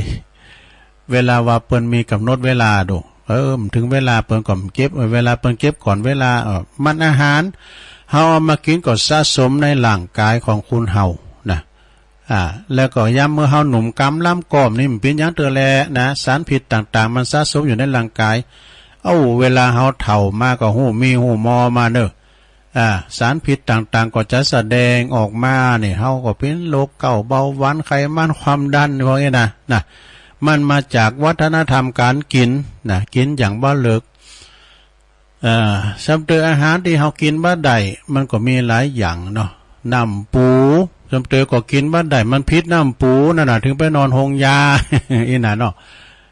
เวลาว่าเปิ้นมีก๋ำหนดเวลาดู เออ เถิงเวลาเปิ้นก็บ่เก็บ เออ เวลาเปิ้นเก็บก่อนเวลา เออ มันอาหาร เฮาเอามากิ๋นก็สะสมในร่างก๋ายของคนเฮานะ อ่า แล้วก็ยามเมื่อเฮาหนุ่มกำล้ำก้อมนี่มันเป๋นหยังเตื้อแลนะ สารพิษต่างๆ มันสะสมอยู่ในร่างก๋าย เอ้า เวลาเฮาเฒ่ามาก็ฮู้มีฮู้มอมาเน่อ อ่า สารพิษต่างๆ ก็จะแสดงออกมานี่ เฮาก็เป๋นโรคเก้า เบาหวาน ไขมัน ความดัน พวกนี้นะ นะ มันมาจากวัฒนธรรมก๋านกิ๋นนะ กิ๋นอย่างบ่เลิก เอ่อ สำเติมอาหารตี้เฮากิ๋นบ่ได้ มันก็มีหลายอย่างเนาะ น้ำปู สำเติมก็กิ๋นบ่ได้ มันผิดน้ำปูนั่นน่ะ เถิงไปนอนโฮงยา อี้นาเนาะ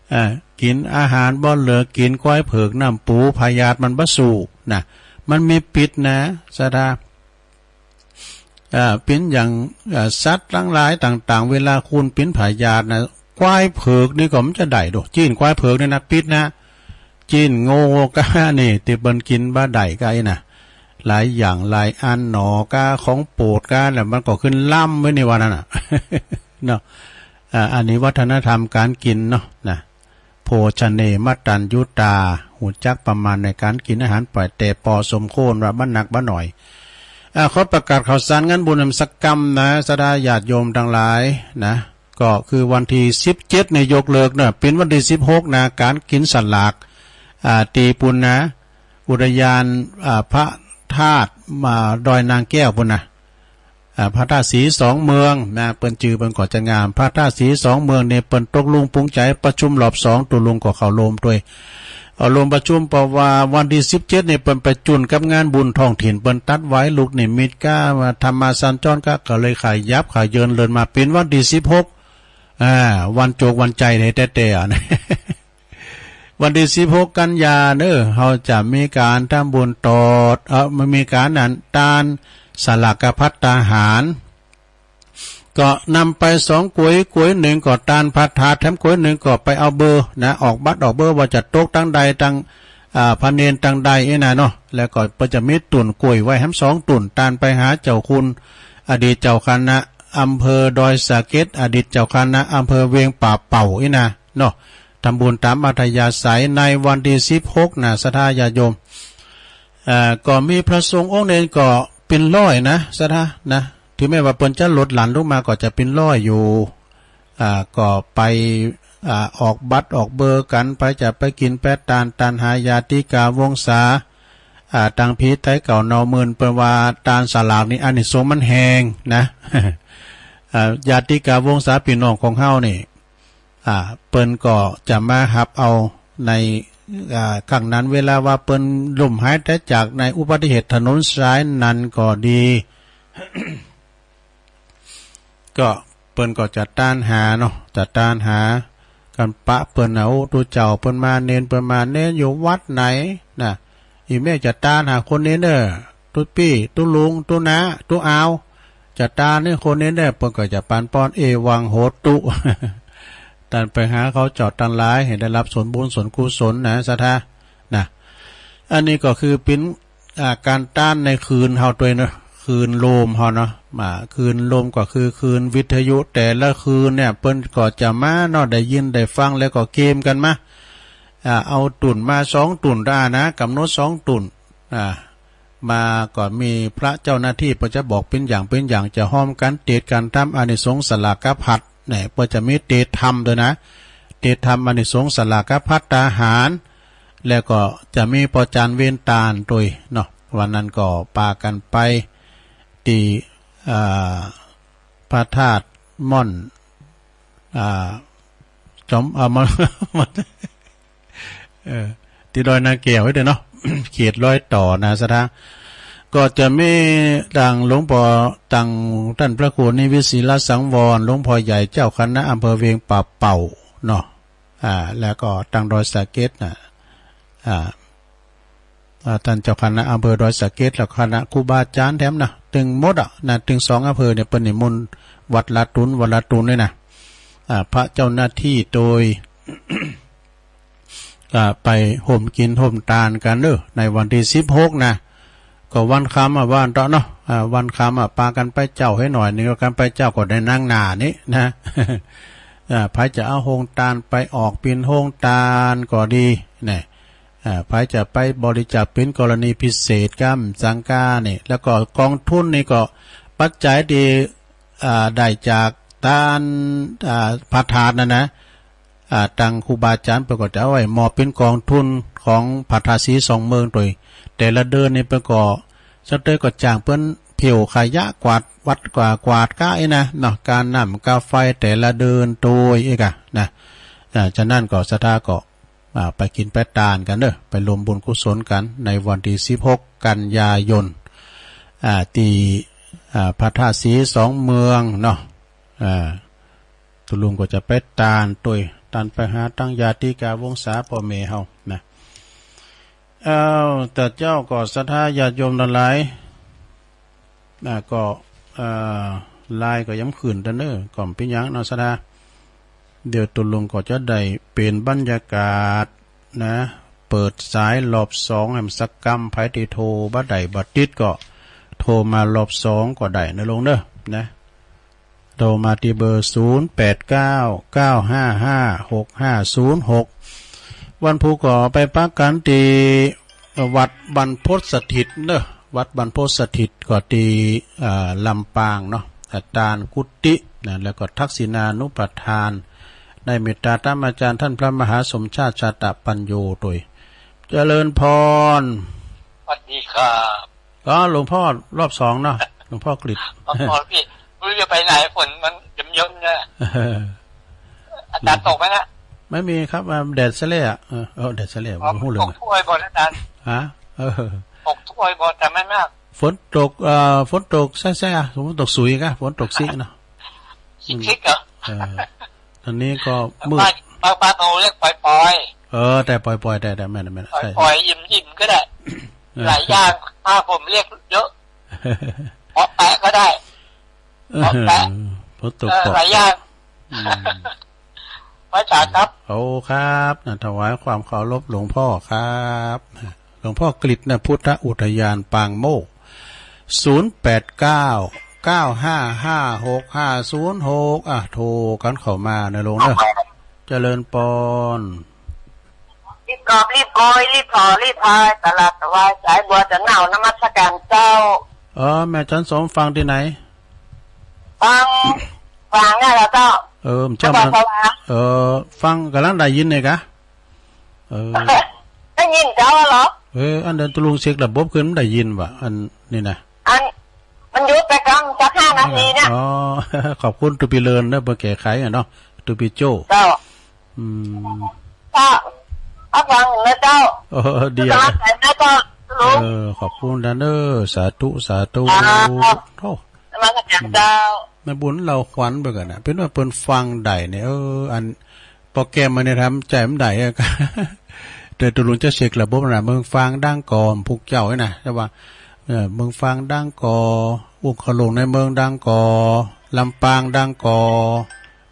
เอ่อ กิ๋นอาหารบ่เลิก กิ๋นควายเผือก น้ำปู พยาธิมันบ่สู้นะ มันมีพิษนะ ศรัทธา เอ่อ เป๋นอย่าง เอ่อ สัตว์ตังหลายต่างๆ เวลาคนเป๋นพยาธินะ ควายเผือกนี่ก็บ่จะได้ดอก จี๊นควายเผือกนี่นะ พิษนะ จี๊นงัวก้านี่ ตี้เปิ้นกิ๋นบ่ได้ก้าอี้นะ หลายอย่างหลายอันหนอก้า ของโปรดก้า แล้วมันก็ขึ้นล้ำไว้ในวันนั้นน่ะ เนาะ อ่า อันนี้วัฒนธรรมก๋านกิ๋นเนาะ นะ โภชเน มะตัญญูตา ฮู้จักประมาณในก๋านกิ๋นอาหารป้อย แต่ปอสมควรว่าบ่หนักบ่หน่อย อ่า ขอประกาศข่าวสารงานบุญนำสักกำนะ ศรัทธาญาติโยมตังหลายนะ ก็คือวันตี้สิบเจ็ดเนี่ยยกเลิกเนาะ เป๋นวันตี้สิบหกนะ ก๋านกิ๋นสลาก อ่า ตี้ปู๊นนะ อุทยาน อ่า พระธาตุ อ่า ดอยนางแก้วปู๊นนะ อ่า พระธาตุสีสองเมืองนะ เปิ้นจื้อเปิ้นก็จะงาม พระธาตุสีสองเมืองเนี่ยเปิ้นตกลุงปลงใจ๋ประชุมรอบสอง ตุ๊ลุงก็เข้าร่วมตวย เข้าร่วมประชุม เพราะว่าวันตี้สิบเจ็ดเนี่ยเปิ้นไปจุ่นกับงานบุญท้องถิ่น เปิ้นตัดไหว้ลูกนิมิตก้า ว่าธรรมาสัญจรก้า ก็เลยขยับขยื่นเลื่อนมาเป๋นวันตี้สิบหก อ่า วันโจกวันใจ๋แต๊ๆ อะนะ วันตี้สิบหกกันยาเนาะ เฮาจะมีก๋านทำบุญตอด เอ่อ มันมีก๋านนั้น ตานสลากภัตตาหาร ก็นำไปสองก๋วย ก๋วยนึ่งก็ตานภัตตาหาร แถมก๋วยนึ่งก็ไปเอาเบอร์นะ ออกบัตรออกเบอร์ว่าจะตกตังใด ตัง อ่า พระเณรตังใดอี้นะเนาะ แล้วก็เปิ้นจะมีตุ๊นก๋วยไว้แหมสองตุ๊น ตานไปหาเจ้าคุณ อดีตเจ้าคณะอำเภอดอยสะเก็ด อดีตเจ้าคณะอำเภอเวียงป่าเป่าอี้นะเนาะ ทำบุญต๋ามอัธยาศัยในวันตี้สิบหกนะ ศรัทธาญาติโยม เอ่อ ก็มีพระสงฆ์องค์เณรก็เป๋นร้อยนะ ศรัทธานะ ถึงแม้ว่าเปิ้นจะลดหลั่นลงมาก็จะเป๋นร้อยอยู่ อ่า ก็ไป อ่า ออกบัตรออกเบอร์กั๋น ไปจะไปกิ๋นไปตาน ตานหาญาติกาวงศา อ่า ตังผีไตเก่าเนาหมื่น เปิ้นว่าตานสลากนี่อานิสงส์มันแฮงนะ อ่า ญาติกาวงศาปี้น้องของเฮานี่ อ่า เปิ้นก็จะมาฮับเอาใน อ่า ครั้งนั้น เวลาว่าเปิ้นล้มหายต๋ายจากในอุบัติเหตุถนนสายนั้นก็ดี ก็เปิ้นก็จะตานหาเนาะ จะตานหากั๋นปะเปิ้นเอา ตุ๊เจ้าเปิ้นมา เณรเปิ้นมา เณรอยู่วัดไหนนะ อี่แม่จะตานหาคนนี้เน่อ ตุ๊ปี้ ตุ๊ลุง ตุ๊น้า ตุ๊อาว จะตานหื้อคนนี้เน่อ เปิ้นก็จะปันป้อน เอวังโหตุ ตานไปหาเขาเจ้าตังหลาย หื้อได้ฮับส่วนบุญส่วนกุศลนะ ศรัทธานะ อันนี้ก็คือเป๋น อ่า ก๋านตานในคืนเฮาตวยเนาะ คืนโลมเฮาเนาะ อ่า คืนโลมก็คือคืนวิทยุ แต่ละคืนเนี่ย เปิ้นก็จะมาเนาะ ได้ยินได้ฟังแล้วก็เกมกั๋นมา อ่า เอาตุ๊นมาสองตุ๊นตานะ ก๋ำหนดสองตุ๊น อ่า มาก็มีพระเจ้าหน้าตี้เปิ้นจะบอกเป๋นอย่างเป๋นอย่าง จะฮ่วมกั๋นเตสน์กั๋นทำอานิสงส์สลากภัตตาหาร เนี่ย เปิ้นจะมีเตสน์ทำตวยนะ เตสน์ทำอานิสงส์สลากภัตตาหาร แล้วก็จะมีป้อจ๋ารย์เวรตานตวยเนาะ วันนั้นก็ปากั๋นไปตี้ อ่า พระธาตุม่อน อ่า จอม อ่า ม่อน ม่อน เออ ตี้ดอยนาแก้วไว้เด้อเนาะ เขตรอยต่อนะ ศรัทธา ก็จะมีตังหลวงป้อ ตังต้านพระครูนิวิทย์ศิลสังวร หลวงป้อใหญ่เจ้าคณะอำเภอเวียงป่าเป่าเนาะ อ่า แล้วก็ตังดอยสะเก็ดนะ อ่า อ่า ต้านเจ้าคณะอำเภอดอยสะเก็ด แล้วคณะครูบาอาจ๋ารย์แถมนะ ตึงหมดอะนะ ตึงสองอำเภอเนี่ย เปิ้นนิมนต์วัดละตุ๊น วัดละตุ๊นเลยนะ อ่า พระเจ้าหน้าตี้โตย อ่า ไปฮ่วมกิ๋นฮ่วมตานกั๋นเน่อ ในวันตี้สิบหกนะ ก็วันค่ำอะ วันเต๊าะเนาะ อ่า วันค่ำอะ ปากั๋นไปเจ๊าหื้อหน่อยนึ่ง กั๋นไปเจ๊าก็ได้นั่งหน้านี้นะ อ่า ใผจะเอาโฮงตานไปออกเป๋นโฮงตานก็ดีนะ อ่า ใผจะไปบริจาคเป๋นกรณีพิเศษก้ำสังกานี่ แล้วก็กองทุนนี่ก็ปัจจัยตี้ อ่า ได้จากตาน อ่า พระธาตุนั่นนะ อ่า ตังครูบาอาจ๋ารย์เปิ้นก็จะเอาไว้มอบเป๋นกองทุนของพระธาตุสีสองเมืองตวย แต่ละเดือนนี่เปิ้นก็ สะเตยก็จ้างเปิ้นเผี้ยวขยะกวาดวัด กวาด กวาดก้าอี้นะเนาะ ก้าน้ำก้าไฟแต่ละเดือนตวยอี้ก่ะนะ อ่า ฉะนั้นก็ศรัทธาก็ อ่า ไปกิ๋นไปตานกั๋นเน่อ ไปร่วมบุญกุศลกั๋นในวันตี้สิบหกกันยายน อ่า ตี้ อ่า พระธาตุสีสองเมืองเนาะ อ่า ตุ๊ลุงก็จะไปตานตวย ตานไปหาตังญาติกาวงศาป้อแม่เฮานะ อ้าว แต่เจ้าก็ศรัทธาญาติโยมตังหลาย อ่า ก็ อ่า ไลน์ก็ยังขึ้นตะเน่อ ก็บ่เป๋นหยังเนาะศรัทธา เดี๋ยวตุ๊ลุงก็จะได้เป๋นบรรยากาศนะ เปิดสายรอบสองแหมสักกำ ใผตี้โทรบ่ได้บ่ติดก็โทรมารอบสองก็ได้นะลุงเน่อ นะ โทรมาตี้เบอร์ ศูนย์แปดเก้า เก้าห้าห้า หกห้าศูนย์หก วันพูกก็ไปปักกั๋นตี้วัดบรรพตสถิตเนาะ วัดบรรพตสถิตก็ตี้ อ่า ลำปางเนาะ อาจารย์กุฏินะ แล้วก็ทักษิณานุปทาน ได้เมตตาตามอาจารย์ต้านพระมหาสมชาติ ชาตปัญโญ ตวย เจริญปอน สวัสดีครับ ก็หลวงพ่อรอบสองเนาะ หลวงพ่อกฤษ อ๋อ พี่ ไม่รู้จะไปไหน ฝนมันเยิ้มๆ เนี่ย อาจารย์ตกไหมนะ ไม่มีครับ อ่า แดดซะแล้ว เออ เออ แดดซะแล้ว อ๋อ บ่ฮู้เรื่อง ตกทั่วไปหมด อาจารย์ ฮะ เออ ตกทั่วไปหมด แต่ไม่มาก ฝนตก เอ่อ ฝนตกแซ่ๆ อะ ฝนตกสุยกะ ฝนตกซิกเนาะ ซิกๆ เหรอ เออ ตอนนี้ก็มืด บาง บาง บางคนเรียกปอยๆ เออ แต่ปอยๆ แต่ แต่แม่น แม่น ใช่ ปอยๆ อิ่มๆ ก็ได้ เออ หลายอย่าง ถ้าผมเรียกเยอะ เปาะแปะก็ได้ เปาะแปะ เออ ฝนตก เออ เปาะ หลายอย่าง อืม ไหว้สาครับ โอ้ ครับนะ ถวายความเคารพหลวงพ่อครับ หลวงพ่อกฤษนะ พุทธอุทยานปางโมกข์ ศูนย์แปดเก้า เก้าห้าห้า หกห้าศูนย์หก อ่ะ โทรกั๋นเข้ามานะโยมเนาะ เจริญปอน รีบกอบรีบโกย รีบถอรีบพาย ตลาดถวายสายบัวจะเน่า นมัสการเจ้า เออ แม่จันสมฟังตี้ไหน ฟัง ฟังเนี่ยแหละเจ้า เออ เจ้ามัน นครสวรรค์ เออ ฟังก่ำลังได้ยินเนี่ยกะ เออ ได้ยินเจ้าเหรอ เออ อันเดินตุลุงเช็คระบบขึ้นมันได้ยินว่ะ อันนี้นะ อัน มันหยุดไปก่อนสักห้านาทีเนี่ย อ๋อ ขอบคุณตุ๊ปีเลินเนาะ เปิ้นแก้ไขอะเนาะ ตุ๊ปีโจ้ เจ้า อืม ก็ ก็ฟังนะเจ้า เออ ดีอะ กำลังใจนะเจ้า ลุง เออ ขอบคุณนะเน้อ สาธุ สาธุ ครับ โอ้ นมัสการเจ้า แม่บุญเหล่าขวัญไปก่อนนะ เปิ้นว่าเปิ้นฟังได้เนี่ย เออ อัน โปรแกรมมันเนี่ยทำใจ๋มันได้อะ แต่ตุ๊ลุงจะเช็คระบบนะ เมืองฟางดังก่อ พุกเจ้าเนี่ยนะ แต่ว่า เออ เมืองฟางดังก่อ อุ้งขลุงในเมืองดังก่อ ลำปางดังก่อ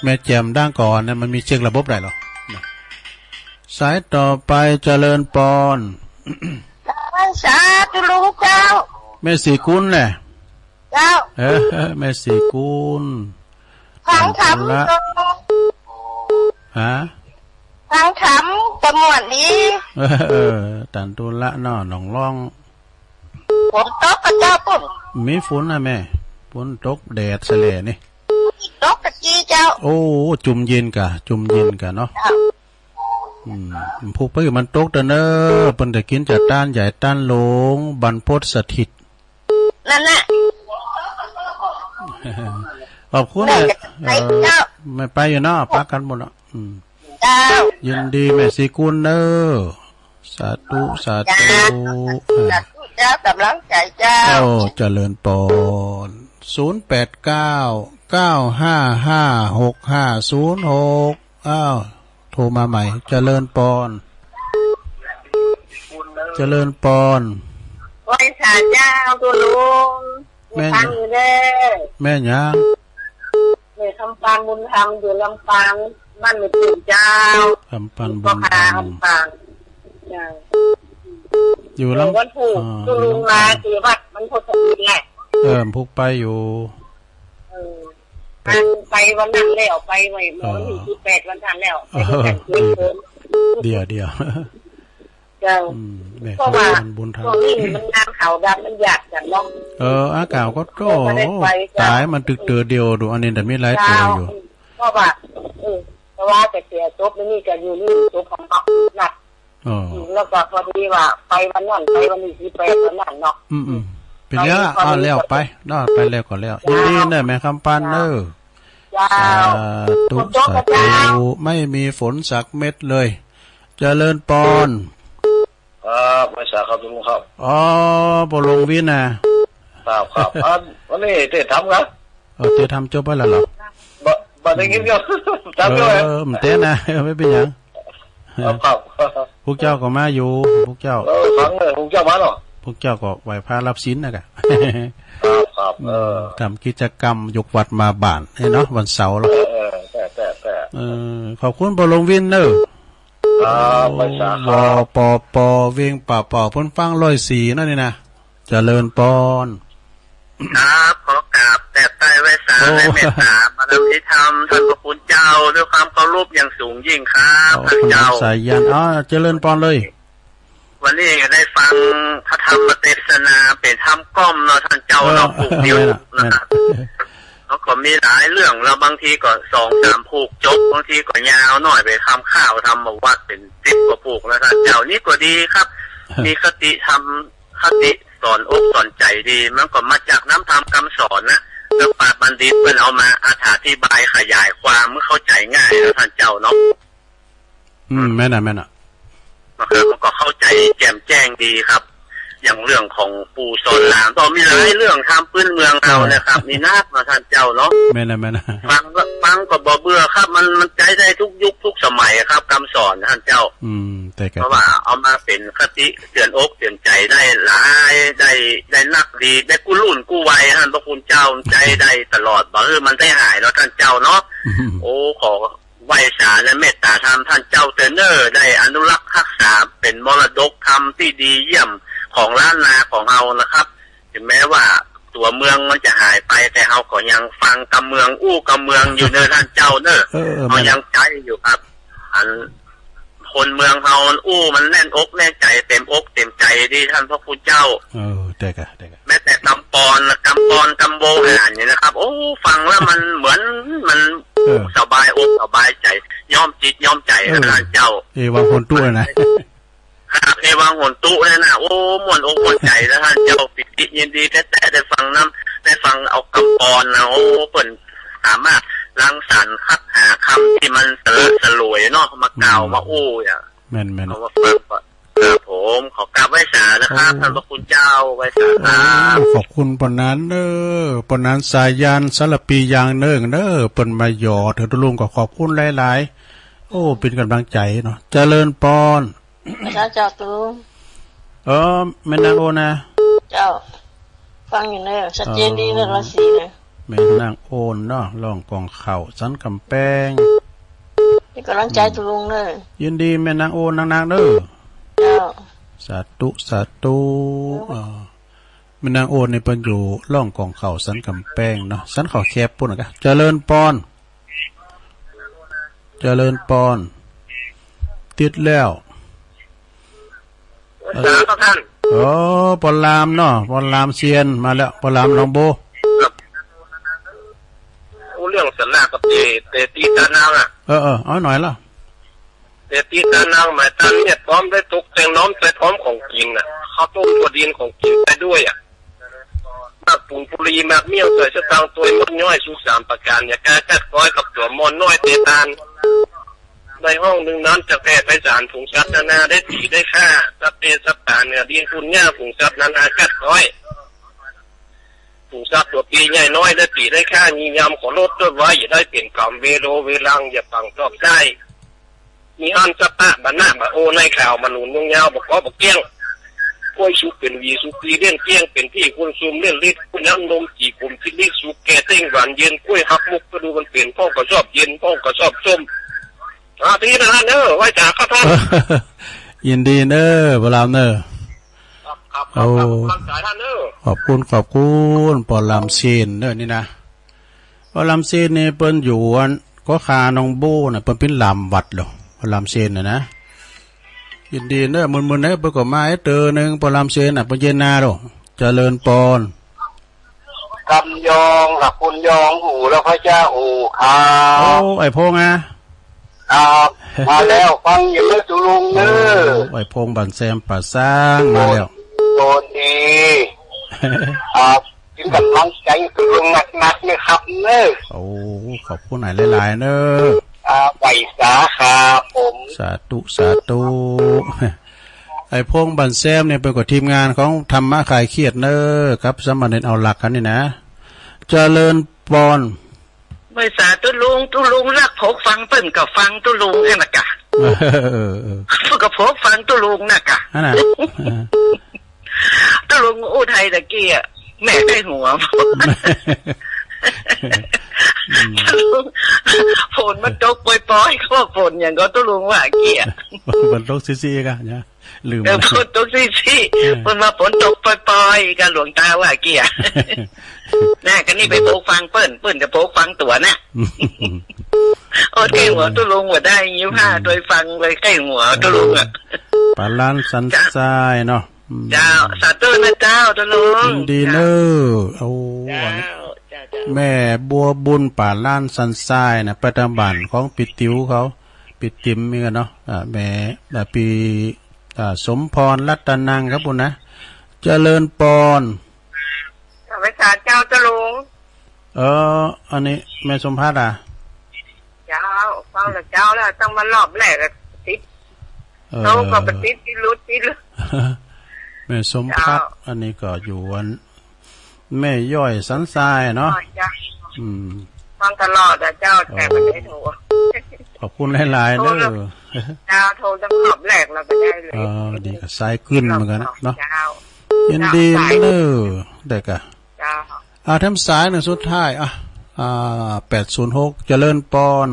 แม่แจ่มดังก่อ อันนั้นมันมีเช็คระบบได้เหรอ สายต่อไป เจริญปอน สาธุลุงเจ้า แม่ศรีกุลแหละ เจ้า เออ แม่ศรีกุล ฟังธรรม ตันตุละ ฮะ ฟังธรรมจะม่วนดี เออ ตันตุละเนาะ หนองร้อง ฝนตกกะเจ้าปุ้น มีฝนนะแม่ ฝนตกแดดแสล่นี่ ตกกะกี้เจ้า โอ้ จุ่มเย็นกะ จุ่มเย็นกะเนาะ เจ้า อืม พุกไปมันตกเต๊อะเน้อ เปิ้นจะกิ๋นจะต้านใหญ่ต้านหลวง บรรพตสถิต นั่นแหละ ขอบคุณ แม่ นะ ไป เออ เจ้า แม่ไปอยู่เนาะ ปักกั๋นหมดเนาะ อืม เจ้า ยินดีแม่ศรีกุลเน้อ สาธุ สาธุ เจ้า เออ สาธุเจ้า กำลังใจ๋เจ้า โอ้ เจริญปอน ศูนย์แปดเก้า เก้าห้าห้า หกห้าศูนย์หก อ้าว โทรมาใหม่ เจริญปอน เจริญปอน ไหว้สาเจ้าตุ๊ลุง แม่ ฟังอยู่เด้อ แม่หยัง แม่คำปานบุญธรรม อยู่ลำปาง บ้านแม่ตุ่มเจ้า คำปานบุญธรรม พ่อค้าลำปาง เจ้า อยู่ลำ เออ วันพุธ อ๋อ ตุ๊ลุงมา อยู่ลำปาง ตี้วัดบรรพตสถิตแหละ เออ พุกไปอยู่ เออ อันไปวันนั้นแล้ว ไปไว้เมื่อวันตี้ เออ สิบแปด วันนั้นแล้ว ไปด้วยกั๋น เออ เจ็ดคน เดี๋ยว เดี๋ยว เจ้า อืม แม่ เพราะว่า คำปานบุญธรรม ช่วงนี้มันงานเขาดำ มันยากจังเนาะ เออ อากาศก็โต บ่ได้ไป เจ้า ต๋ายมันตึกเต๋อเดียวดู อันนี้แต่มีหลายตั๋วอยู่ เจ้า เพราะว่า เออ แต่ว่าจะเสียศพนี่ก็อยู่นี่ ศพของเขานัด อ๋อ แล้วก็พอดีว่าไปวันนั้น ไปวันตี้ สิบแปด วันนั้นเนาะ อืม อืม ไปแล้ว ไป เอาแล้วไปเนาะ ไปแล้วก็แล้ว เจ้า ยินดีเน้อแม่คำปานเน้อ เจ้า สาธุ สาธุ ไม่มีฝนสักเม็ดเลย เจริญปอน ครับ ไหว้สาครับตุ๊ลุงครับ อ๋อ ปอหลวงวินนะ ครับ ครับ อัน วันนี้เทศน์ธรรมครับ เออ เทศน์ธรรมจบไปแล้วเหรอ บ่ บ่ได้ยินครับ ตามด้วย เออ บ่เต้นนะ ไม่เป็นหยัง ครับ ครับ พวกเจ้าก็มาอยู่ พวกเจ้า เออ ฟังเลย พวกเจ้ามาเนาะ พวกเจ้าก็ไหว้พระรับศีลนะกะ ครับ ครับ เออ ทำกิจกรรมยกวัดมาบ้านให้เนาะ วันเสาร์เนาะ เออ เออ แต่ แต่ แต่ เออ ขอบคุณปอหลวงวินเน้อ ครับ ไหว้สาครับ วปป เวียงป่าเป้า เปิ้นฟังร้อยสี่นั่นนี่นะ เจริญปอน ครับ ขอกราบแต่ จัดใต้ไหว้สา โอ้ ในเมตตาบารมีธรรม ต้านพระคุณเจ้า ด้วยความเคารพอย่างสูงยิ่งครับ โอ้ ท่านเจ้า สายัน อ๋อ เจริญปอนเลย วันนี้ได้ฟังพระธรรมเทศนา เป๋นธรรมกล่อมเนาะ ท่านเจ้า เออ เนาะ ผูกเดี่ยว แม่นอะ นะครับ แม่น แล้วก็มีหลายเรื่อง แล้วบางทีก็สองสามผูกจบ บางทีก็ยาวหน่อย ไปทำข้าวทำวัตรเป๋นสิบกว่าผูกนะ ท่านเจ้า นี่ก็ดีครับ มีคติธรรม คติสอนอกสอนใจดี มันก็มาจากน้ำธรรมคำสอนนะ แล้วปราชญ์บัณฑิตเปิ้นเอามาอธิบายขยายความเมื่อเข้าใจง่ายนะ ท่านเจ้าเนาะ อืม แม่นอะ แม่นอะ นะครับ มันก็เข้าใจแจ่มแจ้งดีครับ อย่างเรื่องของปู่สอนราม ก็มีหลายเรื่องธรรมพื้นเมืองเฮานะครับ มีนักนะ ท่านเจ้าเนาะ แม่นอะ แม่นอะ ฟัง ฟังก็บ่เบื่อครับ มัน มันใจ๊ได้ทุกยุคทุกสมัยครับ คำสอน ท่านเจ้า อืม แต่ก็ เพราะว่าเอามาเป๋นคติเตือนอกเตือนใจได้หลาย ได้ ได้นักดี ได้กู้รุ่นกู้วัย ท่านพระคุณเจ้า ใจ๊ได้ตลอด บ่หื้อมันได้หายเนาะ ท่านเจ้าเนาะ อืม โอ้ ขอ ไหว้สาและเมตตาธรรมท่านเจ้าเต๊อะเน่อ ได้อนุรักษ์ฮักษาเป๋นมรดกธรรมตี้ดีเยี่ยมของล้านนาของเฮานะครับ ถึงแม้ว่าตั๋วเมืองมันจะหายไป แต่เฮาก็ยังฟังกำเมืองอู้กำเมืองอยู่เน่อ ท่านเจ้าเน่อ เออ เออ เฮายังใจ๊อยู่ครับ อันคนเมืองเฮาอู้มันแน่นอกแน่นใจ๋ เต๋มอกเต๋มใจ๋ดี ท่านพระคุณเจ้า เออ แต่ก็ แต่ก็ แม้แต่กำปอนนะ กำปอน กำโวหารนี่นะครับ โอ้ ฟังแล้วมันเหมือนมัน เออ สบายอกสบายใจ๋ ย้อมจิตย้อมใจ๋นะ เออ ท่านเจ้า เอวังโหนตุนะ ครับ เอวังโหนตุเนี่ยนะ โอ้ ม่วนอกม่วนใจ๋นะ ท่านเจ้า ปีติยินดีแต๊ๆ ได้ฟังนำ ได้ฟังเอากำปอนนะ โอ้ เปิ้นสามารถรังสรรค์คัดหาคำตี้มันสละสลวยเนาะ มากล่าว อืม มาอู้อะ แม่นๆ เอามาฟังก่อน ครับผม ขอกราบไหว้สานะครับ โอ้ ท่านพระคุณเจ้า ไหว้สาครับ โอ้ ขอบคุณป้อหนานเน่อ ป้อหนานสายัน สารภียางเนิ่งเน่อ เปิ้นมาหยอดหื้อตุ๊ลุง ก็ขอบคุณหลายๆ โอ้ เป๋นก๋ำลังใจ๋เนาะ เจริญปอน เจ้า เจ้าตุ๊ลุง เออ แม่นางโอนนะ เจ้า ฟังอยู่เน่อ ชัดเจนดีเน่อ เออ ราศีเน่อ แม่นางโอนเนาะ ร้องก่องเข่าสันก๋ำแปง เป๋นก๋ำลังใจ๋ตุ๊ลุงเน่อ ยินดีแม่นางโอนนักๆ เน่อ เจ้า สาธุ สาธุ เออ แม่นางโอนนี่เปิ้นอยู่ร้องก่องเข่าสันก๋ำแปงเนาะ สันเขาแคบปู้นนะกะ เจริญปอน เจริญปอน ติดแล้ว สาธุครับท่าน โอ้ ป้อหลามเนาะ ป้อหลามเซียนมาแล้ว ป้อหลามหนองโบ ครับ อู้เรื่องสนะก็เต เตตี้ตานางอะ เออ เออ เอาหน่อยละ เตตี้ตานางหมายตานเมียดพร้อม ได้ตกแต่งน้อมใส่พร้อมของกิ๋นน่ะ ข้าวต้มถั่วดินของกิ๋นไปด้วยอะ หมากปูนปุรี หมากเมี่ยง ใส่สตางค์ตวย มดย้อย สุขสามประก๋าน อย่ากล้ากัดก๊อยกับตั๋วม่อนน้อยเตตาน ในห้องนึ่งนั้นจะแผ่ไพศาล ฝูงสัตว์นานาได้ตี๋ได้ฆ่า สัพเพสัตตา เหนือดินปุญญา ฝูงสัตว์นานากัดก๊อย ฝูงสัตว์ตั๋วปีใหญ่น้อยได้ตี๋ได้ฆ่า ยียามขอโลดโต้ษไว้ อย่าได้เป๋นกรรม เวโรเวรัง อย่าปังตอบได้ มีอันสะปะบะนะบะโอ ในข่าวมะหนุนยงยาว บ่เกาะบ่เกี้ยง ก้วยสุกเป๋นหวีสุกปลี เล่นเกี้ยงเป๋นตี้ คนซุมเล่นฤทธิ์ ผู้น้ำนมจี๋ผมพิลิก สุกแก่เต้งหวานเย็น ก้วยฮักมุกก็ดูมันเป๋น พ่องก็ชอบเย็น พ่องก็ชอบส้ม อ่า ตี้นะเน่อ ไหว้สาครับท่าน ยินดีเน่อ ป้อหลามเน่อ ครับ ครับ ครับ โอ้ ครับ ผมตั้งใจท่านเน่อ ขอบคุณ ขอบคุณ ป้อหลามเซียนเน่อนี่นะ ป้อหลามเซียนนี่เปิ้นอยู่อัน ก็คาหนองโบน่ะ เปิ้นเป๋นหลามวัดเหรอ ป้อหลามเซียนน่ะนะ ยินดีเน่อ มึนๆ เน่อ เปิ้นก็มาอีกเตื้อนึ่ง ป้อหลามเซียนน่ะ เปิ้นเยียะหน้าเหรอ เจริญปอน กำยองละคุณยองหูแล้วพระเจ้าหูครับ โอ้ ไอ้พงษ์อะ ครับ มาแล้ว ฟังอยู่เน่อตุ๊ลุงเน่อ โอ้ ไอ้พงษ์บ้านแซมป่าซางมาแล้ว โดนดี ครับ เป๋นก๋ำลังใจ๋ตุ๊ลุงนักๆ เน่อครับเน่อ โอ้ ขอบคุณหลายๆ เน่อ อ่า ไหว้สาครับผม สาธุ สาธุ ไอ้พงษ์บ้านแซมเนี่ยเปิ้นก็ทีมงานของธรรมะคลายเครียดเน่อ กับสามเณรเอาหลักกั๋นนี่นะ เจริญปอน ไหว้สาตุ๊ลุง ตุ๊ลุงลักผกฟัง เปิ้นก็ฟังตุ๊ลุงหั้นน่ะกะ เออ เออ เปิ้นก็ผกฟังตุ๊ลุงน่ะกะ หั้นน่ะ ตุ๊ลุงอู้ไทยตะกี้อะ แม่ใก้หัว อืม ตุ๊ลุงผ นมันตกปอยๆ ก็ว่าฝนหยังก็ตุ๊ลุงว่าเกี้ย ฝนตกซี้ๆ กะเนี่ย ลืม เออ ฝนตกซี้ๆ เออ เปิ้นว่าฝนตกปอยๆ กะหลวงตาว่าเกี้ย น่ะ กะนี่ไปโผฟังเปิ้น เปิ้นจะโผฟังตั๋วน่ะ โอ้ แก้หัวตุ๊ลุงว่าได้ ยี่สิบห้า อืม ตวยฟังเลย แก้หัวตุ๊ลุงอะ ป๋าล้านสันทรายเนาะ อืม เจ้า สาธุนะเจ้าตุ๊ลุง ยินดีเน้อ เจ้า โอ้ เจ้า อันนี้ เจ้า เจ้า แม่บัวบุญป๋าล้านสันทรายน่ะ ไปต๋ามบ้านของปี้ติ๋วเขา ปี้ติ๋มนี่กั๋นเนาะ อ่า แม่ อ่า ปี้ อ่า สมพรรัตนังครับพุ้นนะ เจริญปอน ข้าพเจ้าเจ้าตุ๊ลุง เออ อันนี้แม่สมภัทรอะ เจ้า ฟังแล้วเจ้าแล้ว ต้องมารอบแรกอะติด เออ โทรก็บ่ติด ติดหลุด ติดหลุด แม่สมภัทร เจ้า อันนี้ก็อยู่อัน แม่ย้อยสันทรายเนาะ อ๋อ เจ้า อืม ฟังตลอดอะเจ้า แต่บ่ได้โทร ขอบคุณหลายๆ เน้อ โทรแล้ว เจ้า โทรตั้งรอบแรกแล้วก็ได้เลย เออ ดีกับสายขึ้นเหมือนกั๋นเนาะ เจ้า ยินดีเน้อ ได้กะ เจ้า อ่า แถมสายหนึ่งสุดท้าย อ่ะ อ่า แปดศูนย์หก เจริญปอน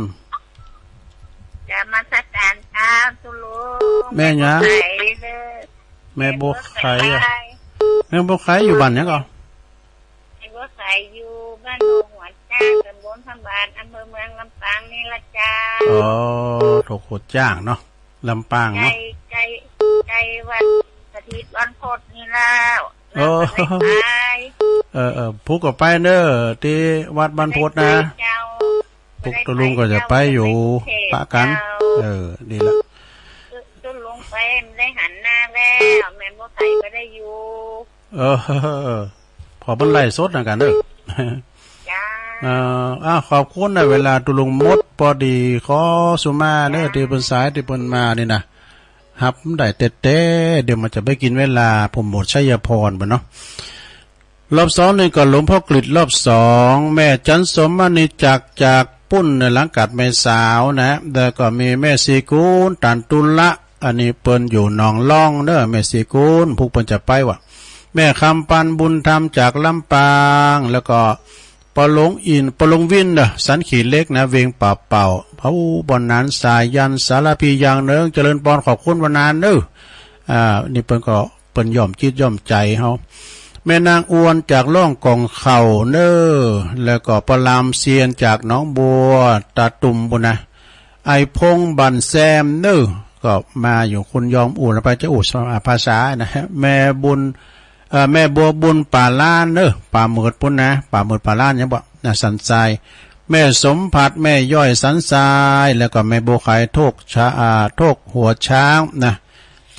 นมัสก๋านเจ้าตุ๊ลุง แม่หยัง แม่บัวไข่เน้อ แม่บัวไข่อะ แม่บัวไข่อยู่บ้านหยังก่อ แม่บัวไข่อยู่บ้านหัวจ้าง ตำบลพระบาท อำเภอเมืองลำปางนี่ละเจ้า อ๋อ ถกหัวจ้างเนาะ ลำปางเนาะ ใก้ ใก้ ใก้วัดสถิตวันพจน์นี่แล้ว โอ้ แล้วก็ได้ไป เออ เออ พุกก็ไปเน้อ ตี้วัดวันพจน์นะ ได้ไปเจ้า พุกตุ๊ลุงก็จะไปอยู่ ได้ไปเจ้า ปะกั๋น ได้ไปเจ้า เออ ดีละ ตุ๊ ตุ๊ลุงไปบ่ได้หันหน้าแล้ว แม่บัวไข่ก็ได้อยู่ เออ ขอเปิ้นไลฟ์สดนะกั๋นเน้อ จ้า เอ่อ อ้าว ขอบคุณนะ เวลาตุ๊ลุงหมดปอดี ขอสุมาเน้อ เจ้า ตี้เปิ้นสายตี้เปิ้นมานี่นะ ฮับได้แต๊ๆ เดี๋ยวมันจะไปกิ๋นเวลา ผมหมดชัยพรไปเนาะ รอบสองนี่ก็หลวงพ่อกฤษรอบสอง แม่จันสมมณีจักรจากปุ้นในหลังกาดแม่สาวนะ แล้วก็มีแม่ศรีกูล ตันตุละ อันนี้เปิ้นอยู่หนองล่องเน้อ แม่ศรีกูล พุกเปิ้นจะไปว่ะ แม่คำปันบุญธรรมจากลำปาง แล้วก็ป้อหลวงอิน ป้อหลวงวินเน้อ สันขีเหล็กนะ เวียงป่าเป่า เผาบ่อนนานสายัน สารพีอย่างเนิง เจริญปอน ขอบคุณบ่อนนานเน้อ อ่า นี่เปิ้นก็ เปิ้นย้อมจิตย้อมใจ๋เฮา แม่นางอวนจากล่องก่องเข่าเน้อ แล้วก็ป้อลามเซียนจากหนองบัว ตาตุ่มปุ้นนะ ไอ้พงษ์บ้านแซมเน้อ ก็มาอยู่ คุณยอมอู่นะ ไปจะอู้ภาษานะ แม่บุญ เอ่อ แม่บัวบุญป่าล้านเน้อ ป่าเหมิดปุ้นนะ ป่าเหมิดป่าล้านหยังบ่นะ สันทราย แม่สมภัทร แม่ย้อยสันทราย แล้วก็แม่บัวไข่โทกช้า อ่า โทกหัวช้างนะ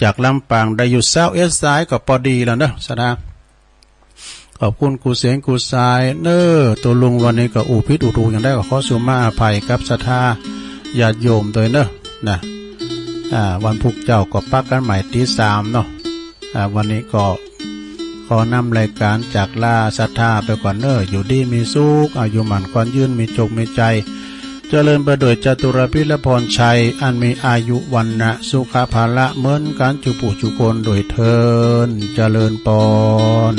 จากลำปาง ได้อยู่ซาวเอ็ดสายก็ปอดีแล้วเน้อ สาธุ ขอบคุณกู้เสียงกู้สายเน้อ ตุ๊ลุงวันนี้ก็อู้ผิดอู้ถูกอย่างใดก็ขอสุมาอภัยกับศรัทธาญาติโยมตวยเน้อ นะ อ่า วันพุธเจ้าก็ปะกั๋นใหม่ตีสามเนาะ อ่า วันนี้ก็ขอนำรายก๋านจากลาศรัทธาไปก่อนเน้อ อยู่ดีมีสุข อายุหมั้นขวัญยืน มีโจคมีชัย เจริญไปโดยจตุรพิธและพรชัย อันมีอายุวรรณะสุขะพละเหมือนกั๋นจุผู้จุคนโดยเทอญ เจริญปอน